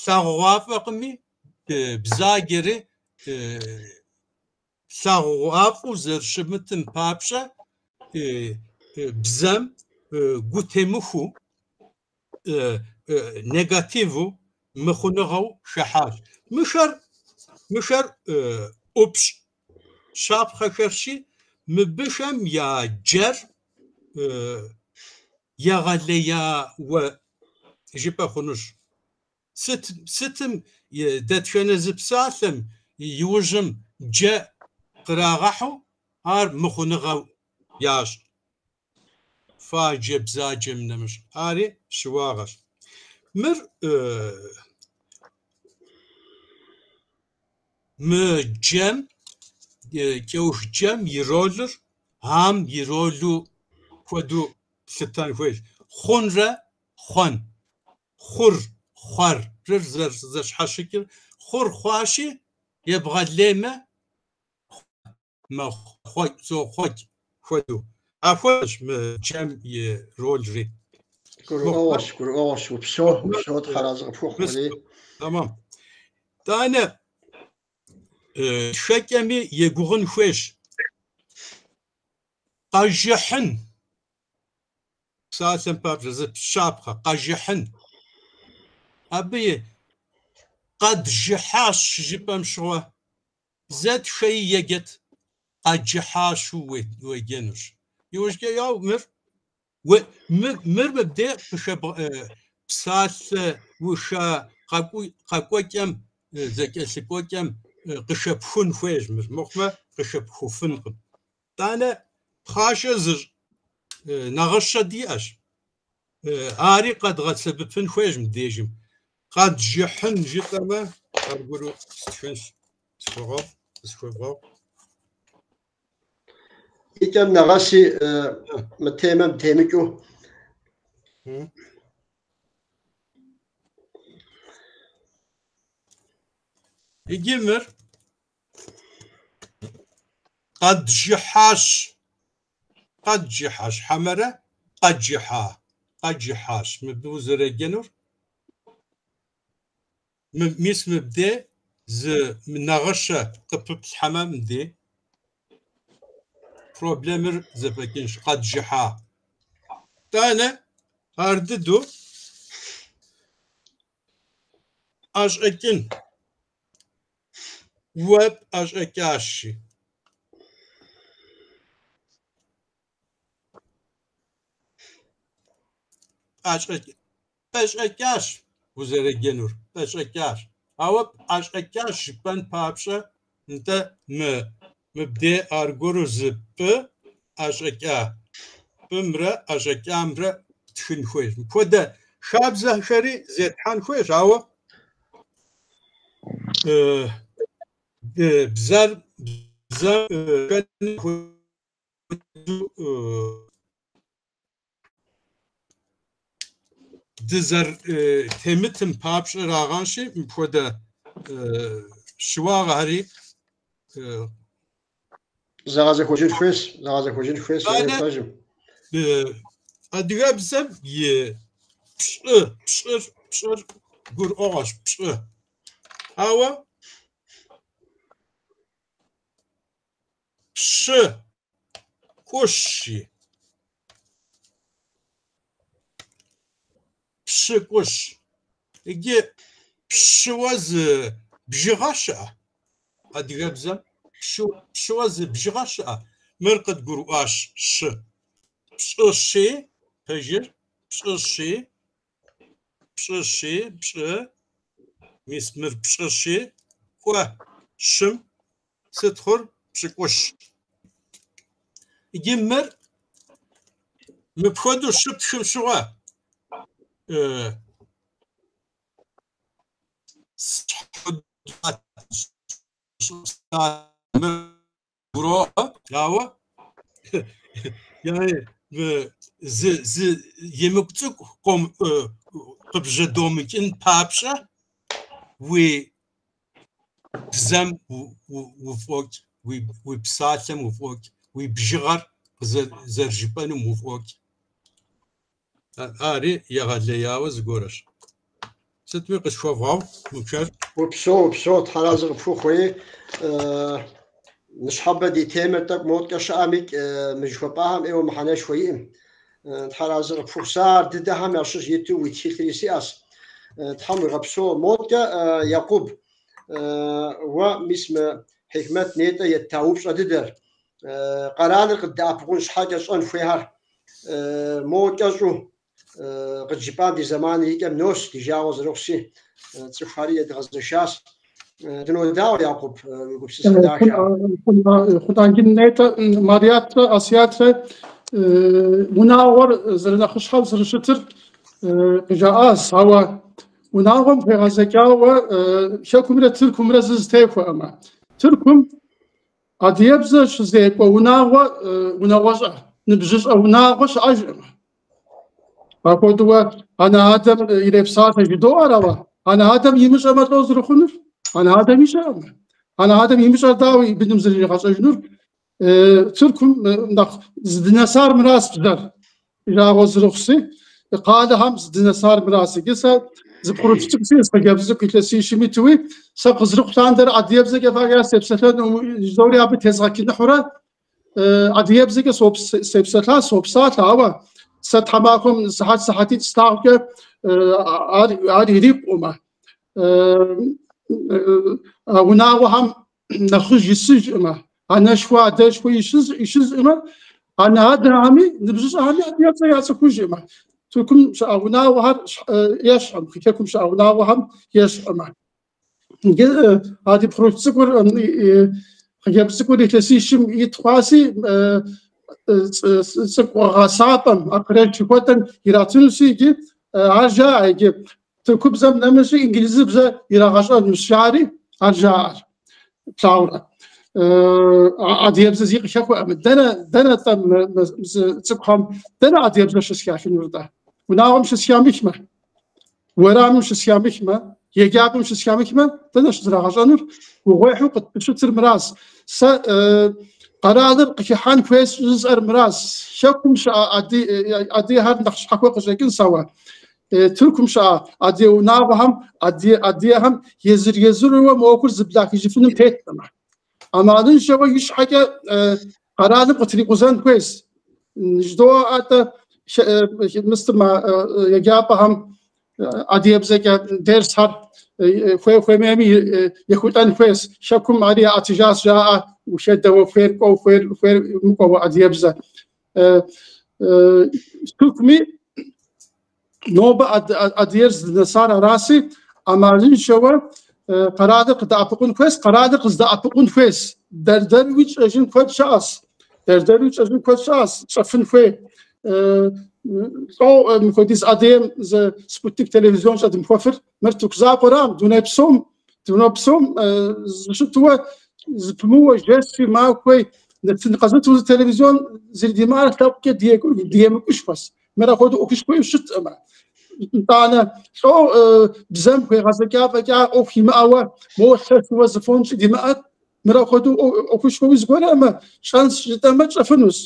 лъагъугъуафӏэкъыми, бзаджэри лъагъугъуафӏэу зэрыщымытым папщӏэ бзэм гутемыхуу, негативу, мыхъуныгъэу хыхьащ. Мыхэр, мыхэр ӏупщӏ щапхъэхэрщи, мыбыхэм я джэр егъэлеяуэ жыпӏэ хъунущ. Сыт, сытым дэтхэнэ зы псалъэм и ужьым джэ кърагъэхьу ар мыхъуныгъэу ящӏ. Фаджэ бзаджэм нэмыщӏ. Ари щыуагъэщ. Мыр мы джэм, кӏэух джэм и ролыр ам и ролу хуэдэу лъытэн хуейщ. Хъунрэ хъуэн. Хъур, хъуэр зэрызэщхьэщыкӏыр. Хъур хъуащи, ебгъэлеймэ, мэхъуэкӏ, зохъуэкӏ хуэдэу. Апхуэдэщ мы джэм и ролри. Гурыӏуэгъуэщ, гурыӏуэгъуэщ. Упсэу, упсэу, Тхьэр арэзы къыпхухъу, Валерий. Тэмам. Итӏанэ, тхэкӏэми егугъун хуейщ. Къэжыхьын. Псалъэм папщӏэ, зы щапхъэ, къэжыхьын. Абы и къэджыхьащ щыжыпӏэм щыгъуэ, зэ тхэи еджэт, къэджыхьащу уеджэнущ. Иужькӏэ яу мыр, мыр мыбдей псалъэ уха къэкӏуэкӏэм, зэкӏэлъыкӏуэкӏэм къыхэпхун хуейщ мыр, мыхъумэ къыхэпхуфынкъым. Итӏанэ пхъашэ зыщӏ нагъыщэ диӏэщ. Ари къэдгъэсэбэпын хуейщ мыбдежым. Къэджыхьын жытӏэмэ, аргуэру стхынщ, схуэгъэгъу, къысхуэвгъэгъу. И кӏэм нэгъэси мы темэм темыкӏыу. Иджы мыр къэджыхьащ, къэджыхьащ, хьэмэрэ къэджыхьа, къэджыхьащ. Мыбы узэреджэнур? Мис мыбдей зы нагъыщэ къыпыплъхьэмэ мыбдей проблемэр зэфӏэкӏынщ, къэджыхьа. Тӏанэ ар дыдэу ӏэщӏэкӏын. Уэ пӏэщӏэкӏащи. Пӏэщӏэкӏащ узэреджэнур, пӏэщӏэкӏащ. Ауэ пӏэщӏэкӏащ жыпӏэн папщӏэ, нтӏэ мыбдей аргуэру зы пӏы ӏэщӏэкӏа, пӏымрэ ӏэщӏэкӏамрэ птхын хуейщ. Мыпхуэдэ хабзэхэри зетхьэн хуейщ, ауэ бзэр дызэрытемытым папщӏэрагъэнщи, мыпхуэдэ щыуагъэхэри зэгъэзэхуэжын хуейщ, зэгъэзэхуэжын хуейщ, пэжым. Адыгэбзэм и пщӏы, пщӏыр, пщӏыр гурыӏуэгъуэщ, пщӏы. Ауэ пщы кӏущи. Пщы кӏущ. Иджы пщыуэ зы бжыгъэ щыӏэ адыгэбзэм? Пщыуэ зы бжыгъэ щыӏэ? Мыр къыдгурыӏуащ щы. Пщӏыщи, пэжыр, пщӏыщи, пщӏыщи, пщӏы, мис мыр пщӏыщи, кӏуэ щым, сыт хъур? Пщӏыкӏущ. Иджы мыр мыпхуэдэу щыптхым щыгъуэ, гуроӏуэ, ауэ зы зы емыкӏу цӏыкӏу къыбжьэдомыкӏын папщӏэ уи бзэм уфӏокӏ, уи псалъэм уфӏокӏ, уи бжыгъэр зэрыжыпӏэнум уфӏокӏ. Ари егъэлеяуэ зыгуэрщ. Сытми къысхуэвгъэгъу мыхэр. Упсэу, упсэу, Тхьэразэ къыпхухъуи. Ныщхьэбэ ди темэр тӏэкӏу моткӏэ щыӏэмикӏ, мы жыхуэпӏахэм ӏейуэ мыхьэнэшхуэ иӏым. Тхьэразэ къыпхухъу. Сэ ар дыдэхэм ящыщ иту уи тхылъри сиӏэщ. Тхьэм уигъэпсэу. Моткӏэ, Якъуб, уэ мис мы Хьикмэт нетӏэ етта упщӏэ дыдэр. Къэралыр къыддэӏэпыкъун щхьэкӏэ щӏэн хуейхэр мо кӏэщӏу къыджыпӏам ди зэманыр и кӏэм нос, ди жагъуэ зэрыхъуси, цӏыхухэри едгъэзэшащ. Дынодауэ, Якъуб, уи гупсысэ дахэ. Хъутӏангин нетӏэ Мариятрэ Асиятрэ унагъуэр зэрынэхъыщхьэу зэрыщытыр къыжаӏащ, ауэ унагъуэм хуегъэзэкӏауэ Хэкумрэ Тыркумрэ зы зытехуэӏымэ. Тыркум адыгэбзэ щызекӏуэ унагъуэ унагъуэщӏэ, ныбжьыщӏэ унагъуэ щыӏэжкъым. Апхуэдэуэ анэ-адэм ирепсалъэ жыдоӏэр, ауэ анэ-адэм имыщӏэмэ лӏо зэрыхъунур? Анэ-адэм ищӏэкъым. Анэ-адэм имыщӏэр дауэ и быным зэрыригъэщӏэжынур? Тыркум нэхъ зыдынэсар мыращ бзэр. Жагъуэ зэрыхъуси, къалэхэм зыдынэсар мыращ. Иджы сэ зы пхъурылъху цӏыкӏу сиӏэщ, хъыджэбз цӏыкӏу илъэсищым итуи, сэ къызэрыхъу лъандэрэ адыгэбзэкӏэ фӏэкӏа сепсэлъэну жызори абы тезгъэчыныхьурэ адыгэбзэкӏэ сепсэлъа, сопсалъэ, ауэ сэ тхьэмахуэм сыхьэт сыхьэтитӏ слъагъукӏэ ар ирикъукъымэ. Унагъуэхэм нэхъыжь исыжкъымэ, анэшхуэ, адэшхуэ исыжкъымэ, анэ-адэхэми ныбжьыщӏэхэми адыгэбзэ яцӏыхужкъымэ. Тыркум щыӏэ унагъуэхэр ещхькъым, Хэкум щыӏэ унагъуэхэм ещхькъымэ. Иджы а ди пхъурылъху цӏыкӏур, хъыджэбз цӏыкӏур илъэсищым ит хъуаси, Цӏыкӏу гъэсапӏэм, а креш жыхуэтӏэм иратынущи иджы, ар жаӏэ иджы, тыркубзэм нэмыщӏи инглызыбзэ ирагъэщӏэнущ жари, ар жаӏэр. Плъагъурэ? Адыгэбзэ зи къыхэхуэӏым. Дэнэ, дэнэ-тӏэ мы цӏыкӏухэм, дэнэ адыгэбзэ щысхахынур-тӏэ? Унагъуэм щысхамыхмэ, уэрамым щысхамыхмэ, еджапӏэм щысхамыхмэ, дэнэ щызрагъэщӏэнур? Гугъуехьу къытпыщытыр мыращ. Сэ къэралыр къыхыхьэн хуейщ жысӏэр мыращ. Хэкум щыӏэ адыгэхэр нэхъ щхьэхуэ къыщӏэкӏынщ, ауэ Тыркум щыӏэ адыгэ унагъуэхэм адыгэхэм езыр-езыруэ мы ӏуэхур зэблахыжыфыным теткъым. ӏэмалыншэуэ и щхьэкӏэ къэралым къытрикъузэн хуейщ. Жыдоӏэ атӏэ мыстым еджапӏэхэм адыгэбзэкӏэ дерсхэр хуей-хуемейми ехулӏэн хуейщ. Хэкум ари яӏэтыжащ жаӏэ, ухэдэуэ хуейр кӏуэу, хуейр хуейр мыкӏуэуэ адыгэбзэ. Тыркуми нобэ адыгэр здынэсар араси, ӏэмалыншэуэ къэралыр къыдэӏэпыкъун хуейщ, къэралыр къыздэӏэпыкъун хуейщ. Дэр-дэруи тщӏэжын куэд щыӏэщ. Дэр-дэруи тщӏэжын куэд щыӏэщ, тщӏэфын хуей. Лӏо мыхуэдиз адыгэм зы спутник телевизион щӏэдмыхуэфыр, мыр тырку закъуэрам, дуней псом, дуней псом зыщытуэ зыпымыуэ жэщи махуи нэтын къэзыту зы телевизион зэрыдимыӏэр лъэпкъкӏэ диемыкӏушхуэщ. Мыр апхуэдэу ӏуэхушхуэу щыткъым. Нтӏанэ, лӏо бзэм хуегъэзэкӏа фӏэкӏа ӏуэху имыӏэуэ, мо лъэщуэ зы фонд щӏыдимыӏэр, мыр апхуэдэу ӏуэхушхуэуи зыгуэрэмэ, тщӏэнщ жытӏэмэ, тщӏэфынущ.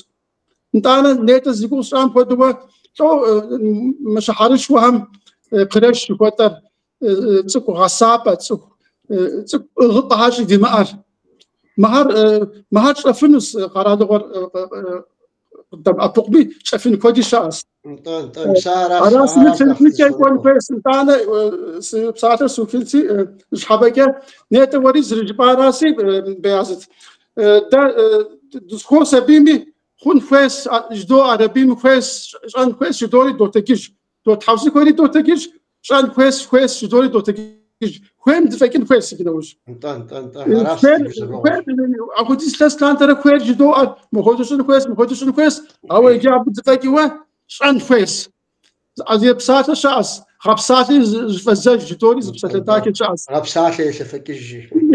Нтӏанэ, нетӏэ зи гугъу сщӏам хуэдэуэ, лӏо мы щыхьэрышхуэхэм креш жыхуэтӏэр цӏыкӏу гъэсапӏэ, цӏыху цӏыкӏу ӏыгъыпӏэхэр щӏыдимыӏэр. Мыхэр тщӏэфынущ къэралыгъуэр къыддэмыӏэпыкъуми, тщӏэфын куэди щыӏэщ. Нтӏэ, нтӏэ, мис аращ, Аращ, аращ нэхъ нэхъ кӏэ кӏуэн дызыхуэныкъуэр. хуейщ. Нтӏанэ, си псалъэр сухынси, ныщхьэбэкӏэ нетӏэ уэри зэрыжыпӏараси, Беязыт. Дэ дызыхуос абыми хъун хуейщ, жыдоӏэр абыми хуейщ, щӏэн хуейщ, жыдори дотэджыж. Дотхьэусыхэри дотэджыж, щӏэн хуейщ, хуейщ, жыдори дотэджыж. Хуейм дыфӏэкӏын хуейщ иджы нэужь. Нтӏэ, нтӏэ, нтӏэ, аращ Хуейр, дызыгузэвэгъуэр. хуейр, апхуэдиз илъэс лъандэрэ хуейр жыдоӏэр, мыхуэдэу щӏын хуейщ, мыхуэдэу щӏын хуейщ, ауэ иджы абы дыфӏэкӏыуэ щӏэн хуейщ. Адыгэ псалъэ щыӏэщ, гъэпсалъи зыфӏэдзэж жыдори зы Нтӏэ, псалъэ нтӏэ. дахэ щыӏэщ. Гъэпсалъэ елъэфэкӏыж.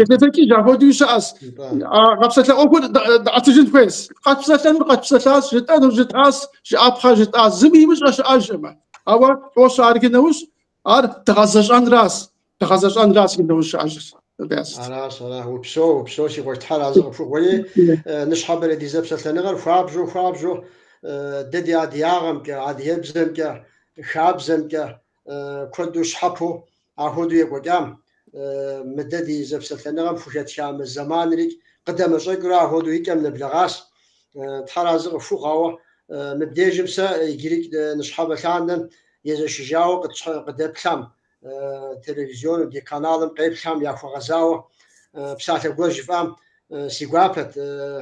Елъэфэкӏыж апхуэдэуи щыӏэщ. Нтӏэ. А гъэпсэлъэ ӏуэхур дыӏэтыжын хуейщ. Къэтпсэлъэнур къэтпсэлъащ, жытӏэнур жытӏащ, жыӏапхъэр жытӏащ, зыми имыщӏэ щыӏэжкъым. Ауэ лӏощ ар иджы нэужь, ар дгъэзэщӏэнращ, дгъэзэщӏэнращ иджы нэужь щыӏэжыр. Беязыт. Аращ, ара. Упсэу, упсэу, си къуэш, Тхьэр арэзы къыпхухъу. Уэри ныщхьэбэрей ди зэпсэлъэныгъэр хуабжьу, хуабжьу дэ ди адыгагъэмкӏэ, адыгэбзэмкӏэ, хабзэмкӏэ куэду щхьэпэу ахуэдэу екӏуэкӏам. Мы дэ ди зэпсэлъэныгъэм хухэтха мы зэманри къыдэмэщӏэкӏыурэ ахуэдэу и кӏэм нэблэгъащ. Тхьэр арэзы къыфхухъу, ауэ мыбдежым сэ иджыри ныщхьэбэ лъандэм езэшыжауэ къыдэплъам, телевизионым, ди каналым къеплъам яхуэгъэзауэ псалъэ гуэр жыфӏам си гуапэт.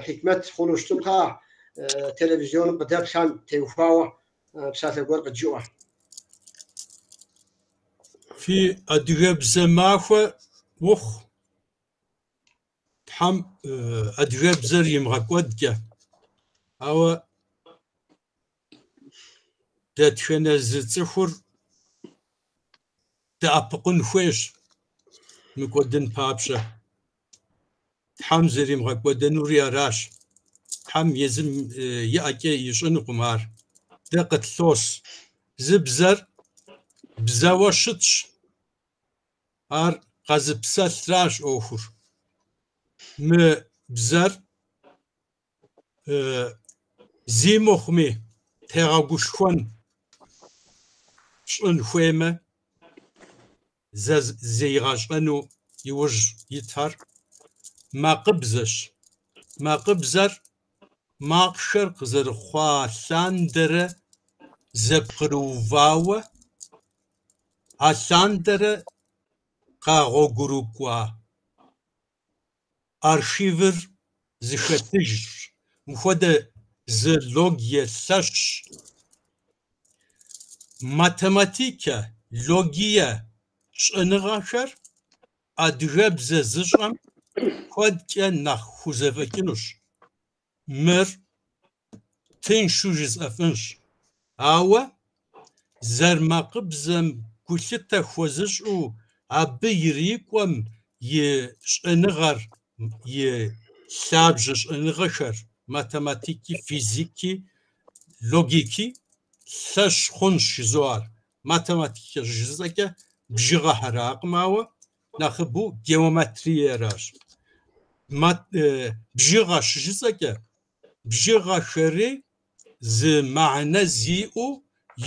Хьикмэт хъуну щытым кхъыӏэ, телевизионым къыдэплъам теухуауэ псалъэ гуэр къыджыӏуэ. Фи адыгэбзэ махуэ ухъу, Тхьэм адыгэбзэр имыгъэкӏуэдкӏэ, ауэ дэтхэнэ зы цӏыхур дэӏэпыкъун хуейщ мыкӏуэдын папщӏэ. Тхьэм зэримыгъэкӏуэдынури аращ. Тхьэм езым и ӏэкӏэ ищӏынукъым ар. Дэ къытлъос. Зы бзэр бзэуэ щытщ. Ар къэзыпсэлъращ ӏуэхур. Мы бзэр зи мыхъуми тегъэгушхуэн щӏын хуеймэ, зэзыгъэщӏэну иужь итар макъыбзэщ. Макъыбзэр макъхэр къызэрыхъуа лъандэрэ зэпкърыувауэ, а лъандэрэ къэгъуэгурыкӏуа архивыр зыхэлъыжщ. Мыпхуэдэ зы логие лъэщщ. Математикэ, логие щӏэныгъэхэр адыгэбзэ зыщӏэм куэдкӏэ нэхъ хузэфӏэкӏынущ. Мыр тыншу жысӏэфынщ. Ауэ зэрымакъыбзэм гулъытэ хуэзыщӏу абы ирикӏуэм и щӏэныгъэр, и лъабжьэ щӏэныгъэхэр, математики, физики, логики лъэщ хъунщ жызоӏэр. Математикэ щыжысӏэкӏэ бжыгъэхэракъым, ауэ нэхъыбэу геометриеращ. Бжыгъэ щыжысӏэкӏэ бжыгъэхэри зы мыхьэнэ зиӏэу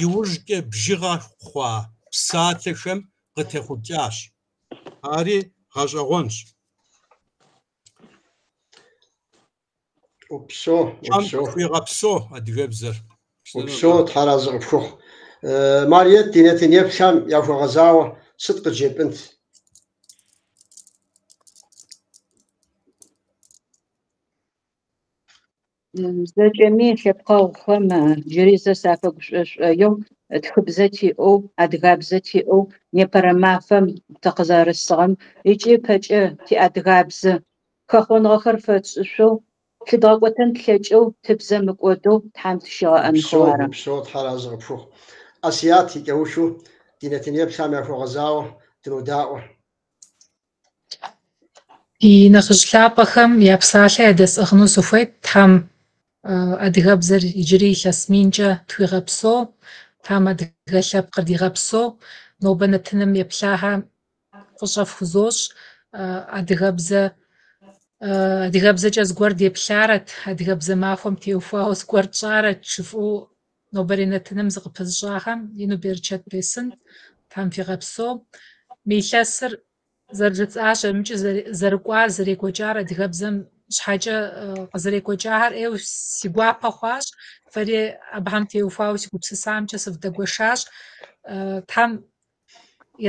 иужькӏэ бжыгъэ хъуа псалъэхэм къытехъукӏащ. Ари гъэщӏэгъуэнщ. Упсэу, Тхьэм упсэу. тхуигъэпсэу адыгэбзэр. Упсэу, Тхьэр арэзы къыпхухъу. Мариет, ди нэтын еплъхэм яхуэгъэзауэ сыт къыджепӏынт? Зэкӏэми лъэпкъэгъухэм джыри зэ сафэгушӏо шӏоигъу тхыбзэ тиӏэу, адыгабзэ тиӏэу непэрэ мафэм тыкъызэрысыгъэм ыкӏи ыпэкӏэ тиадыгабзэ хэхъоныгъэхэр фэтшӏышъоу, лъыдгъэкӏотэн тлъэкӏэу, тыбзэ мыкӏодэу Тхьэм тыщигъэӏэнхэу Упсэу, ары. упсэу, Тхьэр арэзы къыпхухъу. Асият и кӏэухыу ди нэтын еплъхэм яхуэгъэзауэ дынодаӏуэ. Ди нэхъыжь лъапӏэхэм я псалъэ ядэсӏыгъыну сыхуейт Тхьэм адыгэбзэр иджыри илъэс минкӏэ тхуигъэпсэу, Тхьэм адыгэ лъэпкъыр дигъэпсэу. Нобэ нэтыным еплъахэм фӏыщӏэ фхузощӏ. Адыгэбзэ адыгэбзэкӏэ зыгуэр деплъарэт, адыгэбзэ махуэм теухуауэ зыгуэр тщӏарэт жыфӏэу нобэрей нэтыным зыкъыпызыщӏахэм ину берычэт бесын, Тхьэм фигъэпсэу. Мы илъэсыр зэрыжытӏащ, армыкӏи зэрыкӏуар, зэрекӏуэкӏар адыгэбзэм щхьэкӏэ къызэрекӏуэкӏахэр ӏейуэ си гуапэ хъуащ. Фэри абыхэм теухуауэ си гупсысамкӏэ сывдэгуэшащ. Тхьэм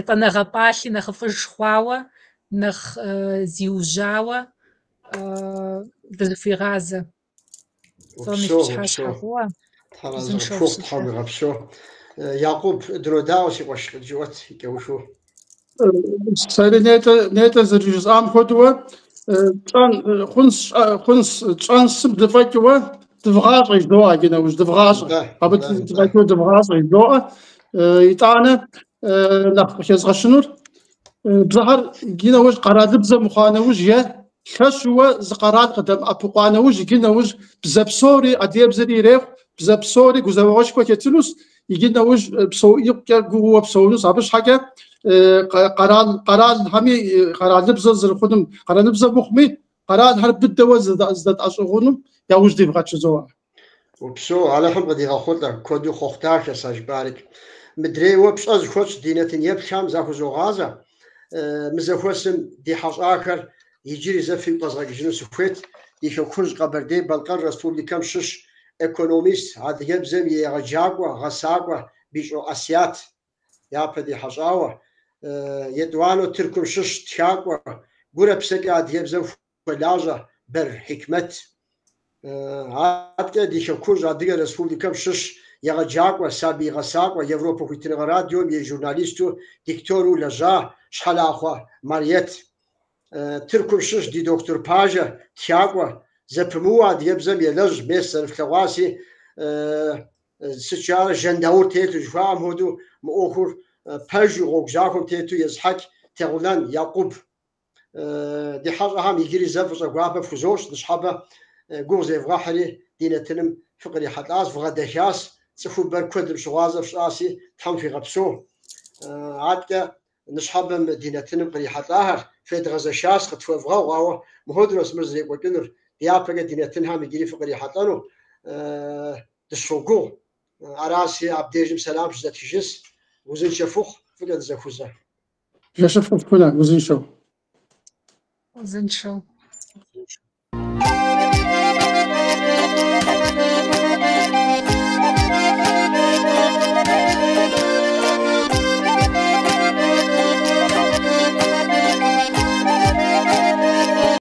етӏанэгъэ пӏалъи нэхъыфӏыж хъуауэ, нэхъ зиужьауэ дызыхуигъазэ. Псоми Упсэу, пщыхьэщхьэ упсэу. фӏыуэ, Тхьэр арэзы узыншэу къыпхухъу, Тхьэм фыщыт. уигъэпсэу. Якъуб, дынодаӏуэ си къуэш, къыджыӏуэт и кӏэухыу. Сэри нетӏэ нетӏэ зэрыжысӏам хуэдэуэ тщӏэн хъунс хъунс тщӏэнсым дыфӏэкӏыуэ дывгъащӏэ жыдоӏэ иджы нэужь дывгъащӏэ. Нтӏэ, Абы нтӏэ, нтӏэ. дыфӏэкӏыуэ дывгъащӏэ жыдоӏэ. Итӏанэ нэхъ къыхэзгъэщынур бзэхэр иджы нэужь къэралыбзэ мыхъуа нэужь е лъэщууэ зы къэрал къыдэмыӏэпыкъуа нэужь иджы нэужь бзэ псори адыгэбзэри ирехъу, бзэ псори гузэвэгъуэшхуэ хэтынущ, иджы нэужь псэу икъукӏэ гугъууэ псэунущ. Абы щхьэкӏэ къэрал къэралхэми къэралыбзэ зэрыхъунум, къэралыбзэ мыхъуми, къэралхэр быдэуэ зыдэтӏэщӏыгъунум яужь дивгъэт жызоӏэ. Упсэу, Алыхьым къыдигъэхъулӏэ, куэду хъуэхъу дахэщ а жыпӏарикӏ. Мыдрейуэ пщӏэ зыхуэтщӏ ди нэтын еплъхэм захузогъазэ. Мы зэхуэсым ди хьэщӏахэр иджыри зэ фигу къэзгъэкӏыжыну сыхуейт. Ди хэкужь Къэбэрдей-Балъкъэр Республикэм щыщ экономист, адыгэбзэм и егъэджакӏуэ, гъэсакӏуэ Бищӏо Асият япэ ди хьэщӏауэ, етӏуанэу Тыркум щыщ тхакӏуэ, гурэ псэкӏэ адыгэбзэм хуэлажьэ Бер Хьикмэт. Адэкӏэ ди хэкужь Адыгэ Республикэм щыщ егъэджакӏуэ, сабий гъэсакӏуэ, Европэ хуитыныгъэ радиом и журналисту, диктору лэжьа Щхьэлахъуэ Мариет. Тыркум щыщ ди дохутыр пажэ, тхакӏуэ, зэпымыууэ адыгэбзэм елэжь, мес зэрыфлъэгъуаси, сыт жаӏэрэ жэндаур телъу жыхуаӏэм хуэдэу мы ӏуэхур пэжу гъуэгу захуэм тету езыхьэкӏ Тэгъулэн Якъуб. Ди хьэщӏэхэм иджыри зэ фӏыщӏэ гуапэ фхузощӏ, ныщхьэбэ гугъу зевгъэхьри ди нэтыным фыкърихьэлӏащ, вгъэдэхащ, цӏыхубэр куэдым щыгъуазэ фщӏаси, Тхьэм фигъэпсэу. Адэкӏэ ныщхьэбэм ди нэтыным кърихьэлӏахэр федгъэзэшащ, къытхуэвгъэгъу, ауэ мыхуэдэурэщ мыр зэрекӏуэкӏынур, дяпэкӏэ ди нэтынхэм иджыри фыкърихьэлӏэну дыщогугъу. Араси, абдежым сэлам щызэтхыжынщ. Узыншэ фыхъу, фӏыкӏэ дызэхузэ. Жэщыфӏ къыфхунэ, узыншэу. Узыншэу.